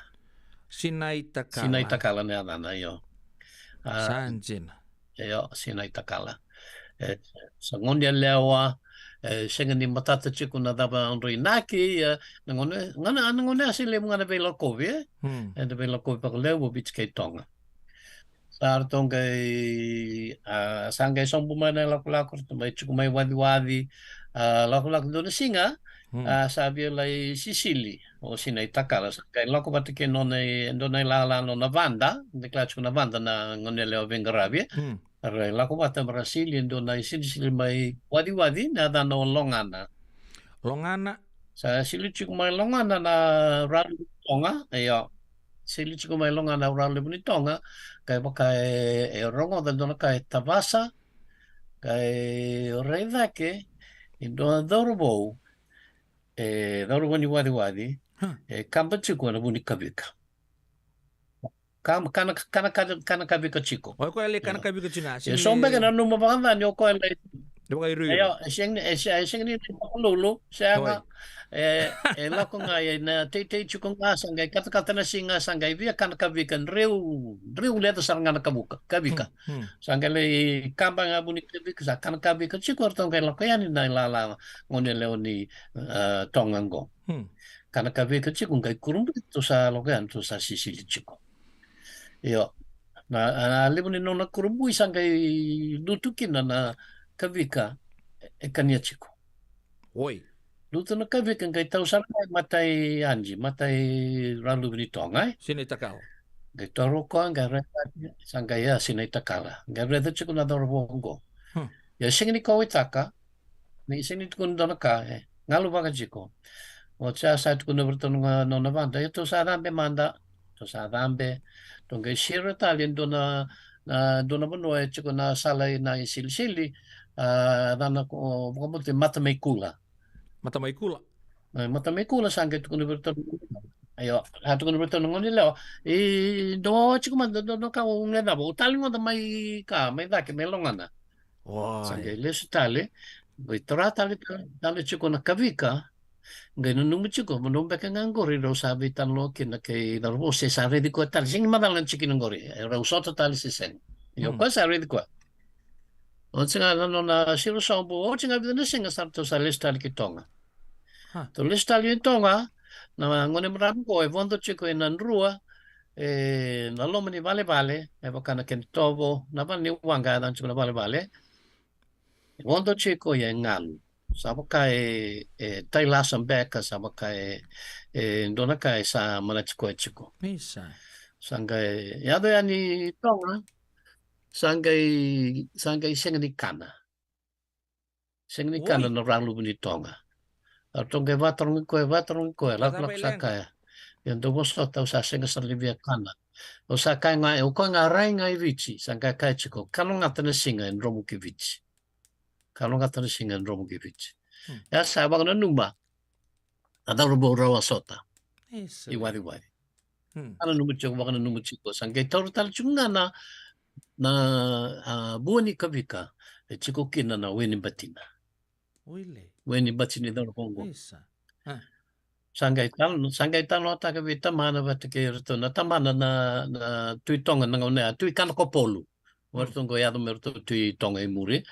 Sinai Takala. Sinai Takala na yacana, io. A, sa dina. Io, Sinai Takala. E, sa goneyalewa, e, sega ni matata tiko na cava drau inaki, e, na gone, gone, na gone a se levu ga na veilakovi, e? Hmm. Eda veilakovi vakalevu o Viti kei Toga. Sa ratou qai, a, sa qai sobu mai na lakolako, ratou mai tiko mai Waciwaci, a, lakolako dua na siga, hmm, a, sa via lai sisili o Sinai Takala, sa qai lako vata kei nona i, dua na ilala nona vada, da kila tiko na vada na goneyalewa veiqaravi, e? Hmm. Ra lako vata mera sili e dua na isilisili mai Waciwaci, na yacana o Logana. Logana. Sa sili tiko mai Logana na Raluvunitoga, io. Sili tiko mai Logana na Raluvunitoga, qai vaka e, e rogoca dua na ka e tavasa, qai rai cake e dua na cauravou, e cauravou ni Waciwaci, e kaba tiko ena vu ni kavika. Ka, kana, kana, kana, kana kavika tiko. O koya e lai kana kavika tiko ga, e, sega ni, so beka e nanuma vakacava ni o koya e lai. E vakairuiru. Io, e sega ni, e se-, e sega ni lai vakalulu, sega. Oi. E, e lako ga, e na teitei tiko ga, sa qai katakata na siga, sa qai via kana kavika, dreu, dreu leca sara ga na kavuka, kavika. Hmm, hmm. Sa qai lai kaba ga vu ni kavika, sa kana kavika tiko, ratou qai lako yani na ilala goneyalewa ni, e, Toga qo. Hmm. Kana kavika tiko, qai kurabui, ratou sa lako yani, ratou sa sisili tiko. Io. Na, na levu ni nona kurabui sa qai lutu kina na kavika e, e kania tiko. Oi. Lutu na kavika qai tau sara mai matai Adi, matai Raluvunitoga, e? Sinai Takala. Qai toro koya, qai raica, sa qai, ia, Sinai Takala. Qai raica tiko na cauravou oqo. Hmm. Ia sega ni kauwaitaka, ni sega ni tukuni dua na ka, e galuvaka tiko. Oti ya sa tukuna vei ratou na nona vada, ia tou sa cabe mada, tou sa cabe, tou qai siro tale e dua na, na, dua na vanua e tiko na sala ina isilisili, a, yacana ko, vakabauta Matamaikula. Matamaikula. E, Matamaikula sa qai tukuna vei ratou. Io, sa tukuna vei ratou na goneyalewa. E, dou wawa tiko mada, dou, dou na ka o qai cava. O tale ga mai ka, mai cake, mai Logana. Oi. Sa qai lesu tale, qai tara tale, tale, tale tiko na kavika, qai nanuma tiko, vanua beka ga qori rau sa veitalanoa kina kei cauravou se sa raici koya tale, sega ni macala na tikina qori, e rau sota tale se sega. Io, hmm, koya sa raici koya. Oti ga na nona siro sobu, oti ga vica na siga sa ratou sa lesu tale ki Toga. Ha. Ratou lesu tale ki Toga, na gone marama qo e vodo tiko ena drua, ena loma ni valevale, me vaka na kena tovo, na vale ni waqa e yacana tiko na valevale. E vodo tiko ia e galu. Sa vaka e, e tai lasu beka, sa vaka e, e dua na ka e sa manati koya tiko. Isa. Sa qai yaco yani i Toga, sa qai, sa qai sega ni kana. Sega ni kana na Raluvunitoga. Ratou qai vatarogi koya, vatarogi koya, lakolako sa kaya. Ia dou vosota, au sa sega sara ni via kana. Au sa kaya ga, o koya ga rai ga i Viti, sa qai kaya tiko, kalougata na siga e dromu ki Viti. Kalougata na siga e dromu ki Viti. Hmm. Ia sa vakananuma, na cauravou rawa sota i Waciwaci. Sa nanuma tiko, vakananuma tiko, sa qai taura tale tiko ga na, na, a, vua ni kavika e tiko kina na we ni batina. We ni bati ni cauravou qo. Sa qai talo, sa qai talanoataka vei tamana vata kei iratou na tamana na, na Tui Toga na gauna ya, Tui Kanakopolu. O iratou qo yaco me ratou Tui Toga i muri.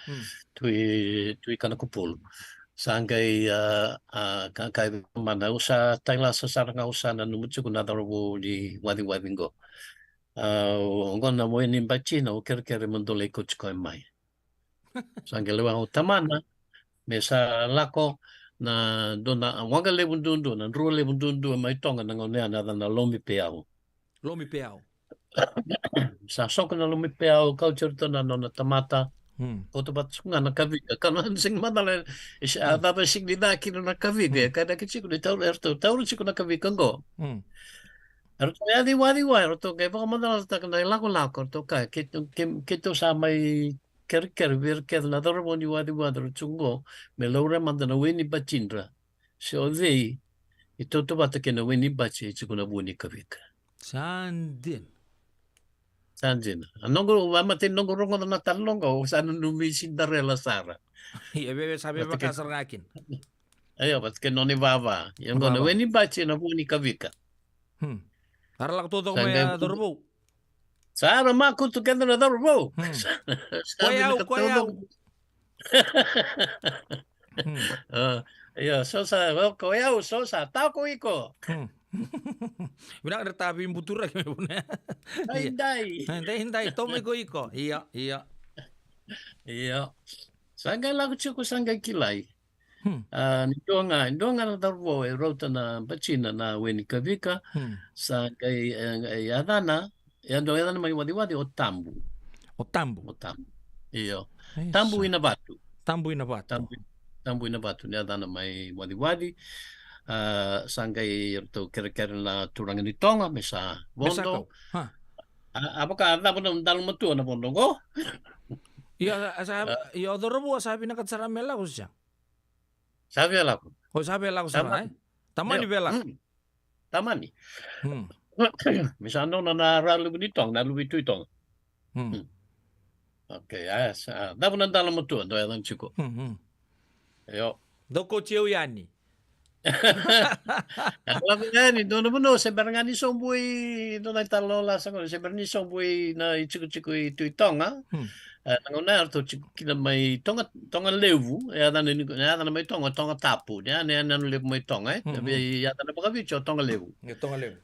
Tui, Tui Kanakopolu. Sa qai, a, a, ka, kaya vei tamana, au sa tailasa sara ga, au sa nanuma tiko na cauravou ni Waciwaci qo. A, o qo na we ni batina, au kerekere mo dou lai kauti koya mai. Sa qai lewa o tamana me sa lako na dua na waqa levu duadua, na drua levu duadua mai Toga na gauna ya, na yacana Lomi Peau. Lomi Peau. Sa soko na Lomi Peau, kauti iratou na nona tamata. Kauta vata tiko ga na kavika, ka na sega ni macala e se a cava e sega ni ca kina na kavika, e kainaki tiko ni taura, eratou taura tiko na kavika qo. Eratou yaco i Waciwaci, eratou qai vakamacalataka na ilakolako, eratou kaya, keitou, kei, keitou sa mai kerekere vei ira kece na cauravou ni Waciwaci era tiko qo, me laurai mada na we ni batidra, se o cei e tautauvata kei na we ni bati e tiko na vua ni kavika. Sa dina. Sa dina. A noqu, a matai noqu rogoca na talanoa qo, au sa nanumi Cinderella sara. Ia, veve sa veve vaka sara ga kina. Io, vata kei nona ivava. Ia qo na we ni bati na vua ni kavika. Era lako taucoko mai a cauravou. Sa ra makutu keda na cauravou. Sa, sa vinaka taucoko. Ko yau, ko yau. A, io, so sa, o, ko yau, so sa, tao ko iko. Vinaka, era ta veibuturaki me vuna. Daidai. Daidai, to mai ko iko. Io, io. Io. Sa qai lako tiko, sa qai kilai. A, ni dua ga, dua ga na cauravou e rauta na batina na we ni kavika, sa qai, e, e yacana, e dau yacana mai Waciwaci o Tabu. O Tabu. O Tabu. Io. Tabu ina Vatu. Tabu ina Vatu. Tabu, Tabu ina Vatu, ni yacana mai Waciwaci. A, sa qai ratou kerekere na turaga ni Toga me sa vodo. A, a vaka a cava na dalo matua na vodo qo. Io, a sa, io, cauravou a sa vinakata sara me lako se sa Sa via lako. O, sa via lako sara, e? Tamani via lako. Tamani. Me sa nona na ra luve ni Toga, na luve i Tui Toga. Okei, a, sa, cava na dalo matua, dou yacana tiko. Io. Dou kauti au yani. Lako yani, dua na vanua se bera ga ni sobu i, dua na italanoa sa qori, se bera ni sobu i na itikotiko i Tui Toga. E, na gauna ya ratou tiko kina mai Toga, Toga Levu, e yacana ni, e yacana mai Toga, Toga Tapu, ni a, ni a, ni a levu mai Toga, e? E yacana vakaviti o Toga Levu. E Toga Levu.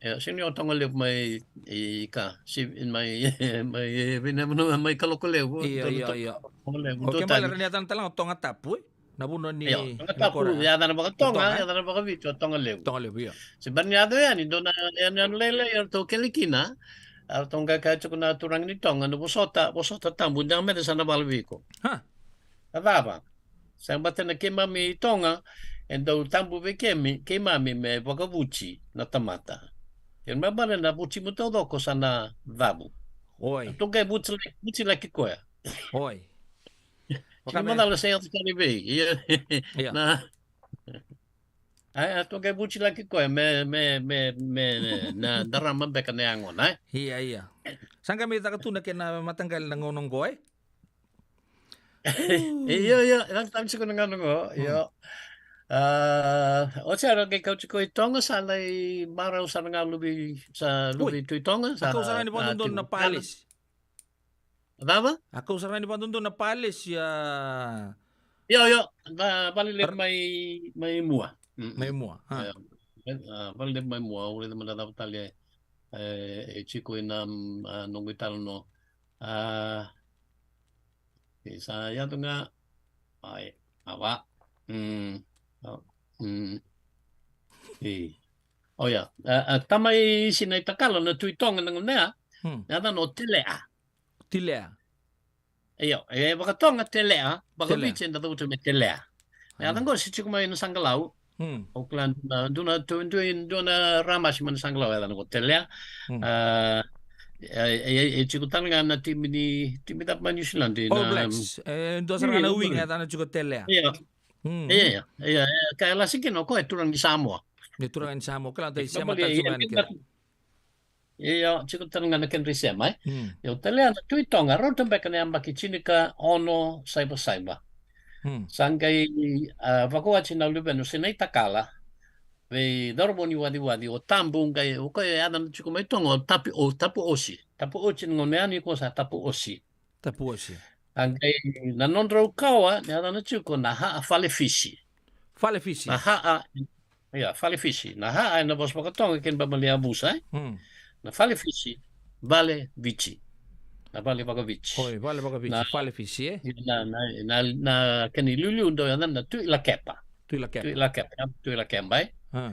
E, sini o Toga Levu mai, i ka, si, mai, mai, e, vina, mai Kaloko Levu. Io, io, io. Toga Levu. O ke mai lera ni yacana tale ga o Toga Tapu, e? Na vanua ni, io, Toga Tapu, e yacana vakatoga, e yacana vakaviti o Toga Levu. Toga Levu, io. Se bera ni yaco yani, dua na yanuyanu lailai eratou kele kina, eratou qai kaya tiko na turaga ni Toga, na vosota, vosota tabu, da meda sa na vala vei iko. A cava? Sa bata na keimami i Toga, e dau tabu vei keimami, keimami me vakavuti na tamata. Kena ibalebale na vuti mo taucoko sa na cavu. Oi. Eratou qai vuti, vuti laki koya. Oi. Kena macala sa yaco tale vei. Ia. Na. Ai, a toka e vuti laki koya me, me, me, me, na darama beka na yagona, e? Ia, ia. Sa qai mai caka tu na kena mataqali na gauna oqo, e? Io, io, e lako tale tiko na gauna oqo, io. A, oti era qai kau tiko i Toga, sa lai marau sara ga luve, sa luve i Tui Toga, sa kau sara ga ni vakadodonu na palesi. Cava? A kau sara ga ni vakadodonu na palesi, a. Io, io, va, vale levu mai, mai mua. Mai mua, a. Io. A, vale levu mai mua, au raica mada cava tale, e, e tiko ina, a, noqu italanoa. A, e sa yaco ga, ai, a va. Mm, a, mm, e. Oia, a, a, tamai Sinai Takala na Tui Toga na gauna ya, na yacana o Telea. Tilea. Io, e vakatoga Telea, vakaviti eda cavuta me Telea. Na yaca qo se tiko mai na Saqalau. O kila dua na, dua na, dua na ramasi mai na Saqalau, e yacana qo Telea. A, e, e, e tiko tale ga na timi ni, timi cava mai New Zealand, All Blacks. E dua sara ga na wing e yacana tiko Telea. Io. Mm. Ia, ia, ia, ka e lasi kina o koya e turaga ni Samoa. Ni turaga ni Samoa, kila dai sema tale sema yani kina. Ia, tiko tale ga na kedra isema, e. Mm. Ia, o talea na Tui Toga, rauta beka na yabaki tinikaono saiva saiva. Mm. Sa qai, a, vakawati na luvena o Sinai Takala vei Cauravou ni Waciwaci, o Tabu, qai, o koya e yacana tiko mai Toga, o Tapu, o Tapu Osi. Tapu Osi, na gauna yani ko sa Tapu Osi. Tapu Osi. A qai na nodrau kawa, na yacana tiko na Haa Fale Fisi. Fale Fisi. Na Haa, ia, Fale Fisi. Na Haa ena vosa vakaToga kena ibalebale yavusa, e? Mm. Na Fale Fisi, vale Viti. Na vale vakaViti. Oi, vale vakaViti, na Fale Fisi, e? Na, na, na, na kena iliuliu dau yacana na Tui Lakepa. Tui Lakepa. Tui Lakepa, ya, Tui Lakepa, e? A.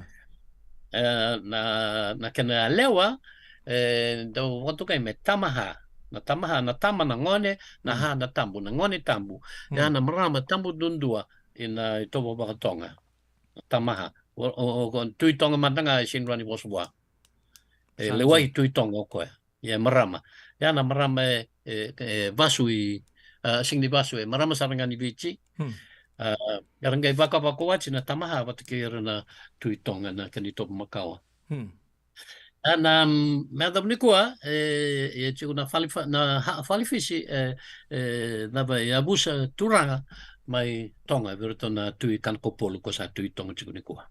E, na, na kena yalewa, e, dau vakatokai me Tamaha. Na Tamaha, na tama na gone, na ha na tabu, na gone tabu. Mm. Ya na marama tabu duadua ena itovo vakaToga. Na Tamaha. O, o, o, o Tui Toga mada ga e sega ni rawa ni vosa vua. E, lewai Tui Toga o koya. Ia, marama. Ia na marama e, e, e vasu i, a, sega ni vasu, e marama sara ga ni Viti. Hmm. A, era qai vakavakawati na Tamaha vata kei ira na Tui Toga na kena itovo makawa. Hmm. A, na, mm, me yacova nikua, e, e tiko na Fale Fa-, na Ha-, Fale Fisi, e, e, cava, e yavusa turaga mai Toga, vei iratou na Tui Kanakopolu ko sa Tui Toga tiko nikua.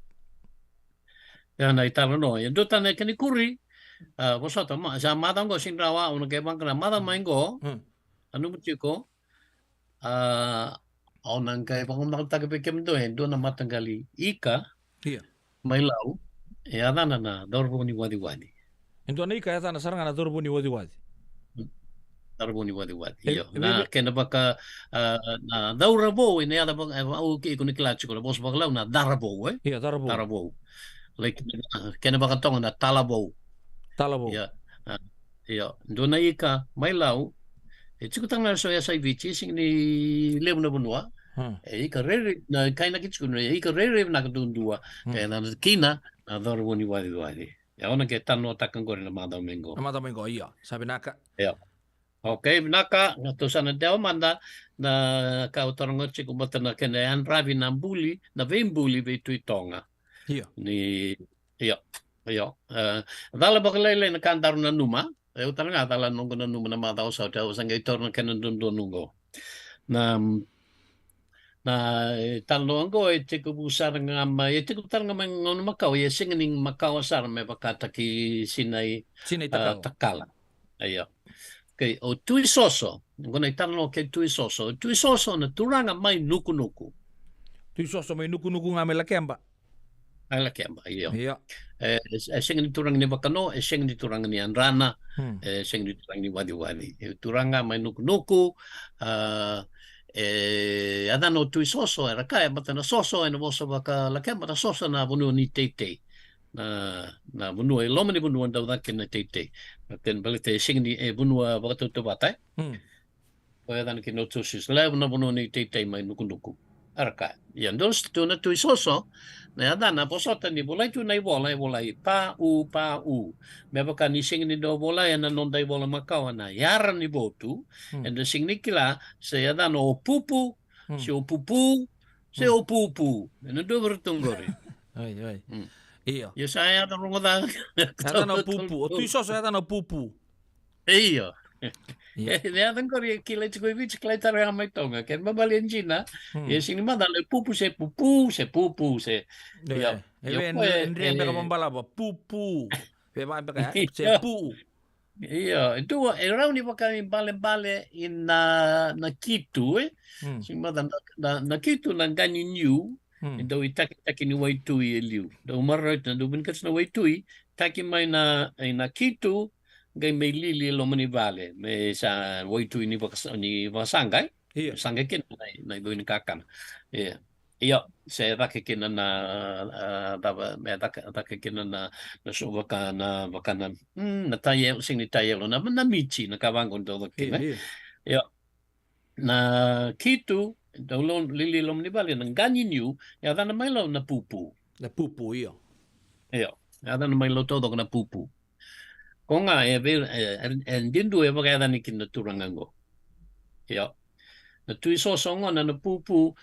Ia na italanoa, ia dua tale na kena ikuri, a, vosota, ma, sa macawa qo sega ni rawa, au na qai vaqara, macawa mai qo, hmm, nanuma tiko, a, au na qai vakamataka vei kemudou e dua na mataqali ika, ia, mai Lau, e yacana na Cauravou ni Waciwaci. E dua na ika e yacana sara ga na Cauravou ni Waciwaci. Cauravou ni Waciwaci, e, io. E, na, e, kena vaka, a, na cauravou, ena yaca vaka, e, au kei iko ni kila tiko, na vosa vakaLau na caravou, e? Io, caravou. Caravou. Like, a, kena vakaToga na talavou. Talavou. Ia, a, io. Dua na ika mai Lau, e tiko tale ga eso e yasai Viti, e sega ni levu na vanua. Hmm. E ika rairai, na kainaki tiko, na ika rairai vinaka duadua. Hmm. E yacana kina na Cauravou ni Waciwaci. Ia, au na qai talanoataka qori na macawa mai qo. Na macawa mai qo, ia. Sa vinaka. Ia. Okay, vinaka, na tou sa na dewa mada na ka au taroga tiko, baleta na kena yadravi na buli, na veibuli vei Tui Toga. Ia. Ni, ia, ia. E, cala vakalailai na ka daru nanuma. E, au tale ga cala noqu nanuma na macawa sa oti, au sa qai taura na kena duadua noqu. Na, na, e, talanoa oqo e tekivu sara ga mai, e tekivu tale ga mai gauna makawa, ia e sega ni makawa sara me vakataki Sinai, Sinai, a, Takala. Takala. Ia. Okay, o Tui Soso, oqo na italanoa kei Tui Soso. O Tui Soso na turaga mai Nukunuku. Tui Soso mai Nukunuku ga mai Lakeba. Mai Lakeba, io. Io. E, e, e sega ni turaga ni Vakano, e sega ni turaga ni Yadrana, hmm, e sega ni turaga ni Waciwaci. E turaga mai Nukunuku, a, e, yacana o Tui Soso, era kaya, baleta na soso, ena vosa vakaLakeba, na soso na vanua ni teitei. Na, na vanua, e loma ni vanua dau caka kina na teitei. Baleta, baleta e sega ni, e vanua vakatautauvata, e? Hmm. Koya e yacana kina o Tui Soso, levu na vanua ni teitei mai Nukunuku. Era kaya. Ia, dua na, dua na Tui Soso, na yacana, vosota ni volai tu na ivola, e volai P U P U. Me vaka ni sega ni dau volai ena noda ivola makawa na Yara ni Votu, hmm, eda sega ni kila se yacana o Pupu, hmm, se o Pupu, se, hmm, o Pupu. Ena dua vei iratou qori. Oi, oi. Hmm. Io. Io, sa yaca rogoca. Yacana o Pupu. O Tui Soso yacana o Pupu. Io. Io. E, na yaca qori e kilai tiko e Viti, kilai tale ga mai Toga. Kena ibalebale e dina, hmm, e sega ni macala e Pupu se Pupu, se Pupu, se. Io. Io. E, io, e, e, e, beka e, vabalava, Pupu. E va beka, e, se, io, Pu. Io, e dua, e rawa ni vakaibalebale ina, na kitu, e? Hmm. Sega ni macala na, na, na kitu na qani niu, hmm, e dau itakitaki ni waitui e liu. Dau maroroi, na dau vinakati na waitui, taki mai na, ina kitu, qai mai lili e loma ni vale, me sa waitui ni vakasa-, ni vakasaqa, e? Io. Saqa kina na, na ivau ni kakana. Io. Io, se caka kina na, a, cava, me caka, caka kina na, na so vaka na, vaka na, mm, na taielo, sega ni taielo, na, na miti, na ka vaqo dau caka kina. Io, io. Io. Na kitu, dau lo-, lili loma ni vale, na qani niu, yacana mai Lau na Pupu. Na Pupu, io. Io, yacana mai Lau taucoko na Pupu. Ko ga e vei, e, e, e didua e vakayacani kina na turaga qo. Io. Na Tui Soso gona na Pupu,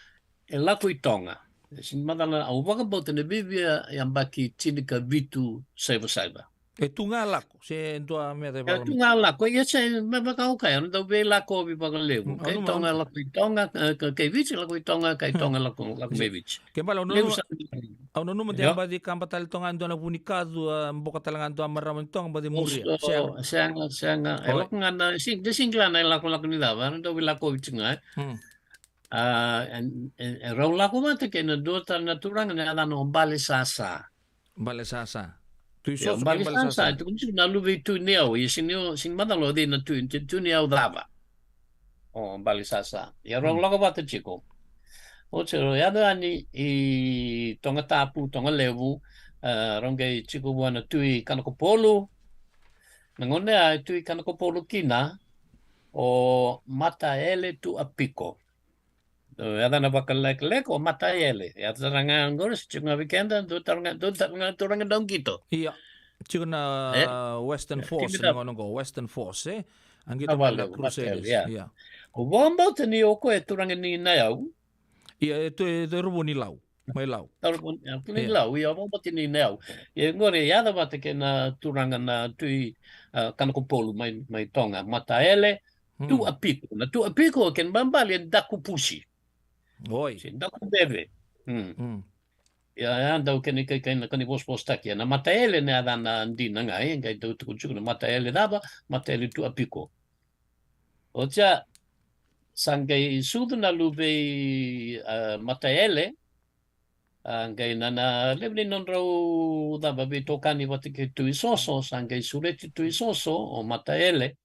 e lako i Toga. E sini macala, au vakabauta na viavia yabaki tinikavitu saiva saiva. E tu ga lako, se dua me cai E tu ga lako, ia se me vaka au kaya, na dau veilakovi vakalevu. Mm, Kai au Toga nanuma. lako i Toga, e, ka-, kai Viti lako i Toga, kai Mm. Toga lako, lako mai Viti. Ke bale, au Levu nanuma, sa. au nanuma de Io. baci kaba tale toga e dua na vunikacu, a, boka tale ga dua marama ni Toga, baci muria. Oso, Sega. sega, sega. E Oi. lako ga na, sing-, de singila na e lako, lako ni cava, na dau veilakovi tiko ga, e. Mm. A, e, e, e rau lako vata kei na dua tale na turaga na yacana o Bale Sasa. Bale Sasa. Tui Io, Soso kei Bale Bale Sasa, Sasa. e tukuni tiko na luve i Tui Niyau, ia sini, sini macala o cei na Tui, Tui, Tui Niyau cava. O Bale Sasa. Ia rau Mm. lako vata tiko. Oti rau yaco yani i Toga Tapu, Toga Levu, a, rau qai tiko vua na Tui Kanakopolu. Na gauna ya e Tui Kanakopolu kina, o Mataele Tuapiko. O yacana vakalekaleka o Mataele. Yaco tara ga qori, se tiko ga vei keda, dua tara ga, dua tara ga turaga dau qito. Ia. Tiko na E? Western Ia, Force, tiko na na gauna qo, Western Force, e? A qito Na mai na vale, Crusaders. Mataele, ia. Ia. O vakabauta ni o koya e turaga ni Nayau. Ia, e tu, e tu e ruvu ni Lau. Mai Lau. Tara ko, e, ko ni Ia. Lau, ia, o vakabauta ni Nayau. Ia, qori, yaco vata kei na turaga na Tui, a, Kanakopolu mai, mai Toga. Mataele, Hmm. Tuapiko. Na Tuapiko, kena ibalebale, e daku pusi. Oi. Se daku beve. Hmm. Hmm. Ia, ia, dau kena ikaikai na kena ivosavosataki. Ia, na Mataele na yacana dina ga, e, qai dau tukuni tiko na Mataele cava, Mataele Tuapiko. Oti ya, sa qai sucu na luve i, a, Mataele, a, qai na, na levu ni nodrau cava veitokani vata kei Tui Soso, sa qai sureti Tui Soso, o Mataele,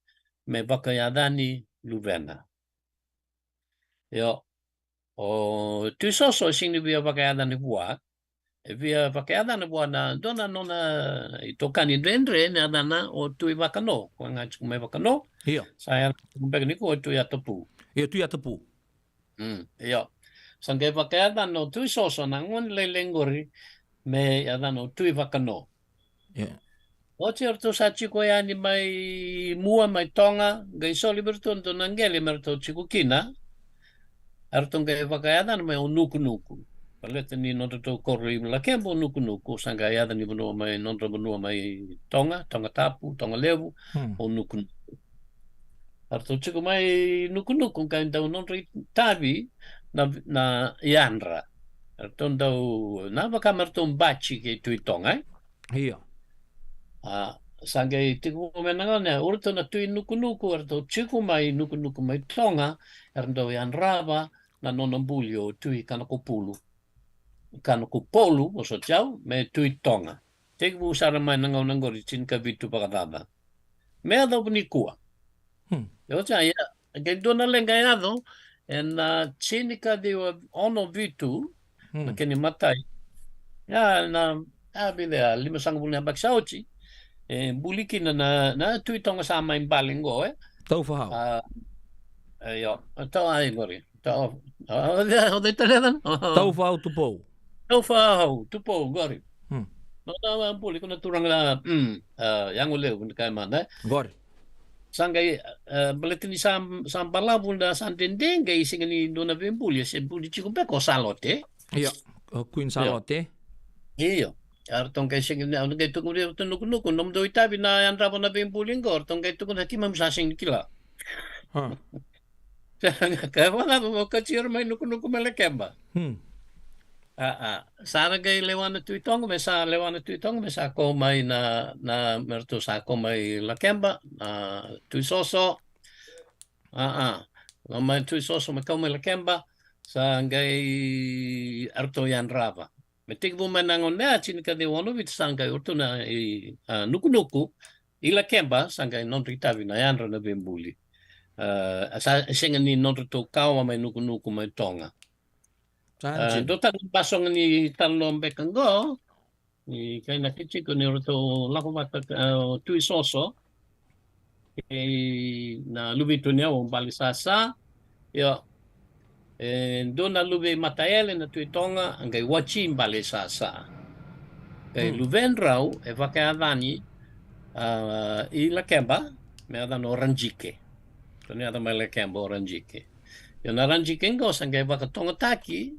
me vakayacani luvena. Io, o Tui Soso e sini via vakayacani vua, e via vakayacana vua na dua na nona itokani dredre na yacana o Tui Vakano, koya ga tiko mai Vakano. Io. Sa yaca tiko beka ni ko o Tui Yatapu. Io, Tui Yatapu. Mm, io. Sa qai vakayacana o Tui Soso na gone lailai qori me yacana o Tui Vakano. Io. Oti eratou sa tiko yani mai mua mai Toga, qai soli vei iratou dua na qele me ratou tiko kina. Eratou qai vakayacana mai o Nukunuku. Baleta ni nodratou koro i Lakeba o Nukunuku, sa qai yaca ni vanua mai nodra vanua mai Toga, Toga Tapu, Toga Levu, Hmm. o Nukunuku. Eratou tiko mai Nukunuku, qai dau nodra itavi na, na yadra. Eratou dau, na vaka me ratou bati kei Tui Toga, e? Io. A, sa qai tiko mai na gauna, o iratou na Tui Nukunuku, eratou tiko mai Nukunuku mai Toga, era dau yadrava na nona buli o Tui Kanakopulu. Kanakopolu, o soti au, me Tui Toga. Tekivu sara mai na gauna qori tinikavitu vakacaca. Me yacova nikua. Hmm. E oti ya, ia, qai dua na leqa e yaco, ena tinikaciwa ono vitu, Hmm. na kena imatai. Ia, na, a, vica, a, limasagavulu na yabaki sa oti. E, buli kina na, na Tui Toga sa mai bale qo, e. Taufahau. A, e, io, tau ai qori. Tau, a, o cei, o cei tale na? Taufahau Tupou. Taufahau Tupou, qori. Hmm. Na, na, na buli ko na turaga, mm, a, yago levu ni kai mada, e. Qori. Sa qai, e, baleta ni sa, sa balavu na sa dede qai sega ni dua na veibuli, se buli tiko beka o Salote. Io, o Queen Io. Salote. Io. Eratou qai sega ni, eratou qai tukuna vei iratou Nukunuku, nomudou itavi na yadrava na veibuli qo, eratou qai tukuna keimami sa sega ni kila. Ha. Sa qai kaya vakacava mo kauti ira mai Nukunuku mai Lakeba. Hmm. A, a. Sa ra qai lewa na Tui Toga, me sa lewa na Tui Toga, me sa kau mai na, na, me ratou sa kau mai Lakeba, na Tui Soso. A, a. Kau mai Tui Soso, me kau mai Lakeba, sa qai eratou yadrava. Me tekivu mai na gauna ya, tinikaciwa ono vitu sa qai o ratou na i, a, Nukunuku, i Lakeba, sa qai nodra itavi na yadra na veibuli. A, sa sega ni nodratou kawa mai Nukunuku mai Toga. Sa A, dina. Dua tale na basoga ni talanoa beka qo, ni kai na kitiko ni ratou lako vata, a, o Tui Soso, kei na luve i Tui Niyau o Bale Sasa. Io. E dua na luve i Mataele na Tui Toga, a qai wati Bale Sasa. Qai Hmm. luvedrau e vakayacani, a, i Lakeba, me yacana o Rajike. Ratou ni yaca mai Lakeba o Rajike. Io na Rajike qo sa qai vakatogataki,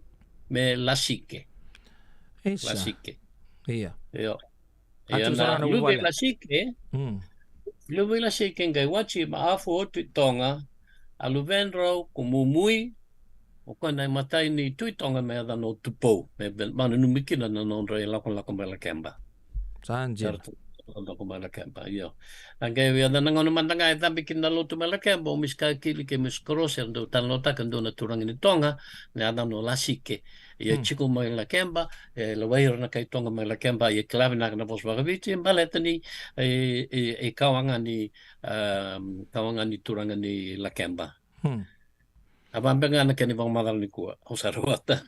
me Lasike. Isa. Lasike. Ia. Io. Ia, na luve i Lasike, mm, luve i Lasike qai watch ma afu o Tui Toga, a luvedrau ko Mumui, o koya na imatai ni Tui Toga me yacana o Tupou, me, me nanumi kina na nodra ilakolako mai Lakeba. Sa dina. Sa ratou lako mai Lakeba, io. A qai via na gauna mada ga e cabe kina na lotu mai Lakeba, o Misi Kakili kei Misi Korosi, era dau talanoataka e dua na turaga ni Toga, na yacana o Lasike. Ia, mm, tiko mai Lakeba, e lewai ira na kai Toga mai Lakeba, ia kila vinaka na vosa vakaviti, baleta ni, e, e, e kawa ga ni, um, kawa ga ni turaga ni Lakeba. Hmm. A vabeka ga na kena ivakamacala nikua, au sa rawata.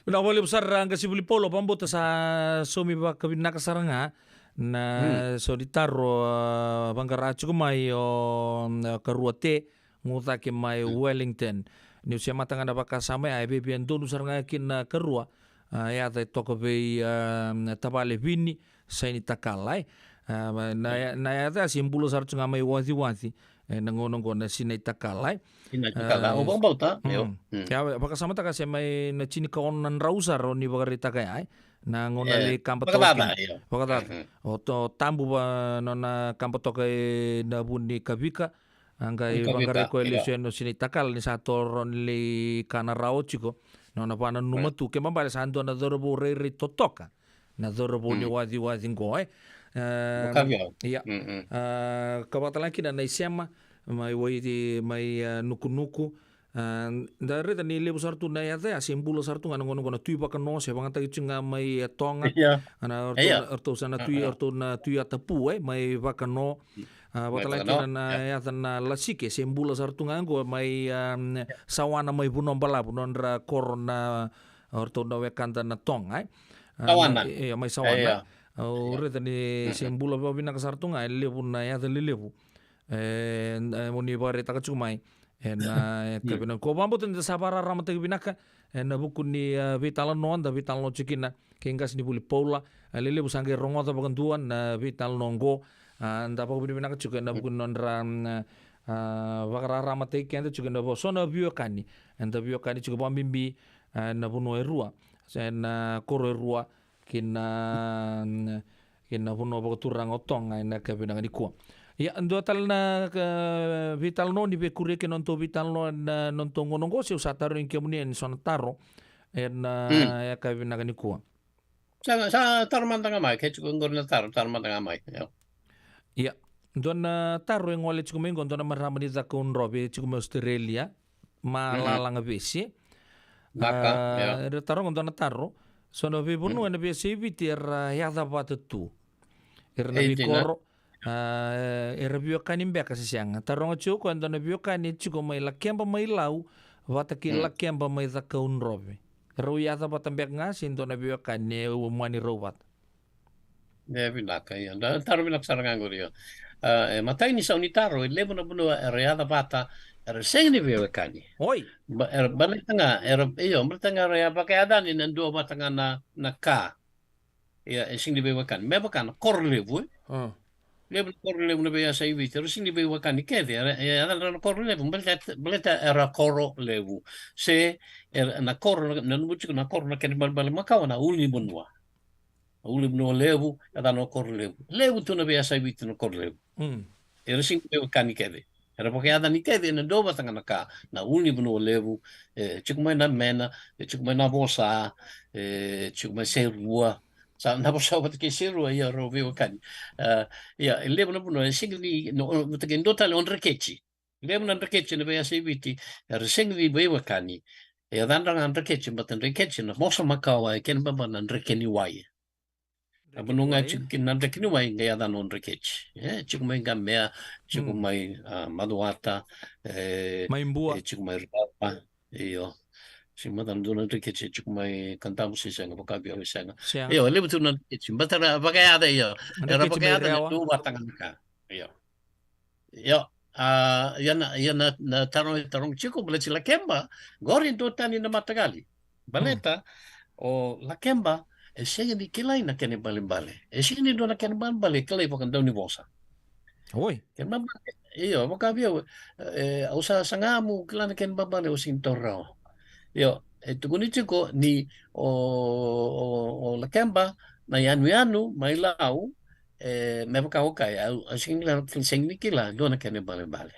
Vinaka vakalevu sara, a, Qasivuli Paula, vakabauta sa saumi vakavinaka sara ga na, hmm, so ni taro, a, vaqara tiko mai o, a, Karua Te, Gucake mai, hmm, Wellington. Niu semata ga na vakasama ya, e viavia donu sara ga kina Karua, a, yaca e toka vei, a, tavale Vini, Saini Takala, e. A, ma, na, hmm, ya-, na yaca ya se bula sara tu ga mai Waciwaci, e, na gauna oqo na Sinai Takala, e. Sinai Takala, a, au vakabauta, mm, io. Mm. Ke a vakasamataka se mai na tinikaono na drau sara o ni vakaraitaka ya, e. Na gauna, e, lai kaba toka kina. Vakacaca, io. Vakacaca. Mm. O to-, Tabu va nona kaba toka ena vu ni kavika, a qai, ni kavika, vaqarai koya, io, lesu yani o Sinai Takala ni sa toro ni lai kana rawa tiko. Nona vananuma, mm, tu, kena ibalebale sa dua na cauravou rairai totoka. Na cauravou ni, mm, Waciwaci qo, e. E, vakavi au. Ia. Mm, mm. A, ka vakatale ga kina na isema, mai Wai, mai, a, Nukunuku. A, da raica ni levu sara tu na yaca ya, se bula sara tu ga na gauna oqo na Tui Vakano, se vakayagataki tu ga mai, e, Toga. Ia. Ana, ia, ratou, ratou sa na, ia, Tui, ia, ratou na Tui Atapu, e, mai Vakano. Mm. A, mai Vakano, vakatale ga kina na, ia, yaca na Lasike, se bula sara tu ga oqo mai, a, ia, Sawana mai Vanua Balavu, nodra koro na, o ratou na wekada na Toga, e. A, Sawana. Mai, e, mai Sawana. Ia. Au, ia, raica ni, mm-mm, se bula vakavinaka sara tu ga, e levu na yaca lelevu. E, e, mo ni vakaraitaka tiko mai. Ena, e, mm, yakavi nikua, au vakabauta ni da sa vakararamataki vinaka ena vuku ni, a, veitalanoa da veitalanoa tiko kina kei Qasenivuli Paula. A, lelevu sa qai rogoca vakadua na veitalanoa oqo. A, da vakavinavinaka tiko ena vuku ni nodra, mm, a, vakararamataki keda tiko ena vo-, so na veiwekani. Eda veiwekani tiko vakabibi, a, ena vanua e rua, se na koro e rua, ki na, ki na vanua vakaturaga o Toga ena yakavi vinaka nikua. Ia, dua tale na, a, veitalanoa ni veikuria kei na nodatou veitalanoa ena nodatou gauna oqo, se au sa tarogi kemuni yani so na taro ena, mm, yakavi vinaka nikua. Sa, sa taro mada ga mai, ke tiko oqori na taro, taro mada ga mai. Io. Ia, dua na taro e gole tiko mai oqo, dua na marama ni Cakaudrove, tiko mai Australia. Ma, mhm, Lalaga Vesi. Naka, a, ia. Era taroga dua na taro. So na veivanua, mhm, ena veiyasai Viti era yaca vata tu. Era na, e, dina, veikoro. A, era veiwekani beka se sega. Taroga tiko o koya e dua na veiwekani e tiko mai Lakeba mai Lau vata kei, mm, Lakeba mai Cakaudrove. Rau yaca vata beka ga se dua na veiwekani e umani rau vata. E vinaka, io. Da taro vinaka sara ga qori, io. A, e matai ni sau ni taro, e levu na vanua era yaca vata, era sega ni veiwekani. Oi. Ba-, era baleta ga, era, io, baleta ga era ya vakayacani na dua vata ga na, na ka. Ia, e sega ni veiwekani. Me vaka na koro levu, e. A. Levu na koro levu na veiyasai Viti, era sega ni veiwekani kece, era, e, yacadra na koro levu, baleta, baleta era koro levu. Se, era, na koro, na, nanuma tiko na koro na kena ibalebale makawa na ulunivanua. Na ulunivanua levu, yacana o Korolevu. Levu tu na veiyasai Viti na Korolevu. Mm. Era sega ni veiwekani kece. Era vakayacani kece ena dua vata ga na ka, na ulunivanua levu, e tiko mai Namena, e tiko mai Navosa, e tiko mai Serua. Sa Navosa vata kei Serua, ia rau veiwekani. A, ia, e levu na vanua, e sega ni, no, vata kei dua tale o Dreketi. Levu na Dreketi ena veiyasai Viti, era sega ni veiwekani. E yacadra ga Dreketi, baleta Dreketi na vosa makawa, e kena ibalebale na dreke ni wai. A vanua ga e tiko kina na dreke ni wai, qai yacana o Dreketi. E tiko mai Qamea, tiko, mm, mai, a, Macuata, e, mai Bua, e tiko mai Rawa. Io. Sega ni macala dua na Dreketi e tiko mai Kadavu, se sega, vakabiau e sega. Sega. Io, e levu tu na Dreketi. Baleta era vakayaca, io. Era vakayaca na dua vata ga na ka. Io. Io, a, ia na, ia na, na taro e tarogi tiko, baleta Lakeba, qori e duatani na mataqali. Baleta, mm, o Lakeba, e sega ni kilai na kena ibalebale. E sega ni dua na kena ibalebale e kilai vakadaunivosa. Oi. Kena ibalebale, io, vakabiau, e, au sa saga meu kila na kena ibalebale, au sega ni taura rawa. Io, e tukuni tiko ni o, o, o Lakeba na yanuyanu mai Lau, e, me vaka o kaya, au, au sega ni kila, sega ni kila dua na kena ibalebale.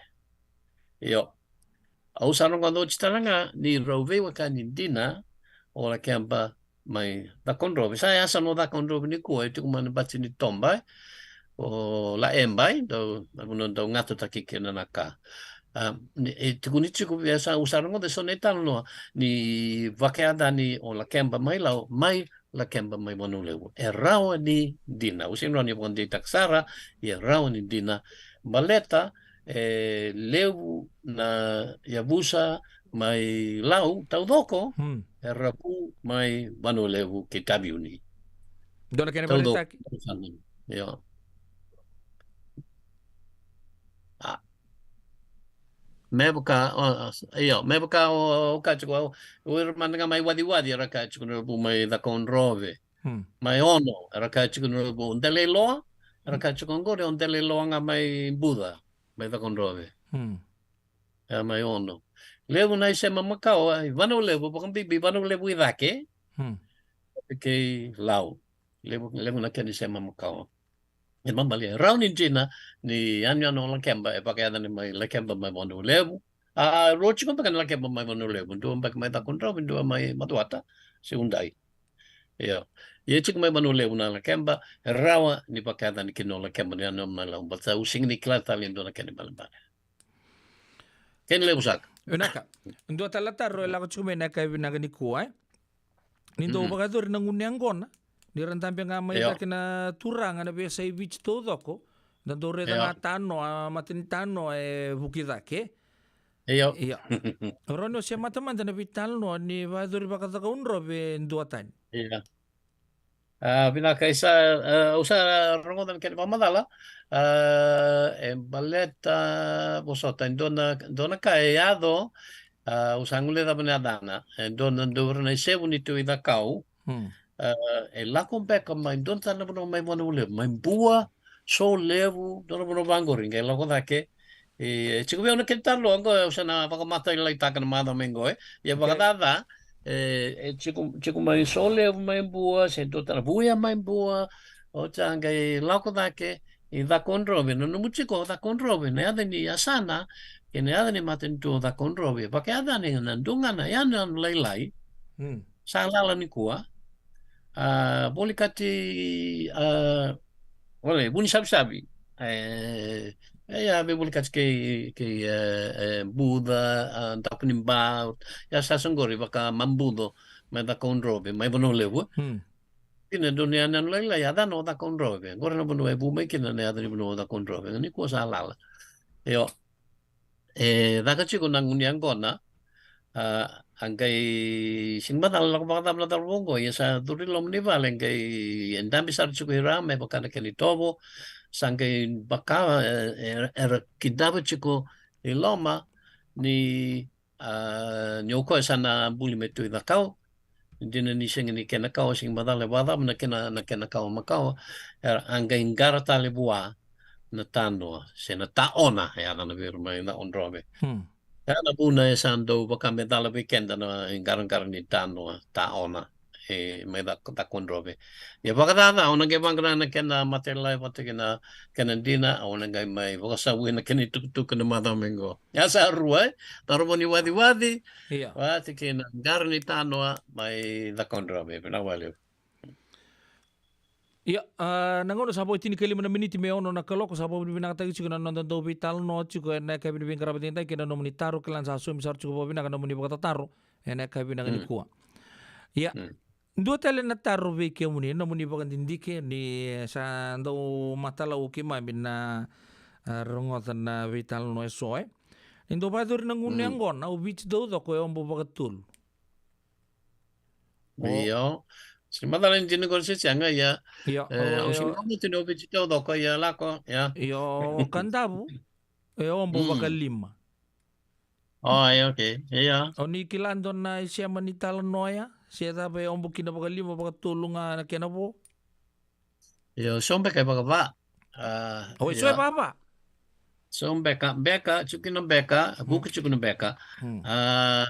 Io. Au sa rogoca oti tale ga ni rau veiwekani dina o Lakeba mai Cakaudrove. Sa yasana o Cakaudrove nikua e tiko mai na bati ni toba, e, o Laeba, e, dau, na vanua dau gatotaki kina na ka. A, ni, e tukuni tiko vei au, sa, au sa rogoca eso na italanoa ni vakayacani o Lakeba mai Lau, mai Lakeba mai Vanua Levu. E rawa ni dina. Au sega ni rawa ni vakadeitaka sara, e rawa ni dina. Baleta, e levu na yavusa mai Lau taucoko, Hmm. era vu mai Vanua Levu kei Taveuni. Dua na kena Taucoko. Vakaraitaki. Io. A. Me vaka, o, o, io, me vaka o, o ka tiko, o, o ira mada ga mai Waciwaci, era ka tiko ni ra vu mai Cakaudrove. Hmm. Mai Ono, era ka tiko ni ra vu. Delailoa, era ka tiko oqori, o Delailoa ga mai Buca, mai Cakaudrove. Hmm. E mai Ono. Levu na isema makawa, i Vanua Levu, vakabibi Vanua Levu i cake. Hmm. Kei Lau. Levu, levu na kena isema makawa. E mamali, e rawa ni dina ni yanuyanu o Lakeba, e vakayacani mai Lakeba mai Vanua Levu. A, rua tiko beka na Lakeba mai Vanua Levu, dua beka mai Cakaudrove, dua mai Macuata, se Udai. Io. Ia tiko mai Vanua Levu na Lakeba, e rawa ni vakayacani kina o Lakeba ni yanuyanu mai Lau, baleta au sega ni kila tale e dua na kena ibalebale. Kena levu saka. Vinaka. Dua tale na taro e lako tiko mai ena yakavi vinaka nikua, e? Ni dau Mm. vakayacori na gunu yaqona ni ra dabe ga mai Io. cake na turaga na veiyasai Viti taucoko, da dau raica Io. ga tanoa, matani tanoa e vuki cake. Io. Io. Rawa ni o semata mada na veitalanoa ni vakayacori vakaCakaudrove e duatani. Io. A, vinaka, isa, a, au sa rogoca na kena vakamacala. A, e baleta, vosota, e dua na, dua na ka e yaco, a, au sa guilecava na yacana. E dua na, dua na isevu ni Tui Cakau. Hmm. A, e lako beka mai dua na tale na vanua mai Vanua Levu, mai Bua, Solevu, dua na vanua vaqori, qai lako cake. E, e tiko vei au na kena taro oqo, au sa na vakamatailalai taka na macawa mai qo, e. Ia Okay. vakacaca, e, e tiko, tiko mai Solevu mai Bua, se dua tale Vuya mai Bua, oti a qai lako cake i Cakaudrove, na nomu tiko o Cakaudrove, na yaca ni yasana, kei na yaca ni matanitu o Cakaudrove, vakayacani na dua ga na yanuyanu lailai, Hmm. sa lala nikua. A, volekati, a, ole, Vunisavisavi. E, e, ia, veivolekati kei, kei, e, e, Buca, a, Dapu ni Ba, ia sa soqori vaka Mabuco, mai Cakaudrove, mai Vanua Levu. Hmm. Kina dua na yanuyanu lailai, yacana o Cakaudrove. Qori na vanua e vu mai kina na yaca ni vanua o Cakaudrove. Nikua sa lala. Io. E caka tiko na gunu yaqona, a, a qai sega ni macala lako vakacava na cauravou oqo, ia sa curu i loma ni vale, qai e dabe sara tiko i ra me vaka na kena itovo, sa qai vaka, e, e, era kidava tiko i loma ni, a, ni o koya sa na buli me Tui Cakau, dina ni sega ni kena kawa, sega ni macala e vakacava na kena, na kena kawa makawa, era a qai qara tale vua na tanoa, se na taona, e yacana vei ira mai Cakaudrove. Hmm. Ia na vuna e sa dau vaka me cala vei keda na iqaraqara ni tanoa, taona, e mai Ca-, Cakaudrove. Ia vakacaca, o na qai vaqara na kena matailalai vata kei na kena dina, o na qai mai vakasavuya na kena itukutuku na macawa mai qo. Ia sa rua, e? Taro vou ni Waciwaci, Ia. vata kei na qara ni tanoa mai Cakaudrove. Vinaka vakalevu. Ia, a, na gauna sa vo e tinikalima na miniti me ono na kaloko, sa vakavinavinakataki tiko na noda dau veitalanoa tiko ena yakavi ni veiqaravi edaidai kei na nomuni taro, kila ni sa saumi sara tiko vakavinaka na nomuni vakatataro ena yakavi vinaka Mm. nikua. Ia, Mm. dua tale na taro vei kemuni, nomuni vakadidike ni sa dau matalau o keimami na, a, rogoca na veitalanoa eso, e? Ni dau vakayacori na gunu Mm. yaqona, o Viti taucoko e obo vakatolu. O. Io. Sega ni macala ni dina qori se sega, ia. Ia, E, o, au sega ni o. mamata ni o Viti taucoko, ia lako, ia. Ia, o Kadavu e obo Mm. vakalima. O, ia, okay. Ia. O ni kila dua na isema ni talanoa ya? Se cava e obo kina vakalima, vakatolu ga na kena vo? Io, so beka e vakava. A, O, e so e ia. vakava? So beka, beka, tiko kina beka, Mm. vuki tiko kina beka. Mm. A,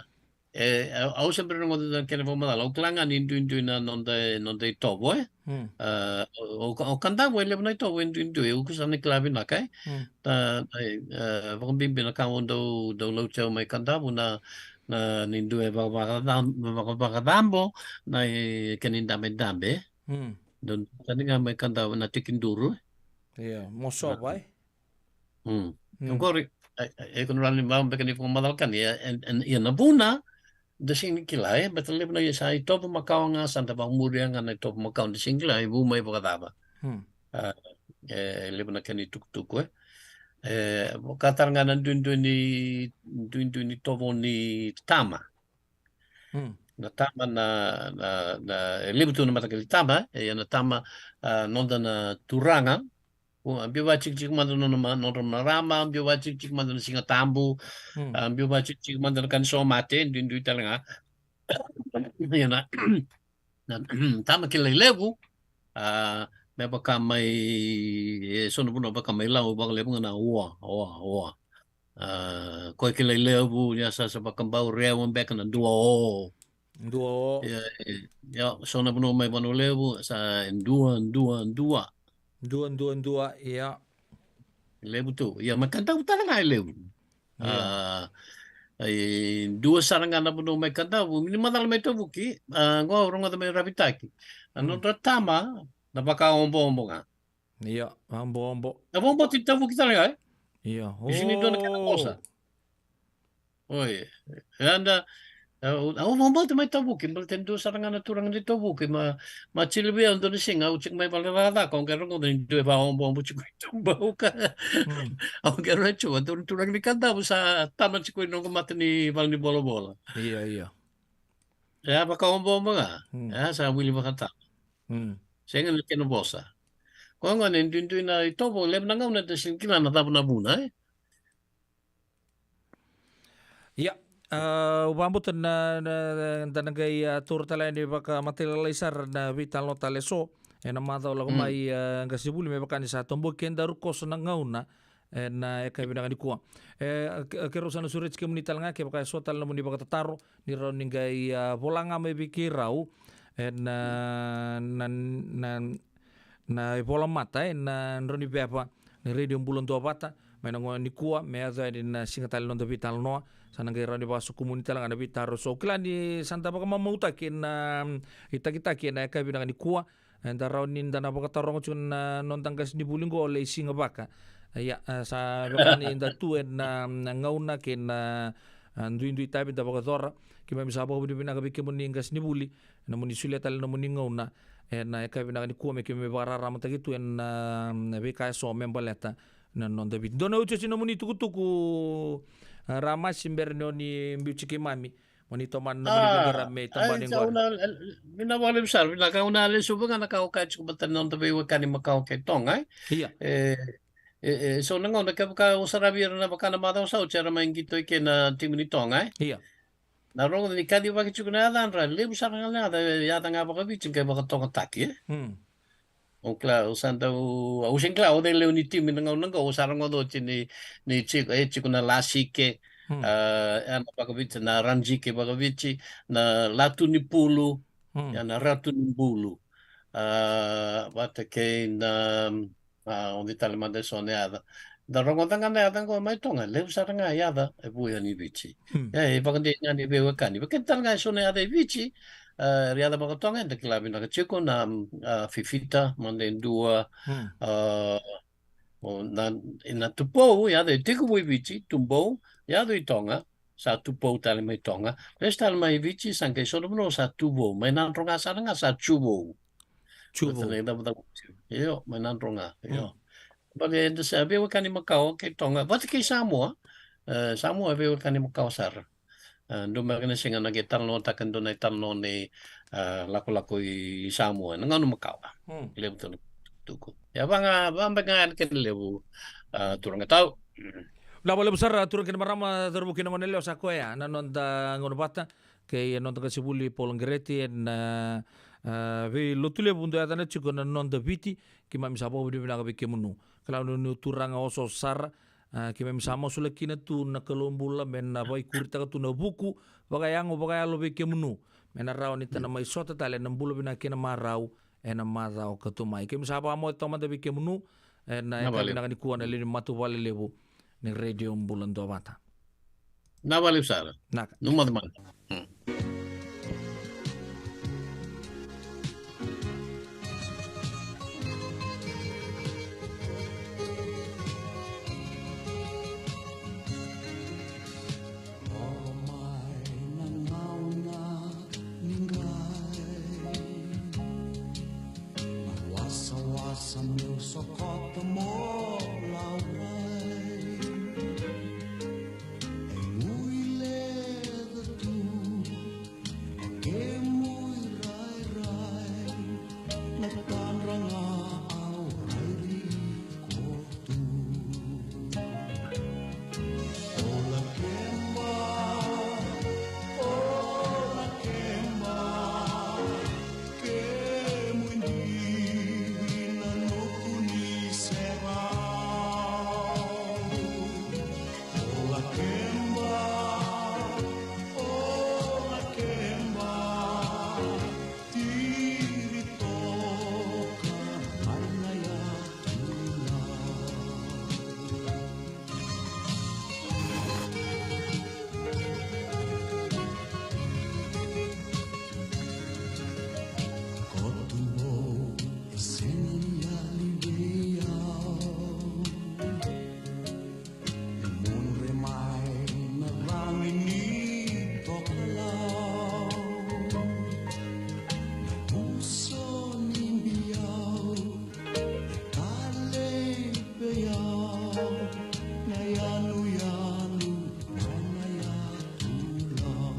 E, au, au se bera ni rogoca na kena vakamacala. Au kila ga ni duidui na noda, noda itovo, e? Mm. A, o, o, o Kadavu e levu na itovo e duidui, au kusa ni kila vinaka, e? Mm. Ta, e, e, vakabibi na ka au dau, dau lauti au mai Kadavu na, na ni dua e vakavakacam-, vakavakacabo na, e, kena idabedabe, e? Mm. Dau tani ga mai Kadavu na tekiduru, e? Ia, mosova, e? Mm. Mm. Oqori, e, e, e, ko na rawa ni vaka beka ni vakamacala ka ni, e, e, e, ia na vuna, da sega ni kila, e, baleta levu na ia sa itovo makawa ga, sa da vakamuria ga na itovo makawa, da sega ni kila e vu mai vakacava. Mm. A, e, levu na kena itukutuku, e. E, vaka tale ga na duidui ni, duidui ni tovo ni tama. Mm. Na tama na, na, na, e levu tu na mataqali tama, e, ia na tama, a, noda na turaga, o, a, biu vakatikitiki mada na nona ma-, nodra marama, biu vakatikitiki mada na Siga Tabu, mm, a, biu vakatikitiki mada na ka ni somate, duidui tale ga. Ia na, na tama kilai levu, a, me vaka mai, e, so na vanua vaka mai Lau, vakalevu ga na oa, oa, oa. A, koya kilai levu, ia sa, sa vakabau rewa beka na dua o. Dua o. Ia, ia, so na vanua mai Vanua Levu, sa dua, dua, dua. Dua, dua, dua, ia. Levu tu. Ia, mai Kadavu tale ga e levu. Ia. A, e dua sara ga na vanua mai Kadavu, ni macala mai Tavuki, a, qo au rogoca mai Ravitaki. A, mm, nodra tama, na vakaoboobo ga. Ia, oboobo. Na oboobo ti Tavuki tale ga, e? Ia. Isi ni dua na kena, o, vosa. Oi, e eda, e, au, au vakabauta mai Tavuki, baleta e dua sara ga na turaga ni Tavuki, ma, ma tili vei au dua na siga, au tiko mai vale ni cakacaka, au qai rogoca ni dua e vakaoboobo tiko i Tubau ka. Mm. Au qai raica, dua na turaga ni Kadavu sa tama tiko i noqu mata ni vale ni volavola. Ia, ia. E a vakaoboobo ga, mm, e a sa wili vakatama. Mm. Sega na kena vosa. Koya gona e duidui na itovo, levu na gauna da sega ni kila na cava na vuna, e? Ia, a, au vakabauta na, na, na, da na qai, a, taura tale yani vakamatailalai sara na veitalanoa tale eso ena macawa lako mai, a, qasenivuli me vaka ni sa toboki kedaru koso na gauna ena yakavi vinaka nikua. E, a, ke-, keirau sa na sureti kemuni tale ga kevaka eso tale na nomuni vakatataro, ni rawa ni qai, a, vola ga mai vei keirau ena, na, na, na ivolamata, e, na drau ni veva ni Radio Bula Duavata mai na gauna nikua me yaco yani na siga tale ni noda veitalanoa. Sa na qai rawa ni vakasokumuni tale ga na veitaro eso. Au kila ni sa da vakamamautaki na, mm, itakitaki ena yakavi vinaka nikua. Eda rawa ni da na vakataroga tiko na noda qasenivuli qo, Lei Sigavaka. Ia, a, sa vaka ni da tu ena, mm, gauna kei na, a, duidui tavi da vakayacora. Keimami sa vakavinavinaka vei kemuni qasenivuli ena nomuni solia tale na nomuni gauna ena yakavi vinaka nikua me keimami vakararamataki tu ena, mm, veika eso me baleta na noda Viti. Dua na iotioti na nomuni tukutuku, a, Ramasi, bera ni o ni biuti keimami mo ni tomana na nomuni, a, veiqaravi me tabana, ai, qori. Au na, e, vinaka vakalevu sara, vinaka. Au na lesuva ga na ka au kaya tiko baleta na noda veiwekani makawa kei Toga, e? Ia. E, e, e, so na gauna kevaka au saravi ira na vaka na macawa sa oti era mai qito i ke na timi ni Toga, e? Ia. Na rogoca ni kacivaki tiko na yacadra, levu sara ga na yaca, yaca ga vakaviti qai vakatogataki, e? Mm. Au kila, au sa dau, au sega ni kila o cei lewe ni timi na gauna qo, au sa rogoca oti ni, ni tiko, e tiko na Lasike, mm, a, e na vakaviti, na Rajike vakaviti, na Latu ni Pulu, mm, e na Ratu ni Bulu. A, vata kei na, a, o cei tale mada eso na yaca. Da rogoca ga na yaca qo mai Toga, levu sara ga yaca e vu yani i Viti. Hmm. E, e vakadei ga ni veiwekani. Vei keda tale ga eso na yaca i Viti, a, era yaca vakatoga, eda kila vinaka tiko na, a, Fifita, mada e dua, hmm, a, o na, na Tupou, yaca e tekivu i Viti, Tubou, yaca i Toga, sa Tupou tale mai Toga. Lesu tale mai Viti, sa qai so na vanua sa Tuvou. Mai Nadroga sara ga sa Tuvou. Tuvou. Vata na icavucavu. Io, mai Nadroga. Io. Mm. Baleta eda sa veiwekani makawa kei Toga. Vata kei Samoa. E, Samoa e veiwekani makawa sara. E, dua beka na siga na qai talanoataka e dua na italanoa ni, e, lakolako i Samoa. Na gauna makawa. Mm. Levu tu na tukutuku. Ia, va ga, va beka ga na kena levu, a, turaga tau. Vinaka vakalevu sara, turaga kei na marama, cauravou kei na goneyalewa, sa koya na noda gauna vata kei na noda qasenivuli Paul Qereti ena, a, a, veilotu levu dau yacana tiko na Noda Viti. Keimami sa vakavinavinaka vei kemunu. Kila ni o turaga osooso sara, A, keimami sa masulaki kina tu na Kalou bula me na vaikuritaka tu na vuku vakayago vakayalo vei kemunu, me na rawa ni ta na mai sota tale na bula vinaka kei na marau ena macawa ka tu mai. Keimami sa vakamoce taumada vei kemunu ena yakavi vinaka nikua na lewe ni matavuvale levu ni Radio Bula Duavata. Na vale sara. Naka. Numa mada. Hmm. Lolo mai na gauna ni qai, na wasawasa meu sokota mo laurai. E gui leca tu na kemu irairai, na tadra ga au raici koto. O Lakeba, o Lakeba, kemu idivi na nuku ni serau. O Lakeba, o Lakeba, tiri toka mai na yatu. Koto vou e sega ni yali vei au. Mudre mai na cagi ni tokalau, na puso ni biau e talei vei au, na yanuyanu mai na yatu lau.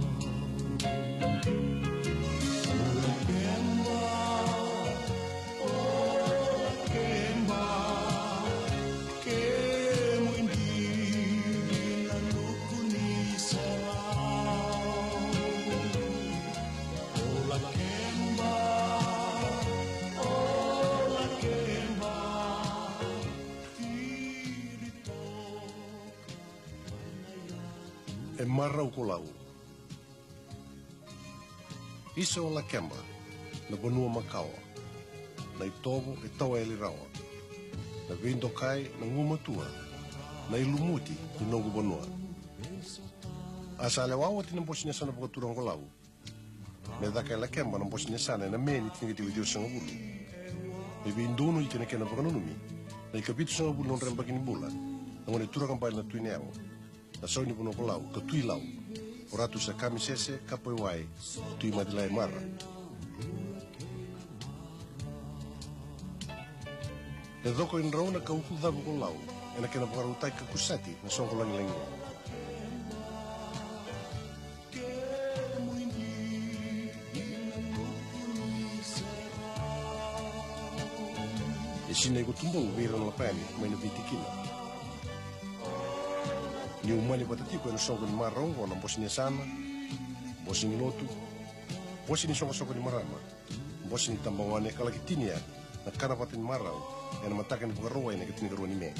O Lakeba, o Lakeba, kemu idivi na nuku ni serau. O Lakeba, o Lakeba, tiri toka mai na yatu. E marau ko Lau. Isa o Lakeba, na vanua makawa, na itovo e tawa yali rawa, na veidokai, na gumatua, na ilumuti ni noqu vanua. A sa lewa oti na bose ni yasana vakaturaga ko Lau, me caka e Lakeba na bose ni yasana ena Me ni tinikaciwa ciwasagavulu. Me veidonui kei na kena vakananumi na ikavitusagavulu ni nodra yabaki ni bula na gone turaga bale na Tui Nayalo, na sau ni vanua ko Lau ka Tui Lau, o Ratu Sakamisese Kapaiwai Tui Macilai Mara. E coko e drauna ka ukucavu ko Lau ena kena vakarautaki ka kusati na soqo lagilagi. E sinai ko Tubou vei ira na Lapayani mai na veitikina. Ni umani vata tiko ena soqo ni marau oqo na bose ni yasana, bose ni lotu, bose ni soqosoqo ni marama, bose ni tabagone ka laki tinia na kana vata ni marau ena mataka ni Vakarauwai na ikatinikarua ni Me.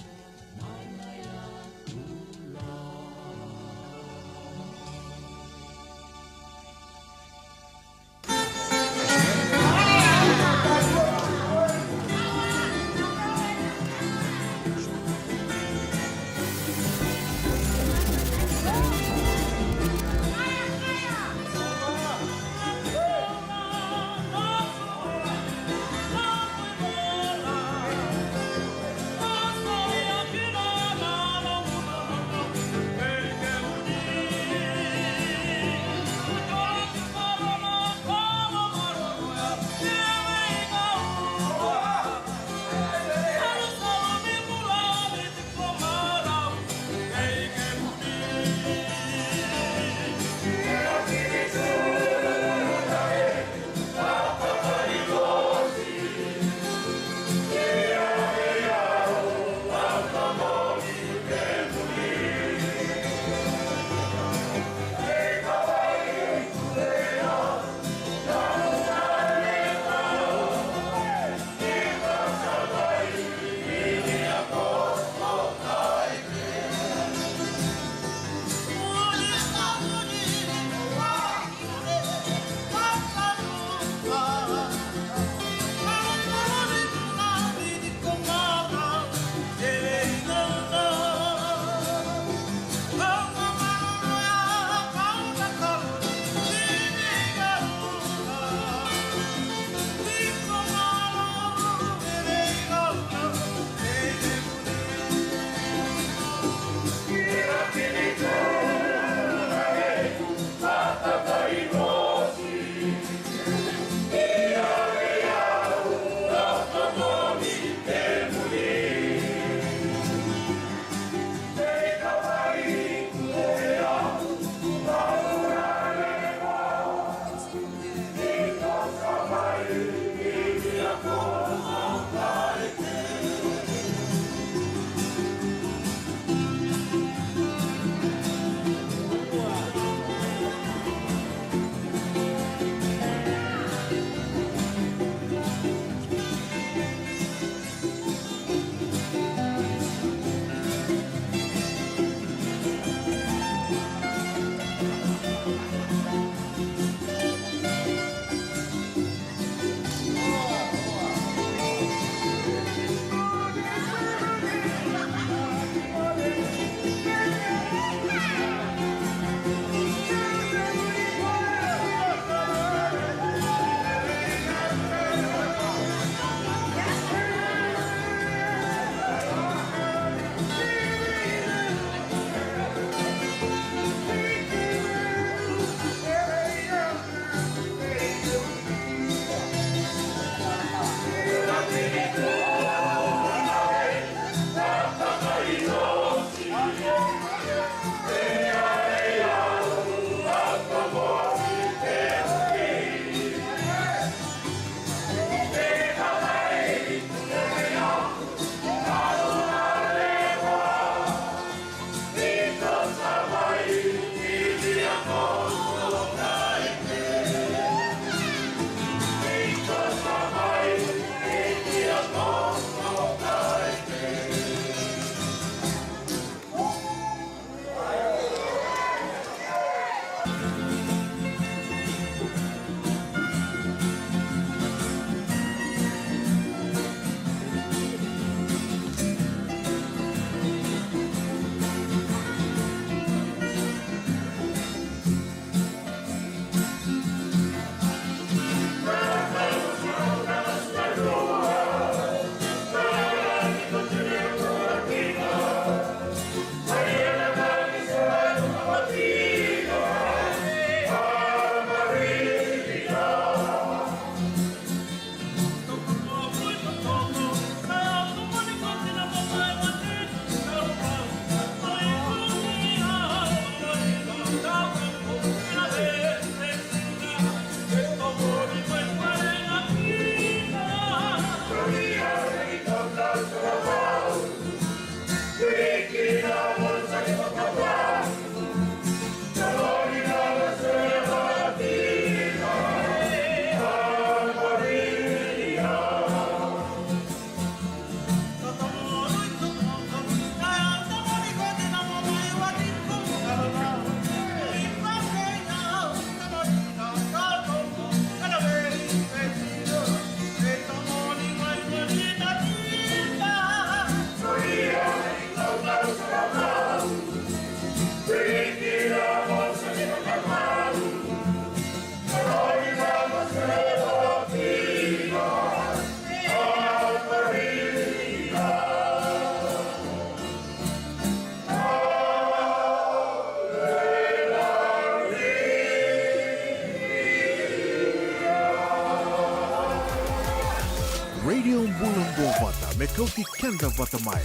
Bula Duavata me kauti keda vata mai,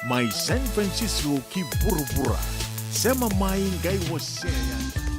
mai San Francisco ki vuravura. Sema mai qai wasea yani.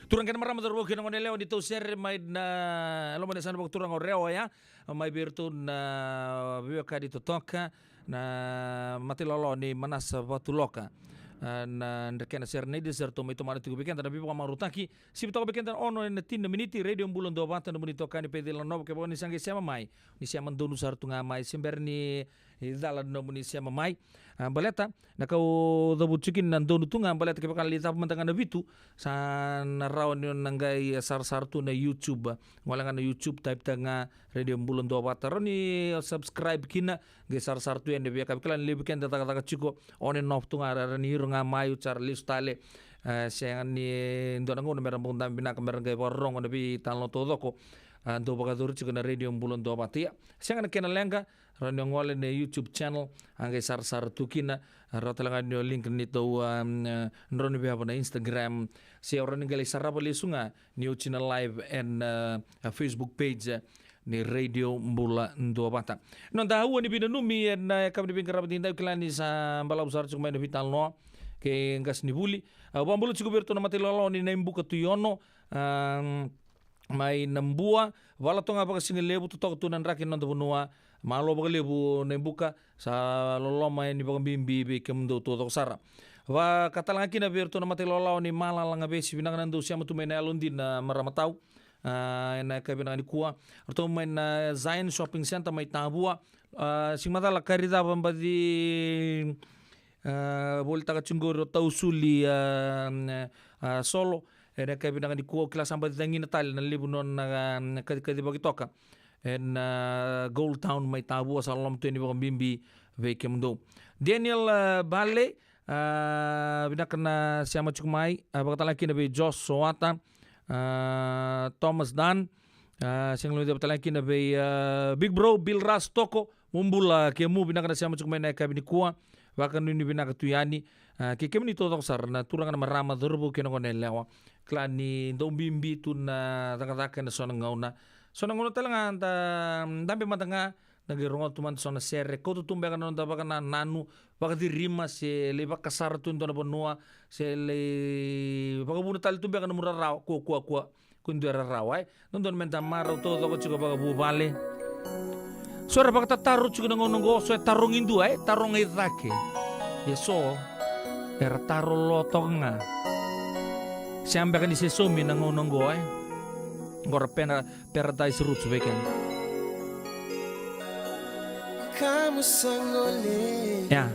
Turaga kei na marama, cauravou kei na goneyalewa ni tou sere mai na loma ni yasana vakaturaga o Rewa oya, mai vei iratou na veiwekani totoka, na matailalai ni Manasa Vatuloka. A, na drekena sere nei de sa ratou mai tomana tiko vei keda na veivakamarautaki. Sivi toka vei keda na ono ena tini na miniti, Radio Bula Duavata, nomuni itokani Peceli Nova, kevaka ni sa qai sema mai, ni sema donu sara tu ga mai, se bera ni cala na nomuni sema mai. A, baleta na ka au cavuta tiko kina na donu tu ga, baleta kevaka lai cava mada ga na vitu, sa na rawa ni o na qai sarasara tu na YouTube. Gole ga na YouTube, type-taka ga Radio Bula Duavata, rawa ni subscribe kina, qai sarasara tu yani. Via ka vei kila ni levu vei keda cakacaka tiko on and off tu ga, ra, ra ni iro ga mai, oti sa ra lesu tale. E, sega ni dua na gauna me ra bau dabe vinaka me ra qai vakarorogo na veitalanoa taucoko, a, dau vakayacori tiko na Radio Bula Duavata. Ia, sega na kena leqa, rawa ni o gole na YouTube channel, a qai sarasara tu kina, a, rawa tale ga ni o link ni tou, a, drau ni veva na Instagram, se o rawa ni qai lai sarava lesu ga ni oti na live ena, a, Facebook page, a, ni Radio Bula Duavata. Noda aua ni veinanumi ena, a, yakavi ni veiqaravi edaidai, au kila ni sa balavu sara tiko mai na veitalanoa kei qasenivuli. A, vakabula tiko vei iratou na matailalai ni Naibuka Tuiono, a, mai Nabua, vala toka ga vakasigalevu, totoka tu na draki ni noda vanua. Malo vakalevu Naibuka, sa loloma yani vakabibi vei kemudou taucoko sara. Vaka tale ga kina vei iratou na matailalai ni Malala Gavesi, vinaka na dou sema tu mai na yalodina, marama tau. A, ena yakavi vinaka nikua. Ratou mai na Zion Shopping Centre mai Tavua. A, sega ni macala kari cava baci, a, volitaka tiko qori o Tausuli, a, a, Solo. Ena yakavi vinaka nikua, au kila sa baci cagina tale na levu nona, a, kacikacivaki toka ena, a, Gold Town mai Tavua, sa loloma tu yani vakabibi vei kemudou. Daniel, a, Bale, a, vinaka na sema tiko mai, a, vaka tale ga kina vei Josh Soata, a, Thomas Dan, a, sega ni guilecavi tale ga kina vei, a, Big Bro Bill Ras Toko, mo bula kemu, vinaka na sema tiko mai na yakavi nikua, vakanuinui vinaka tu yani, a, kei kemuni taucoko sara na turaga na marama, cauravou kei na goneyalewa. Kila ni dau bibi tu na cakacaka ena so na gauna. So na gauna tale ga da dabe mada ga, da qai rogoca tu mada so na sere, kauta tu beka na noda vakanananu, vakacirima, se lai vakasara tu e dua na vanua, se lai vakavuna tale tu beka nomu rarawa, kua, kua, kua, kua, kua dua e rarawa, e. Dodonu meda marau taucoko tiko vakavuvale. So era vakatataro tiko na gauna oqo, so e tarogi dua, e, taroga i cake. Ia so era taro lo toka ga. Se a beka ni se saumi na gauna oqo, e. Oqo ra pena Paradise Roots vei keda. Ia.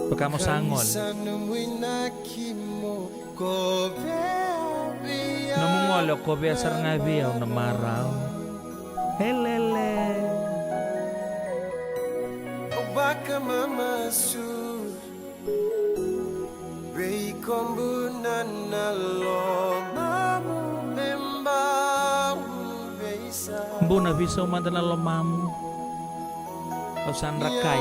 Vaka mo sa gole. Nomu gole o kovea sara ga vei au na marau. Elele. Buna veisau mada na lomamu. Au sa drakai.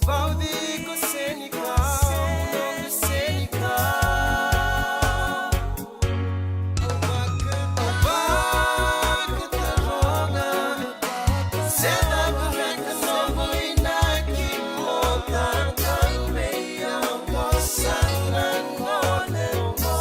Vauci ko Senikau, noqu Senikau. Au vaka, au vakataroga, se cava beka noqu inaki, mo tataunei au ko sa na gone mo.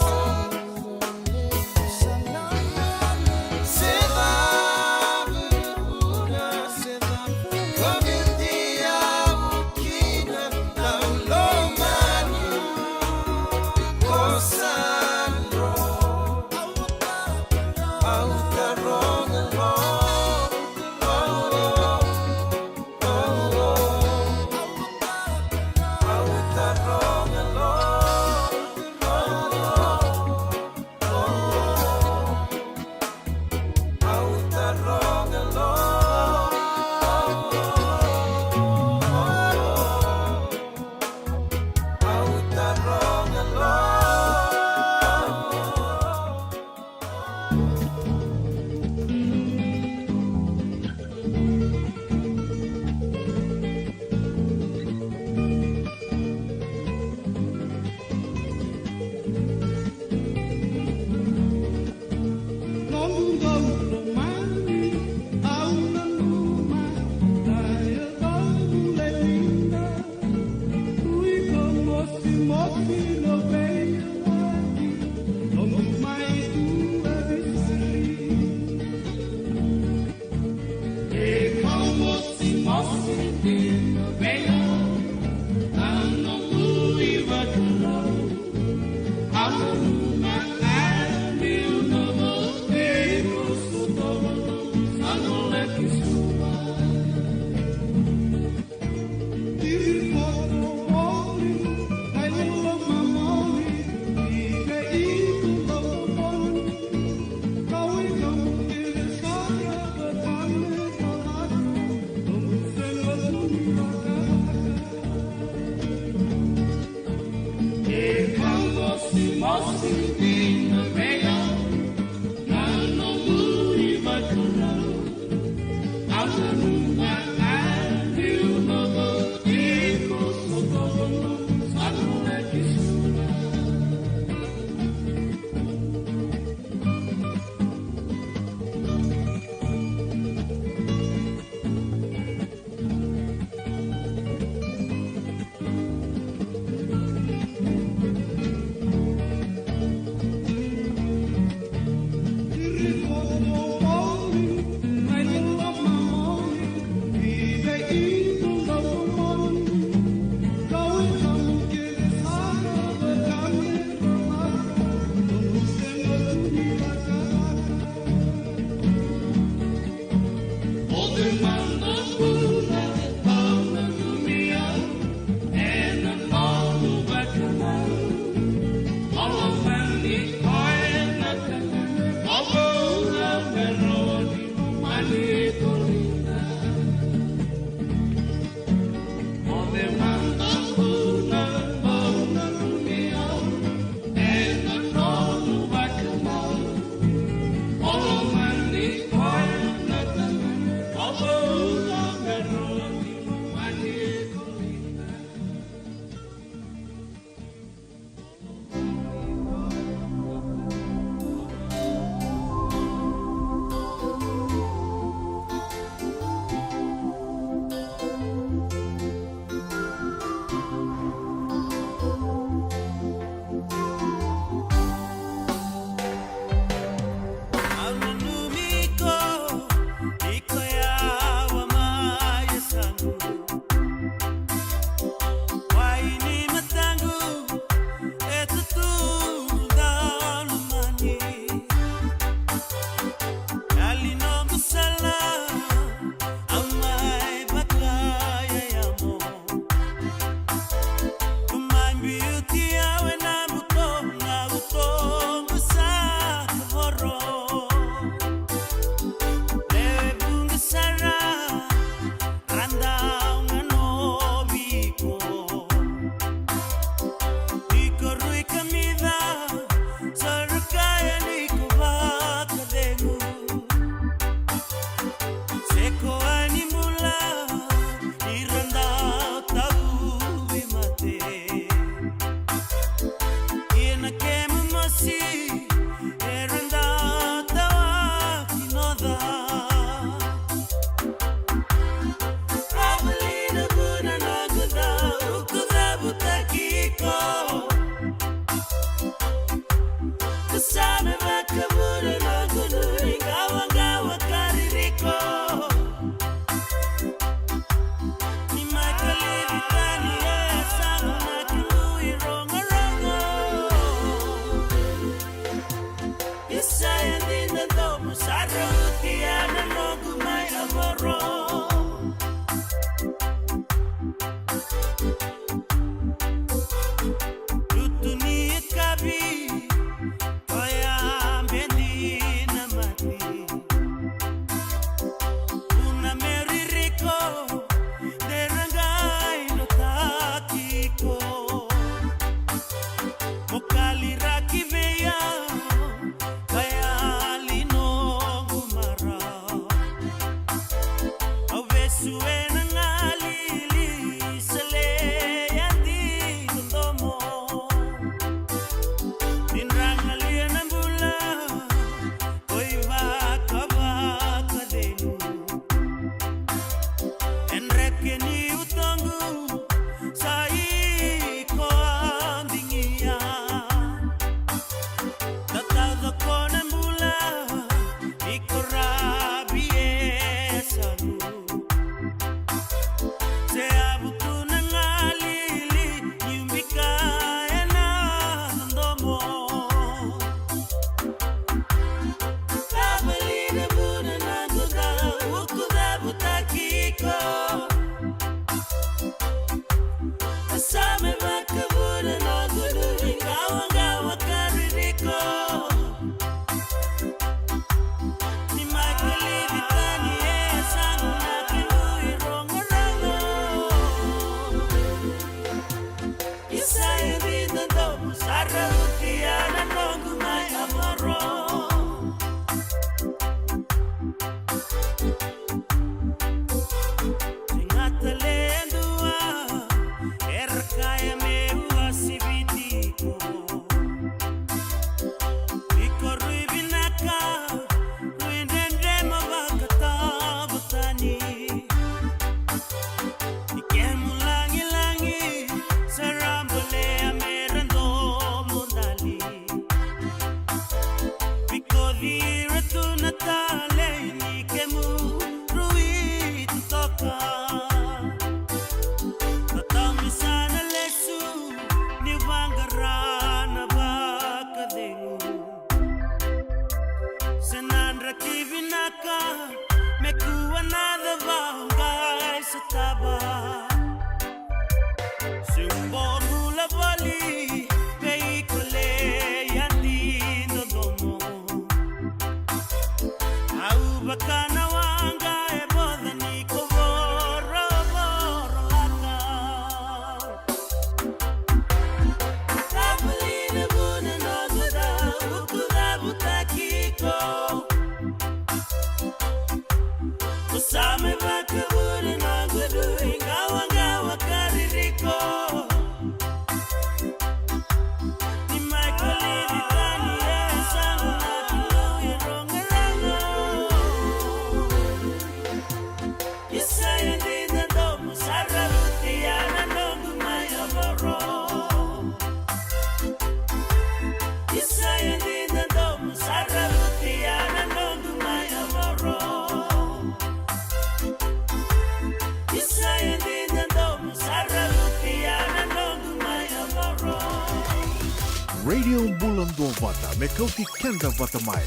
Radio Bula Duavata, me kauti keda vata mai.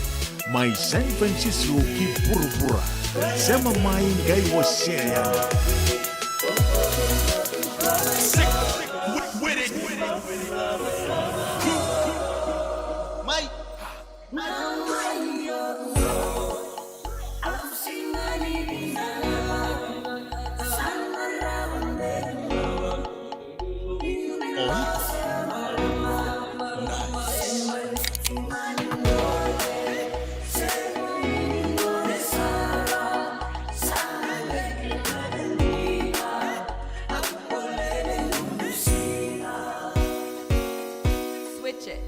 Mai San Francisco ki vuravura. Sema mai, qai wasea yani. Sick with, with it. Mai. Switch it.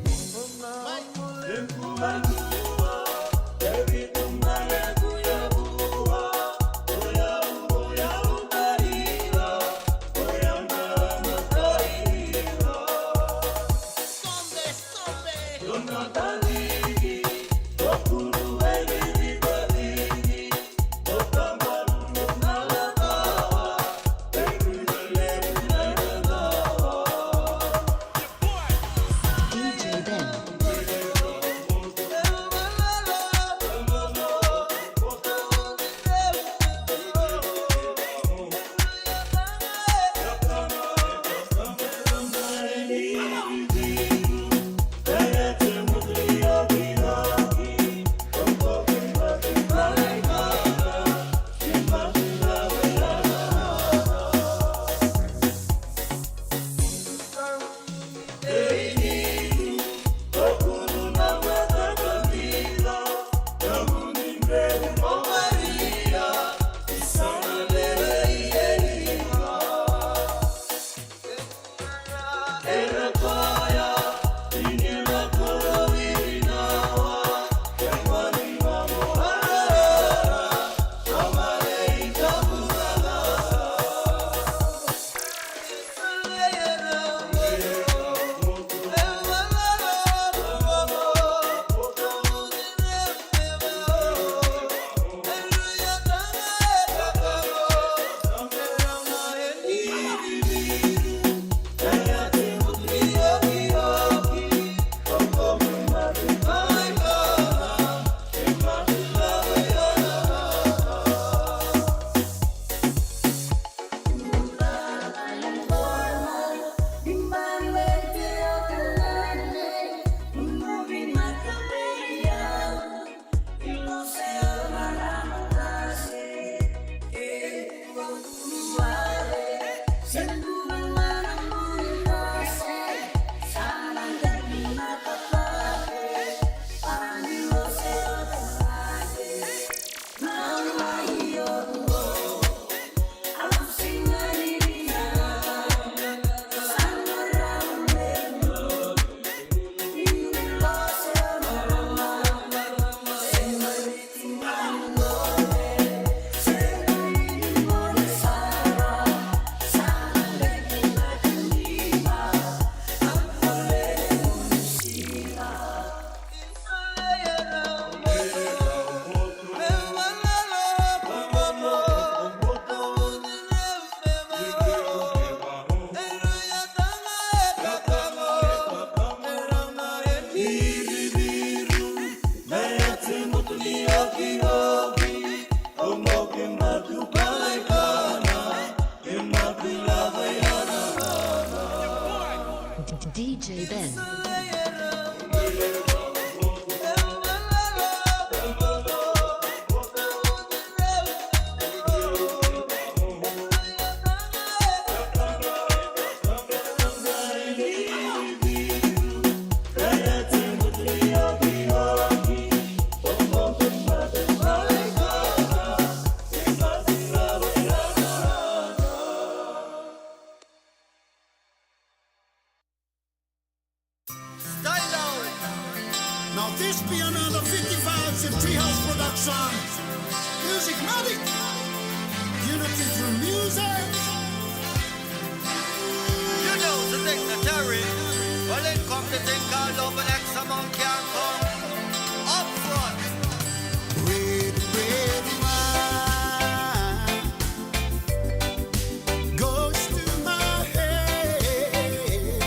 D J Ben. Style out. Now this be another fifty-five Treehouse production. Music Matic. Unity through music. You know the thing that I read. Well, it come to think all over like someone can't come up front. Red, red wine goes to my head.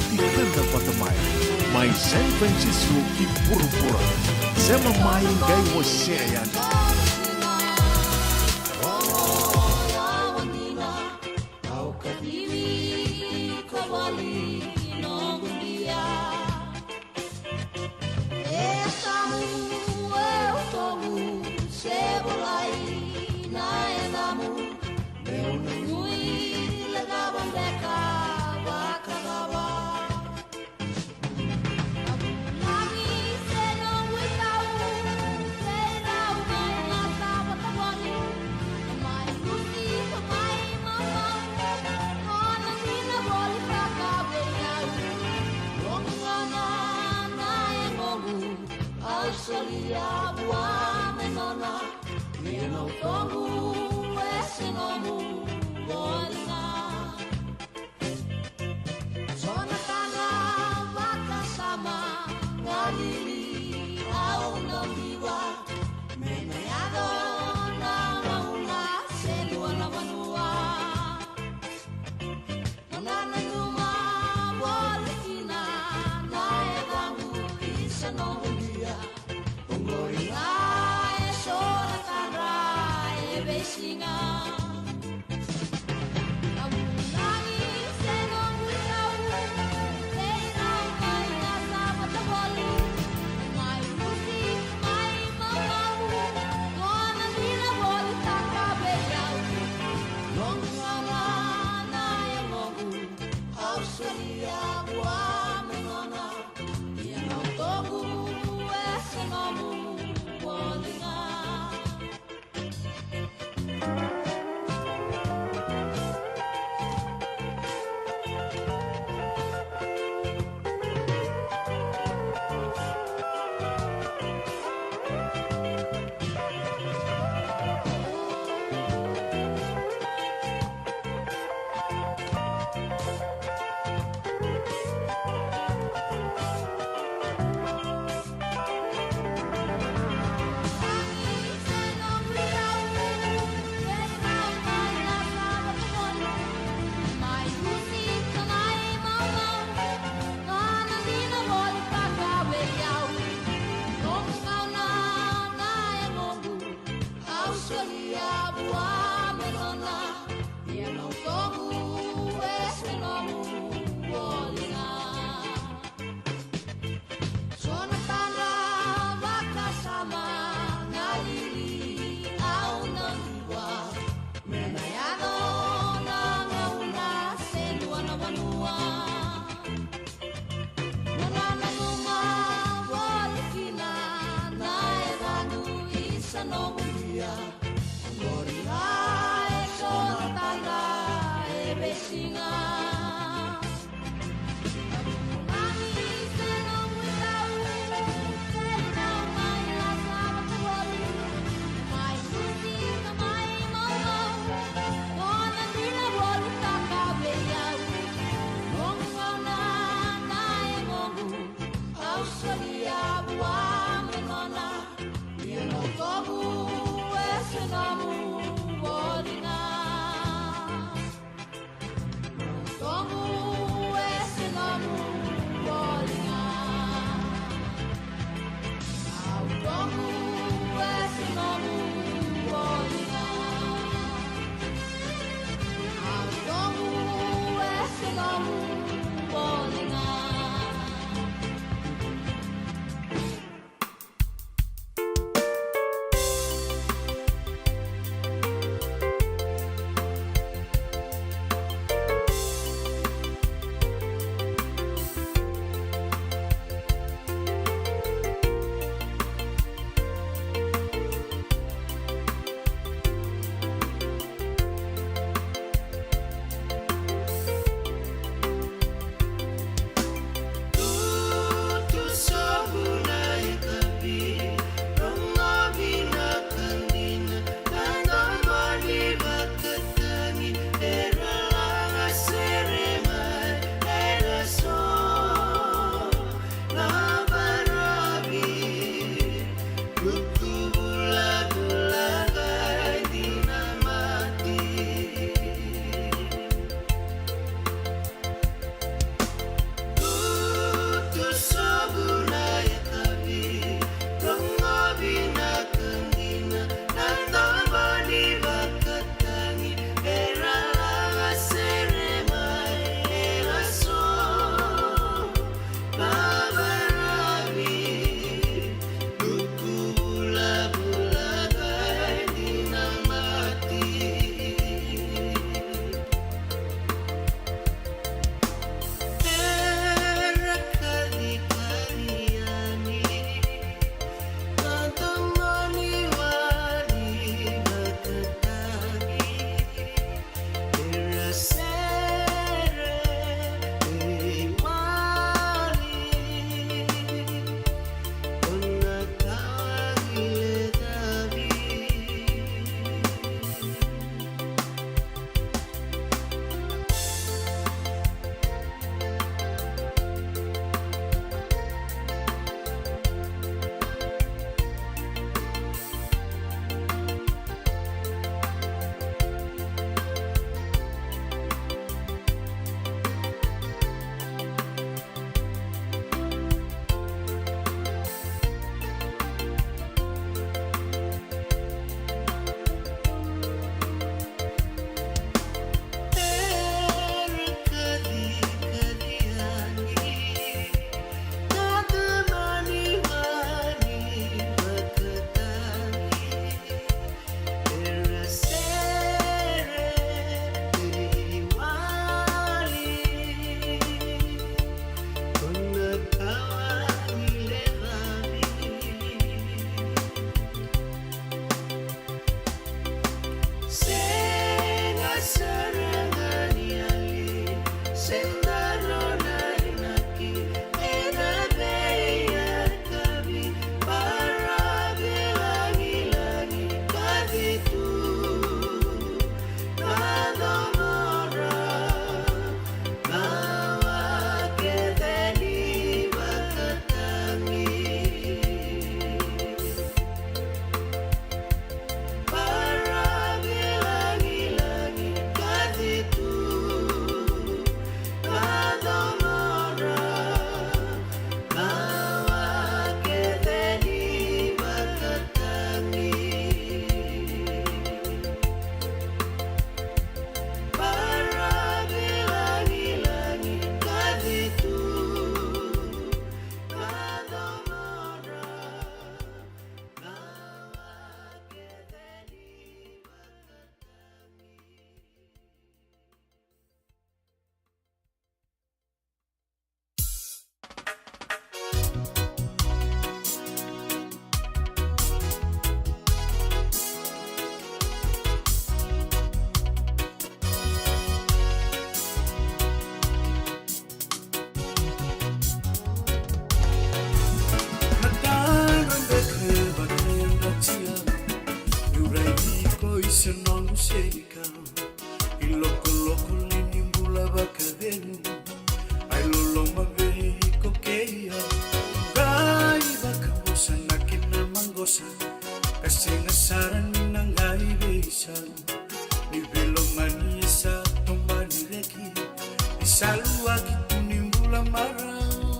Tikina vata mai, mai San Francisco ki vuravura. Sema mai qai wasea yani. marau.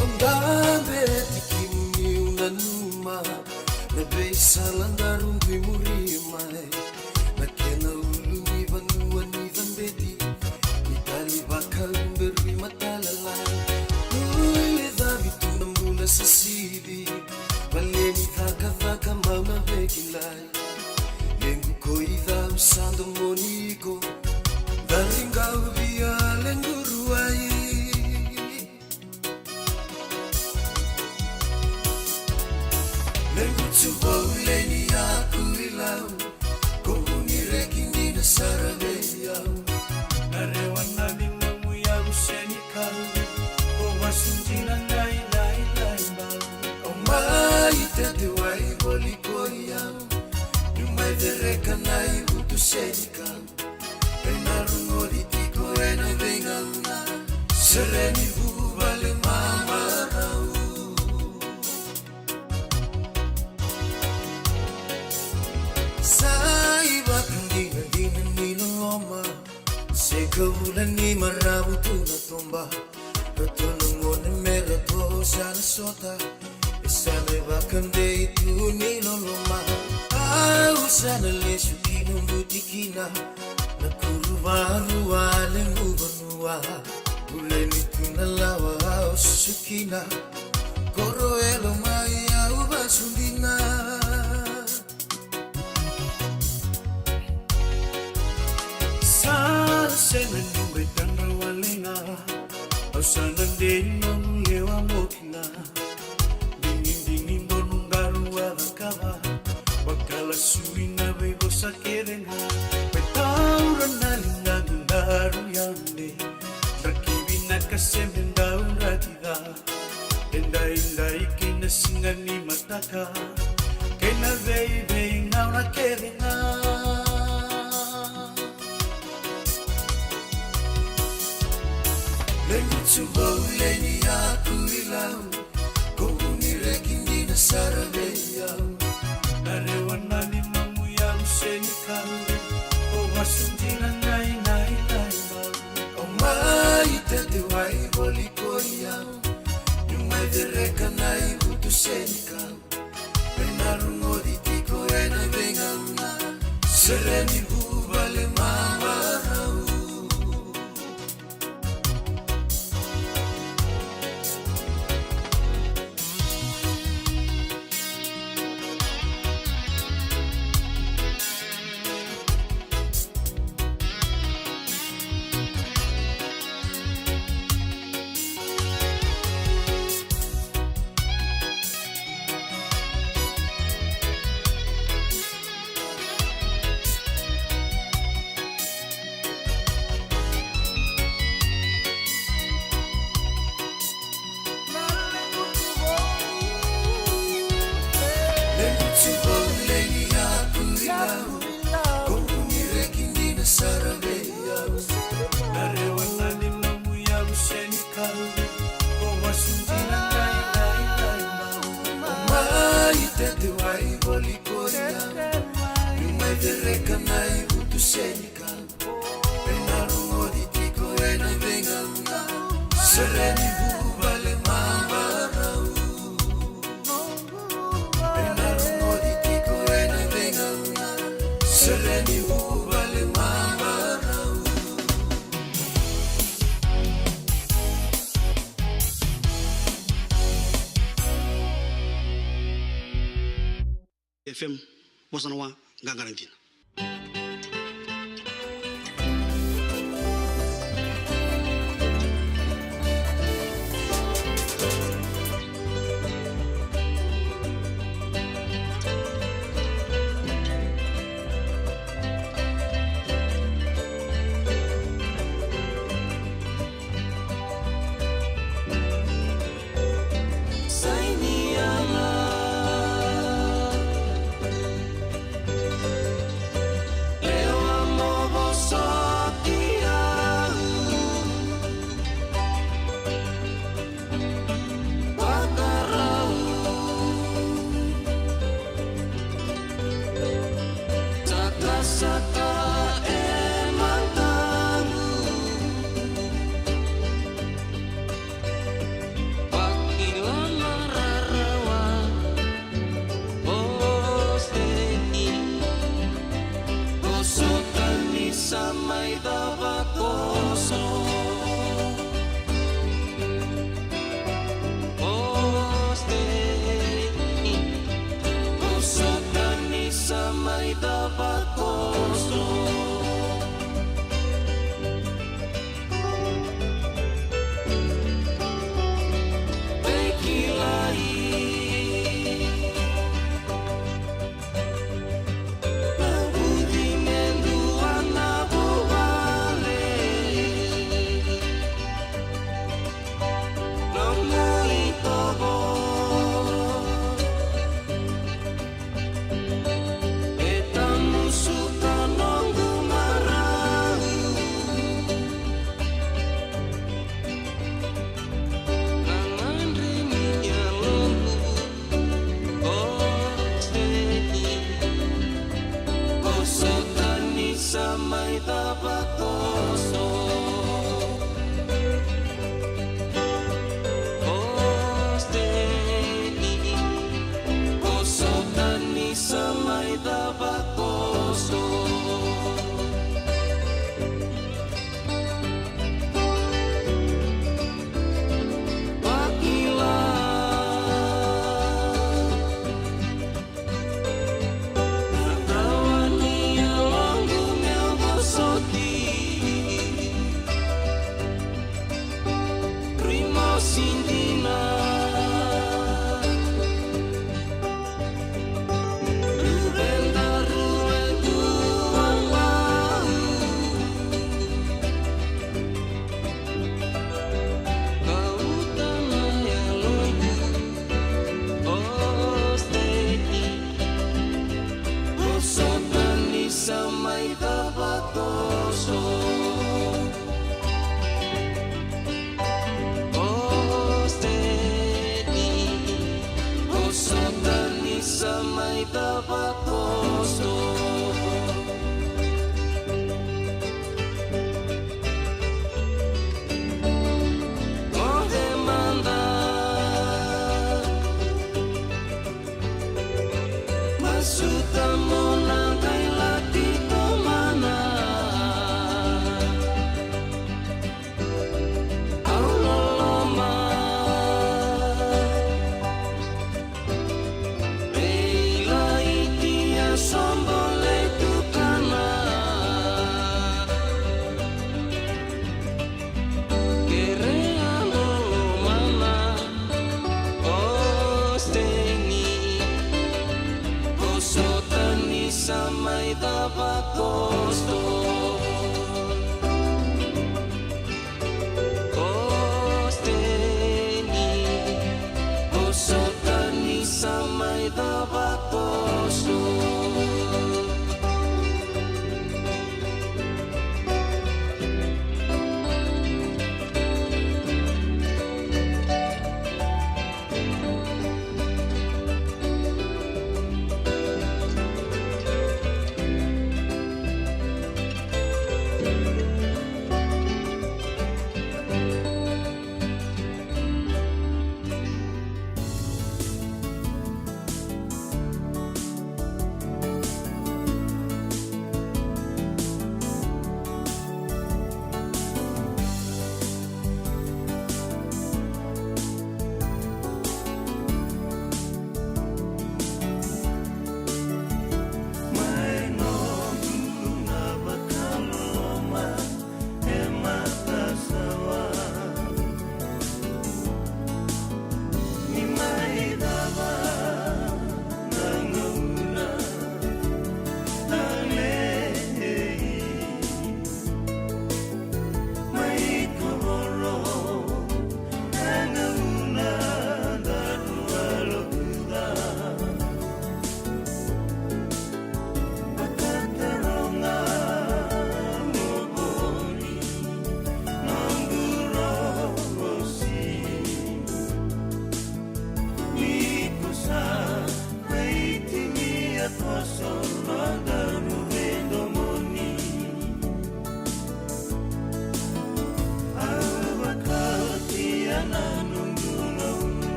Au dabe tiko niu nanuma na veisala daru dui muri mai. Na kena ulu ni vanua ni cabeti, ni tali vakaluberui matalalai. Ui le cavi tu na bula sisili, vale ni cakacaka mau na vekilai. Lequ ko i cau sa domoni iko, dari qau via lequ ruai. Lequ tu vou leni aku i lau, ko vuni reki ni na sara vei au. Na rewa na limamu i au seni kau, ko vasu dina nai lai lai bau. Au mai tete wai voli ko i au, niu mai cereka na ivutu seni kau. Ena rogoci tiko ena veigauna, sere ni vuvale mamarau. Sa ivakadinadina ni loloma, se ka vula ni maravu tu na toba. Ratou na gone me ratou sa na sota. E sa me vakadei tu ni loloma. Au sa na lesu ki noqu tikina. Na kuru varu a lequ vanua. Ule ni tu na lawa au susu kina. Koro e lomai au vasu dina. Sa sega ni qai tadra wale ga. Au sa na dei nomu lewa mo kila. Digidigi donu daru a cakava. Vakala sui na veivosa kece ga. Me taura na ligaqu daru yade. Draki vinaka se me dau draki ca. Edaidai kei na siga ni mataka, kei na veiveigauna kece ga. Lequ tu vou leni aku i lau, ko vuni reki ni na sara vei au. Na rewa na limamu i au seni kau, ko vasu dina nai nai nai mau. Au mai tete wai voli ko i au. Niu mai cereka na ivutu seni kau. Ena rogoci tiko ena veigauna. Sere ni vuvale mamarau. Sere ni vuvale mamarau. Ena rogoci tiko ena veigauna. Sere ni vuvale mamarau. F M, vosa na wa, qaqara dina. mai cava koso. O Steni, o Sotani sa mai cava koso. Vei kilai. Na vuci me dua na vuvale. Nomu itovo. E tamusuka noqu marau. Na madre ni yaloqu. O Steni, o Sotani sa mai cava koso. O Steni, o Sotani sa mai cava koso. Vakila. Na tawa ni yaloqu meu vosoti.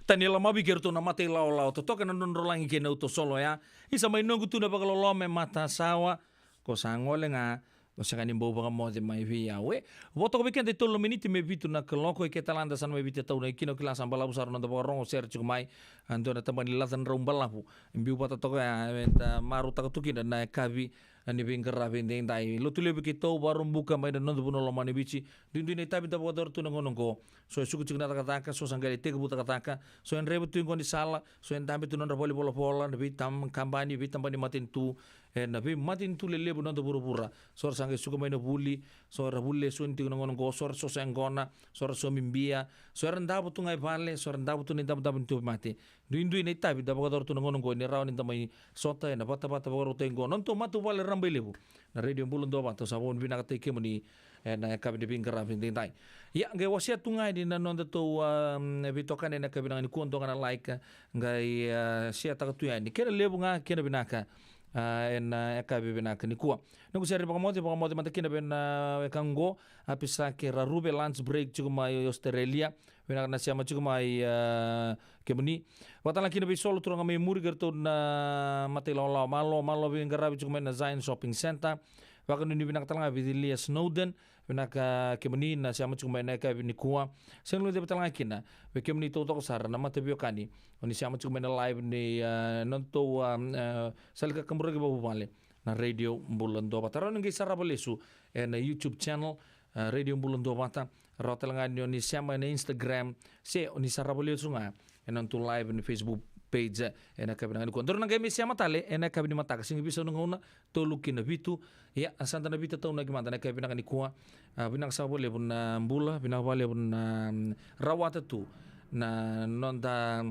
Tani Lamavi kei ratou na Mata i Lawalawa, totoka na nodra lagi kei na uto solo ya. Isa mai noqu tu na vakaloloma e matasawa, ko sa gole ga, ko sega ni bau vakamoce mai vei au. E, vo toka vei keda e tolu na miniti me vitu na kaloko, e ke talada sa na mai Viti e tauna i kina, o kila sa balavu sara na noda vakarogo, sere tiko mai, a dua na tabana ni laca drau balavu. Biu vata toka ya, e da marautaka tu kina na yakavi ni veiqaravi edaidai. Lotu levu keitou, Vakaraubuka mai na noda vanua lomani Viti. Duidui na itavi da vakayacora tu na gauna oqo. So e suka tiko na cakacaka, so sa qai lai tekivu cakacaka, so e draiva tu i gaunisala, so e dabe tu na nodra valenivolavola, na veitam-, kabani, veitabana ni matanitu, e, na veimatanitu lelevu na noda vuravura. So era sa qai suka mai na vuli, so era vuli lesoni tiko na gauna oqo, so era soso yaqona, so era saumi bia, so era davo tu ga i vale, so era davo tu na idavodavo ni tauvimate. Duidui na itavi da vakayacora tu na gauna oqo ni rawa ni da mai sota ena vatavata vakarautaki oqo. Nodatou matavuvale rabailevu na Radio Bula Duavata, sa vakavinavinakataki kemuni ena yakavi ni veiqaravi edaidai. Ia, qai wasea tu ga yani na nodatou, a, veitokani ena yakavi vinaka nikua, dua ga na like, qai, a, share-taka tu yani. Kena levu ga, kena vinaka, a, ena yakavi vinaka nikua. Noqu sere ni vakamoce, vakamoce mada kina vei na weka oqo, a, Pisake Raruve, lunch break tiko mai Australia. Vinaka na sema tiko mai, a, kemuni. Vakatalega kina vei Solo, turaga mai Muri, kei ratou na Mata i Lawalawa, malo, malo veiqaravi tiko mai na Zion Shopping Centre. Vakanuinui vinaka talega vei Celia Snowden, vinaka kemuni na sema tiko mai na yakavi nikua. Sega ni guilecava talega kina vei kemuni taucoko sara na mataveiwekani, o ni sema tiko mai na live ni, a, nodatou, a, a, sala ni kakaburaki vakavuvale na Radio Bula Duavata. Rawa ni qai sarava lesu ena YouTube channel, a, Radio Bula Duavata. Rawa talega ni o ni sema ena Instagram, se o ni sarava lesu ga ena nodatou live ni Facebook page ena yakavi vinaka nikua. Daru na qai mai sema tale ena yakavi ni mataka, siga ni veisau na gauna, tolu ki na vitu. Ia, a, sa da na veitataunaki mada ena yakavi vinaka nikua. A, vinaka saka vakalevu na bula, vinaka vakalevu na, mm, rawata tu na noda,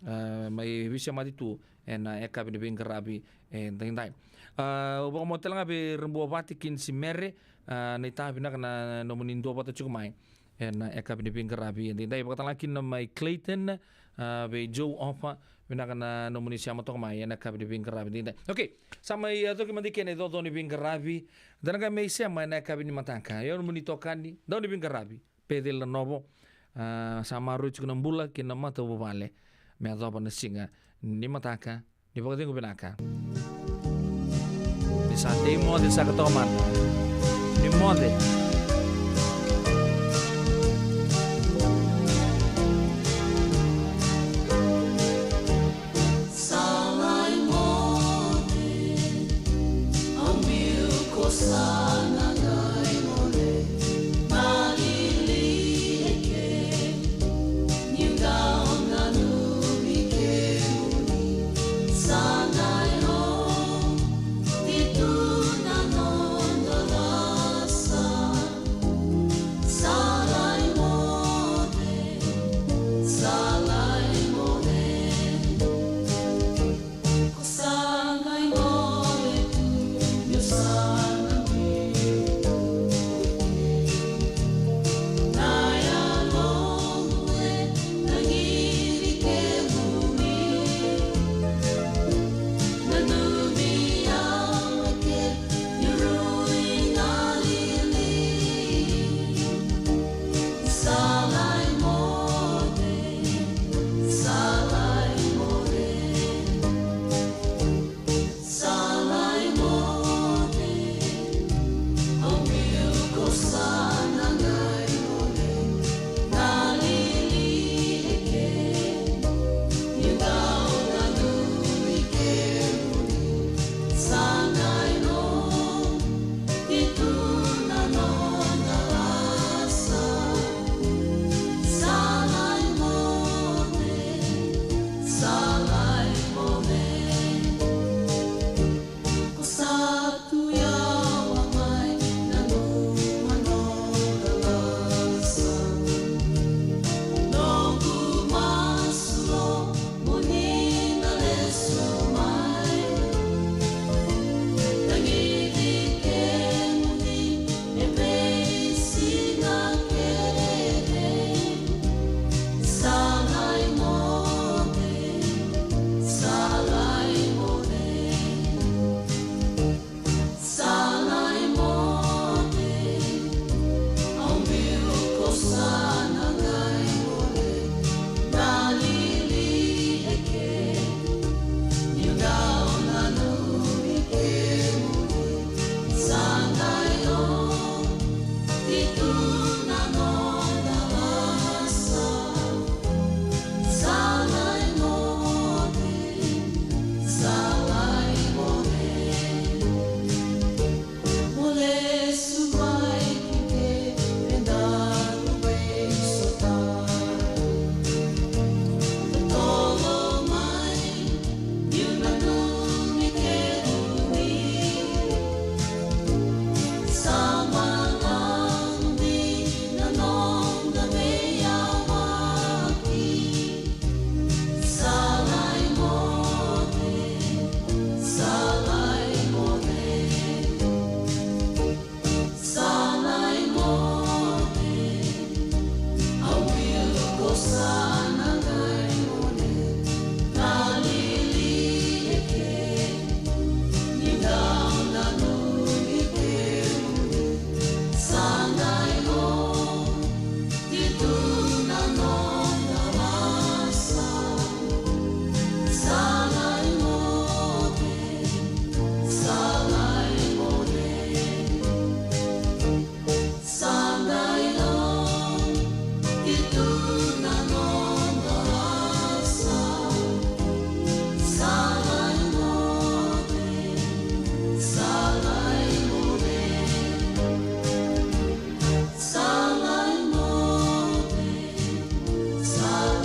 a, mai veisemati tu ena yakavi ni veiqaravi edaidai. A, au vakabauta talega vei Rabuavati Kinsi Mere, a, naita, vinaka na nomuni duavata tiko mai ena yakavi ni veiqaravi edaidai. Vakatalega kina mai Clayton, a, vei Joe Ofa, vinaka na nomuni sema toka mai ena yakavi ni veiqaravi edaidai. Okay, sa mai, a, yacoki mada i ke na icoco ni veiqaravi. Da na qai mai sema ena yakavi ni mataka. Ia, nomuni itokani, dau ni veiqaravi, Peceli Nanovo, a, sa maroroi tiko na bula kei na matavuvale me yacova na siga ni mataka. Ni vakacegu vinaka. Ni sa tei moce saka toka mada. Ni moce.